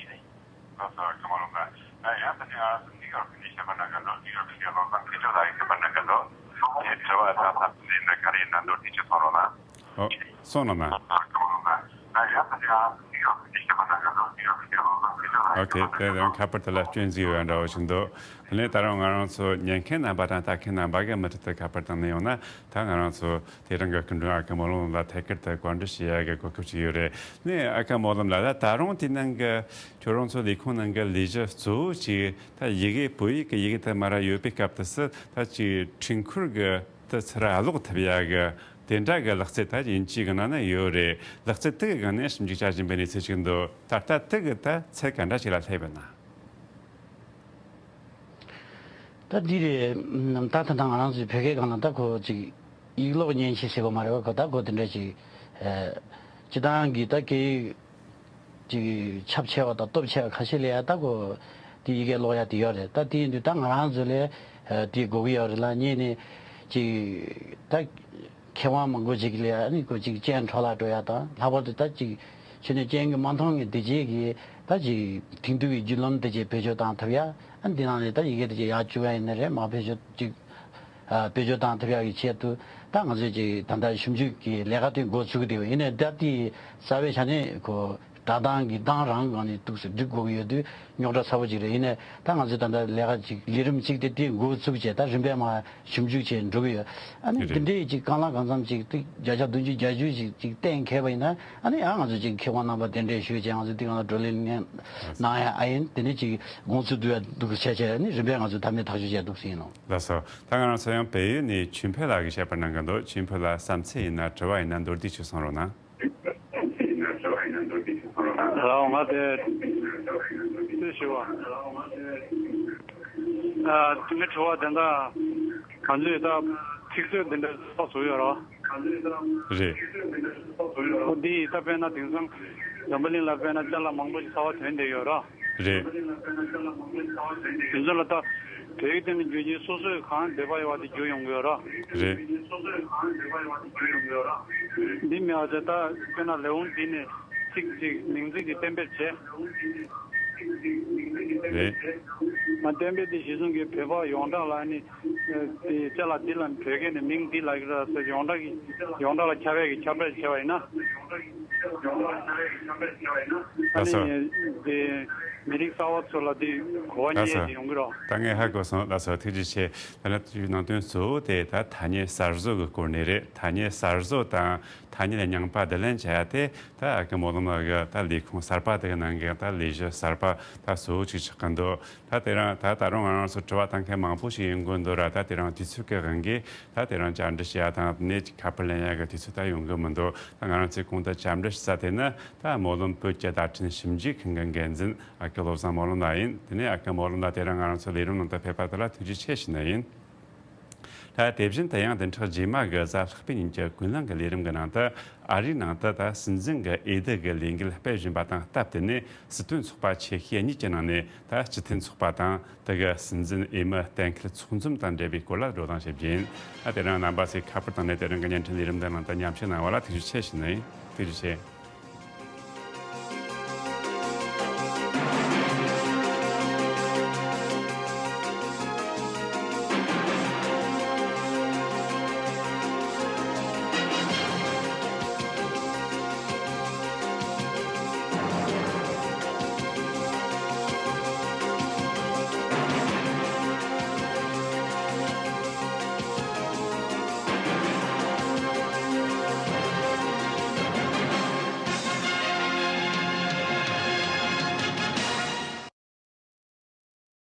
ལགས་སོ། ཨ་ཁུ་མོ་ལོམ་ལགས། ད་ཡང་དེ་ནས་ང་རང་ཚོ་ནིའུ་ཡོག་ནས་བཤད་པ་གནང་གི་འདུག་ནིའུ་ཡོག་ནས་བློ་བཟང་མཁས་གྲུབ་ལགས་ཀྱིས་བཤད་པ་གནང་གི་འདུག་དེ་དྲི་བ་དང་བསམ་ཚུལ་ཡིན་ན་ག་རེ་ཡིན་ན་མདོར་བསྡུས་ཅིག་གསུང་རོགས་གནང་། ཨོ། གསུངས་གནང་ན། ཨོ་ཁེ། དེ་རིང་ཁ་པར་དེ་ལ་སྐྱོན་ཟིག་ཡོད་འདྲ་བོ་ཞིག་འདུག་དེ་ནས་ད་རུང་ང་རང་ཚོ་ཉན་མཁན་རྣམ་པ་དང་ལྟ་མཁན་རྣམ་པ་གི་མུ་མཐུད་དུ་ཁ་པར་བཏང་ནས་ཡོང་ན། ད་ང་རང་ཚོ་དེ་རིང་གི་སྐུ་མགྲོན་ཨ་ཁུ་མོ་ལོམ་ལ་ཐད་ཀར་དུ་བཀའ་འདྲི་ཞུ་ཡ་གི་གོ་སྐབས་ཅིག་ཡོད་རེད། ནས་ཨ་ཁུ་མོ་ལོམ་ལགས། ད་ད་རུང་དེ་ནང་གི་ཁྱོད་རང་ཚོ་ལས་ཁུངས་ནང་གི་ལས་གཞི་གཙོ་བོ་ཅིག་ད་ཡི་གེ་བོད་ཡིག་གི་ཡི་གེ་དེ་མར་ཡོད་པའི་སྐབས་དུས་སུ་ད་ཅིག་འཕྲུལ་འཁོར་གི་དེ་ཚུར་ཀློག་ཐུབ་ཡ་གི་དེ་འདྲ་གི་ལག་རྩལ་ད་དབྱིན་ཇིའི་སྒང་ནས་ཡོད་རེད། ལག་རྩལ་དེ་གི་སྒང་ནས་ཞིབ་འཇུག་བྱ་བཞིན་པའི་གནས་ཚུལ་ཞིག་འདུག་ད་ལྟ་དེ་གི་ད་ཚད་ག་འདྲ་ཞིག་ལ་སླེབས་ཡོད་ན། ད་འདི་རེད། ད་ད་ལྟ་ང་རང་ཚོའི་བོད་སྐད་སྒང་ལ་ད་ཁོ་ཅིག་ཡིག་ཀློག་མཉེན་ཆས་ཟེར་བ་མ་རེད་བ། ཁོ་ད་ཁོ་དེ་འདྲ་ཅིག་ཨ་སྤྱི་བཏང་གི་ད་སྐད་ཡིག་ཅིག་ཁྱབ་ཆེ་བ་དང་སྟོབས་ཆེ་བ་ཁ་ཤས་ལ་ཡ་ད་ཁོ་དེ་ཡི་གེ་ཀློག་ཡ་དེ་ཡོད་རེད། ད་དེ་ཡིན་དུས་ད་ང་རང་ཚོ་ལ་ཨ་དེ་དགོས་ཀྱི་ཡོད་རེད་ལ། གཉིས་ནས་ཅིག་ད་མཁས་དབང་མང་པོ་ཅིག་ལ་ཨ་ནི་ཁོ་ཅིག་སྤྱན་འཕྲོ་བརླག་འགྲོ་ཡ་དང་། ལྷག་པར་དུ་ད་ཅིག་ཆོས་ནས་སྤྱན་གྱིས་མ་མཐོང་གི་དེ་རྗེས་ཀྱི་ད་ཅིག་དེང་དུས་ཀྱི་བརྒྱུད་ལམ་དེ་རྗེས་བེད་སྤྱོད་བཏང་ཐུབ་ཡ། ཨ་འདི་ནང་ནས་ད་ཡི་གེ་དེ་རྗེས་ཡར་བཅུག་ཡ་ཡིན་ན་རེད། མར་བེད་སྤྱོད་ཅིག་ཨ་བེད་སྤྱོད་བཏང་ཐུབ་ཡ་གི་ཆེད་དུ་ད་ང་ཚོས་ཅིག་ད་ལྟ་ཞིབ་འཇུག་གི་ལས་ཀ་དེ་འགོ་ཚུགས་ཀྱི་བསྡད་ཡོད། ཡིན་ནའི་ད་དེ་རྩ་བའི་ཆ་ནས་ཁོ་སྒྲ་གདངས་ཀྱི་གདངས་རང་སྒང་ནས་འདུག་སེ་སྒྲིག་དགོས་ཀྱི་ཡོད་དུས་རྙོག་དྲ་ཚ་པོ་ཅིག་རེད། ཡིན་ནའི་ད་ང་ཚོས་ད་ལྟ་ལས་ཀ་ཅིག་ལས་རིམ་གཅིག་དེ་དེ་འགོ་ཚུགས་བྱས་ད་རིམ་པས་མར་ཞིབ་འཇུག་བྱས་འགྲོ་གི་ཡོད། ཨ་ནི་རེད། འདི་འདྲའི་ཅིག་རྐང་ལག་གང་འཚམ་ཅིག་ཏིག་བརྒྱ་ཆ་བདུན་ཅུ་བརྒྱད་ཅུ་ཞིག་ཅིག་གཏན་འཁེལ་བ་ཡིན་ན། ཨ་ནི་ཡང་ང་ཚོ་ཅིག་མཁས་དབང་རྣམ་པ་གདན་འདྲེན་ཞུས་བྱས་ང་ཚོ་འདི་གང་ལ་བགྲོ་གླེང་གནང་ཡ་ཨ་ཡིན། དེ་ནས་ཅིག་དགོངས་ཚུལ་བསྡུ་ཡ་འདུག་བྱས་བྱས། ཨ་ནི་རིམ་པས་ང་ཚོ་ཐ་སྙད་ཐག་གཅོད་བྱས་འདུག་ཟེར་ཡིན་ནོ། ལགས་སོ། ད་ང་རང་ཚོ་ཡང་བལ་ཡུལ་ནས་ཆོས་འཕེལ་ལགས་ཀྱིས་བཤད་པ་གནང་གི་འདུག་ཆོས་འཕེལ་ལགས། བསམ་ཚུལ་ཡིན་ན་དྲི་བ་ཡིན་ན་མདོར་བསྡུས་ཤིག་གསུང་རོགས་གནང་། ལགས་འོང་། ང་དེ་ཅིག་ཞུ་བ། ཨ་ངའི་དྲི་བ་དེ་འདྲ། ང་ཚོས་ད་ཚིག་མཛོད་འདི་འདྲ་གསར་པ་བཟོས་ཡོད་རེད། རེད། འོ་འདི་ད་དཔེར་ན་དེང་སང་འཛམ་བུ་གླིང་ལ་དཔེར་ན་ཅ་ལག་མང་པོ་ཞིག་གསར་པ་ཐོན་བསྡད་ཡོད་རེད། རེད། དེ་ཚོ་ལ་ད་བོད་ཡིག་སྟེང་ནས་བསྒྱུར་མཁན་སོ་སོའི་གང་འདོད་པ་ཡོད་པ་དེ་བསྒྱུར་ཡོང་གི་ཡོད་རེད། རེད། འདི་མེད་པ་བྱས་ད་དཔེར་ན་ལེའུ་འདི་ནས་ཚིག་ཅིག་མིང་ཚིག་ཅིག་གཏན་འབེབས་བྱས། རེད། ང་གཏན་འབེབས་དེ་གཞི་བཟུང་གིས་བོད་པ་ཡོངས་གྲགས་ལ་ནི་དེ་ཅ་ལག་འདི་ལ་བོད་སྐད་ནས་མིང་འདི་ལ་ཡོད་ཟེར་ཡོངས་གྲགས་ཀྱི་ཡོངས་གྲགས་ལ་ཁྱབ་པའི་གི་ཁྱབ་བསྒྲགས་བྱས་པ་ཡིན་ན། ཨ་ལགས་སོ། ནི་དེ་མི་རིགས་གསར་པ་ཚོ་ལ་དེ་གོ་བ་ལགས་རྙེད་སོ། དེ་ཡོང་གི་རེད། ད་ངས་ཧ་གོ་སོང་། ལགས་སོ། ཐུགས་རྗེ་ཆེ། ད་ནི་དུས་ནང་དོན་གཙོ་བོ་དེ་ད་ཐ་སྙད་གསར་བཟོ་གི་སྐོར་ནས་རེད། ཐ་སྙད་གསར་བཟོ་དང་ཐ་སྙད་རྙིང་པ་བསྡུ་ལེན་བྱ་ཡ་དེ་ད་ཨ་ཁུ་མོ་ལོམ་ལགས་ཀྱི་ད་ལས་ཁུངས་གསར་པ་དེ་གི་ནང་གི་ད་ལས་གཞི་གསར་པ་ད་གཙོ་བོ་ཅིག་ཆགས་ཀྱི་འདུག་ད་དེ་རིང་ད་ད་རུང་ང་རང་ཚོ་དྲི་བ་བཏང་མཁན་མང་པོ་ཞིག་ཡོང་གི་འདུག་ར། ད་དེ་རིང་དུས་ཚོད་ཀྱི་དབང་གིས་ད་དེ་རིང་བཅར་འདྲི་བྱེད་ཡ་དང་ནས་ཁ་པར་ལེན་ཡ་གི་དུས་ཚོད་ད་ཡོང་གི་མི་འདུག་ད་ང་རང་ཚོས་གོང་དུ་བཅར་འདྲི་ཞུ་ས་དེ་ནི་ད་སྨོན་ལམ་བོད་ཀྱི་བརྡ་འཕྲིན་ཞིབ་འཇུག་ཁང་གི་འགན་འཛིན་ཨ་ཁུ་བློ་བཟང་སྨོན་ལམ་ལགས་ཡིན། དེ་ནས་ཨ་ཁུ་སྨོན་ལམ་ལགས་དེ་རིང་ང་རང་ཚོ་ལས་རིམ་ནང་དུ་ཕེབས་པ་དེ་ལ་ཐུགས་རྗེ་ཆེ་ཞུ་ནི་ཡིན། ད་ ད་དེ་བཞིན་དུ་ཡང་བདུན་ཕྲག་རྗེས་མ་གི་གཟའ་ལྷག་པའི་ཉིན་གྱི་ཀུན་གླེང་གི་ལས་རིམ་གྱི་ནང་དུ། ཨ་རིའི་ནང་དུ་ད་སྲིད་འཛིན་གྱི་འོས་བསྡུ་གི་ལས་འགུལ་སྤེལ་བཞིན་པ་དང་སྟབས་བསྟུན་ནས། སྲིད་དོན་ཚོགས་པ་ཆེ་ཤོས་གཉིས་ཀྱི་ནང་ནས་ད་སྤྱི་མཐུན་ཚོགས་པ་དང་དེ་གི་སྲིད་འཛིན་འོས་མི་གཏན་འཁེལ་ཚོགས་འཛོམས་དང་འབྲེལ་བའི་སྐོར་ལ་བགྲོ་གླེང་བྱེད་རྒྱུ་ཡིན། ད་དེ་རིང་རྣམ་པ་ཚོས་ཁ་པར་བཏང་ནས་དེ་རིང་གི་བརྙན་འཕྲིན་ལས་རིམ་འདི་ནང་དུ་མཉམ་ཞུགས་གནང་བ་ལ་ཐུགས་རྗེ་ཆེ་ཞུ་ནི་ཡིན། ཐུགས་རྗེ་ཆེ།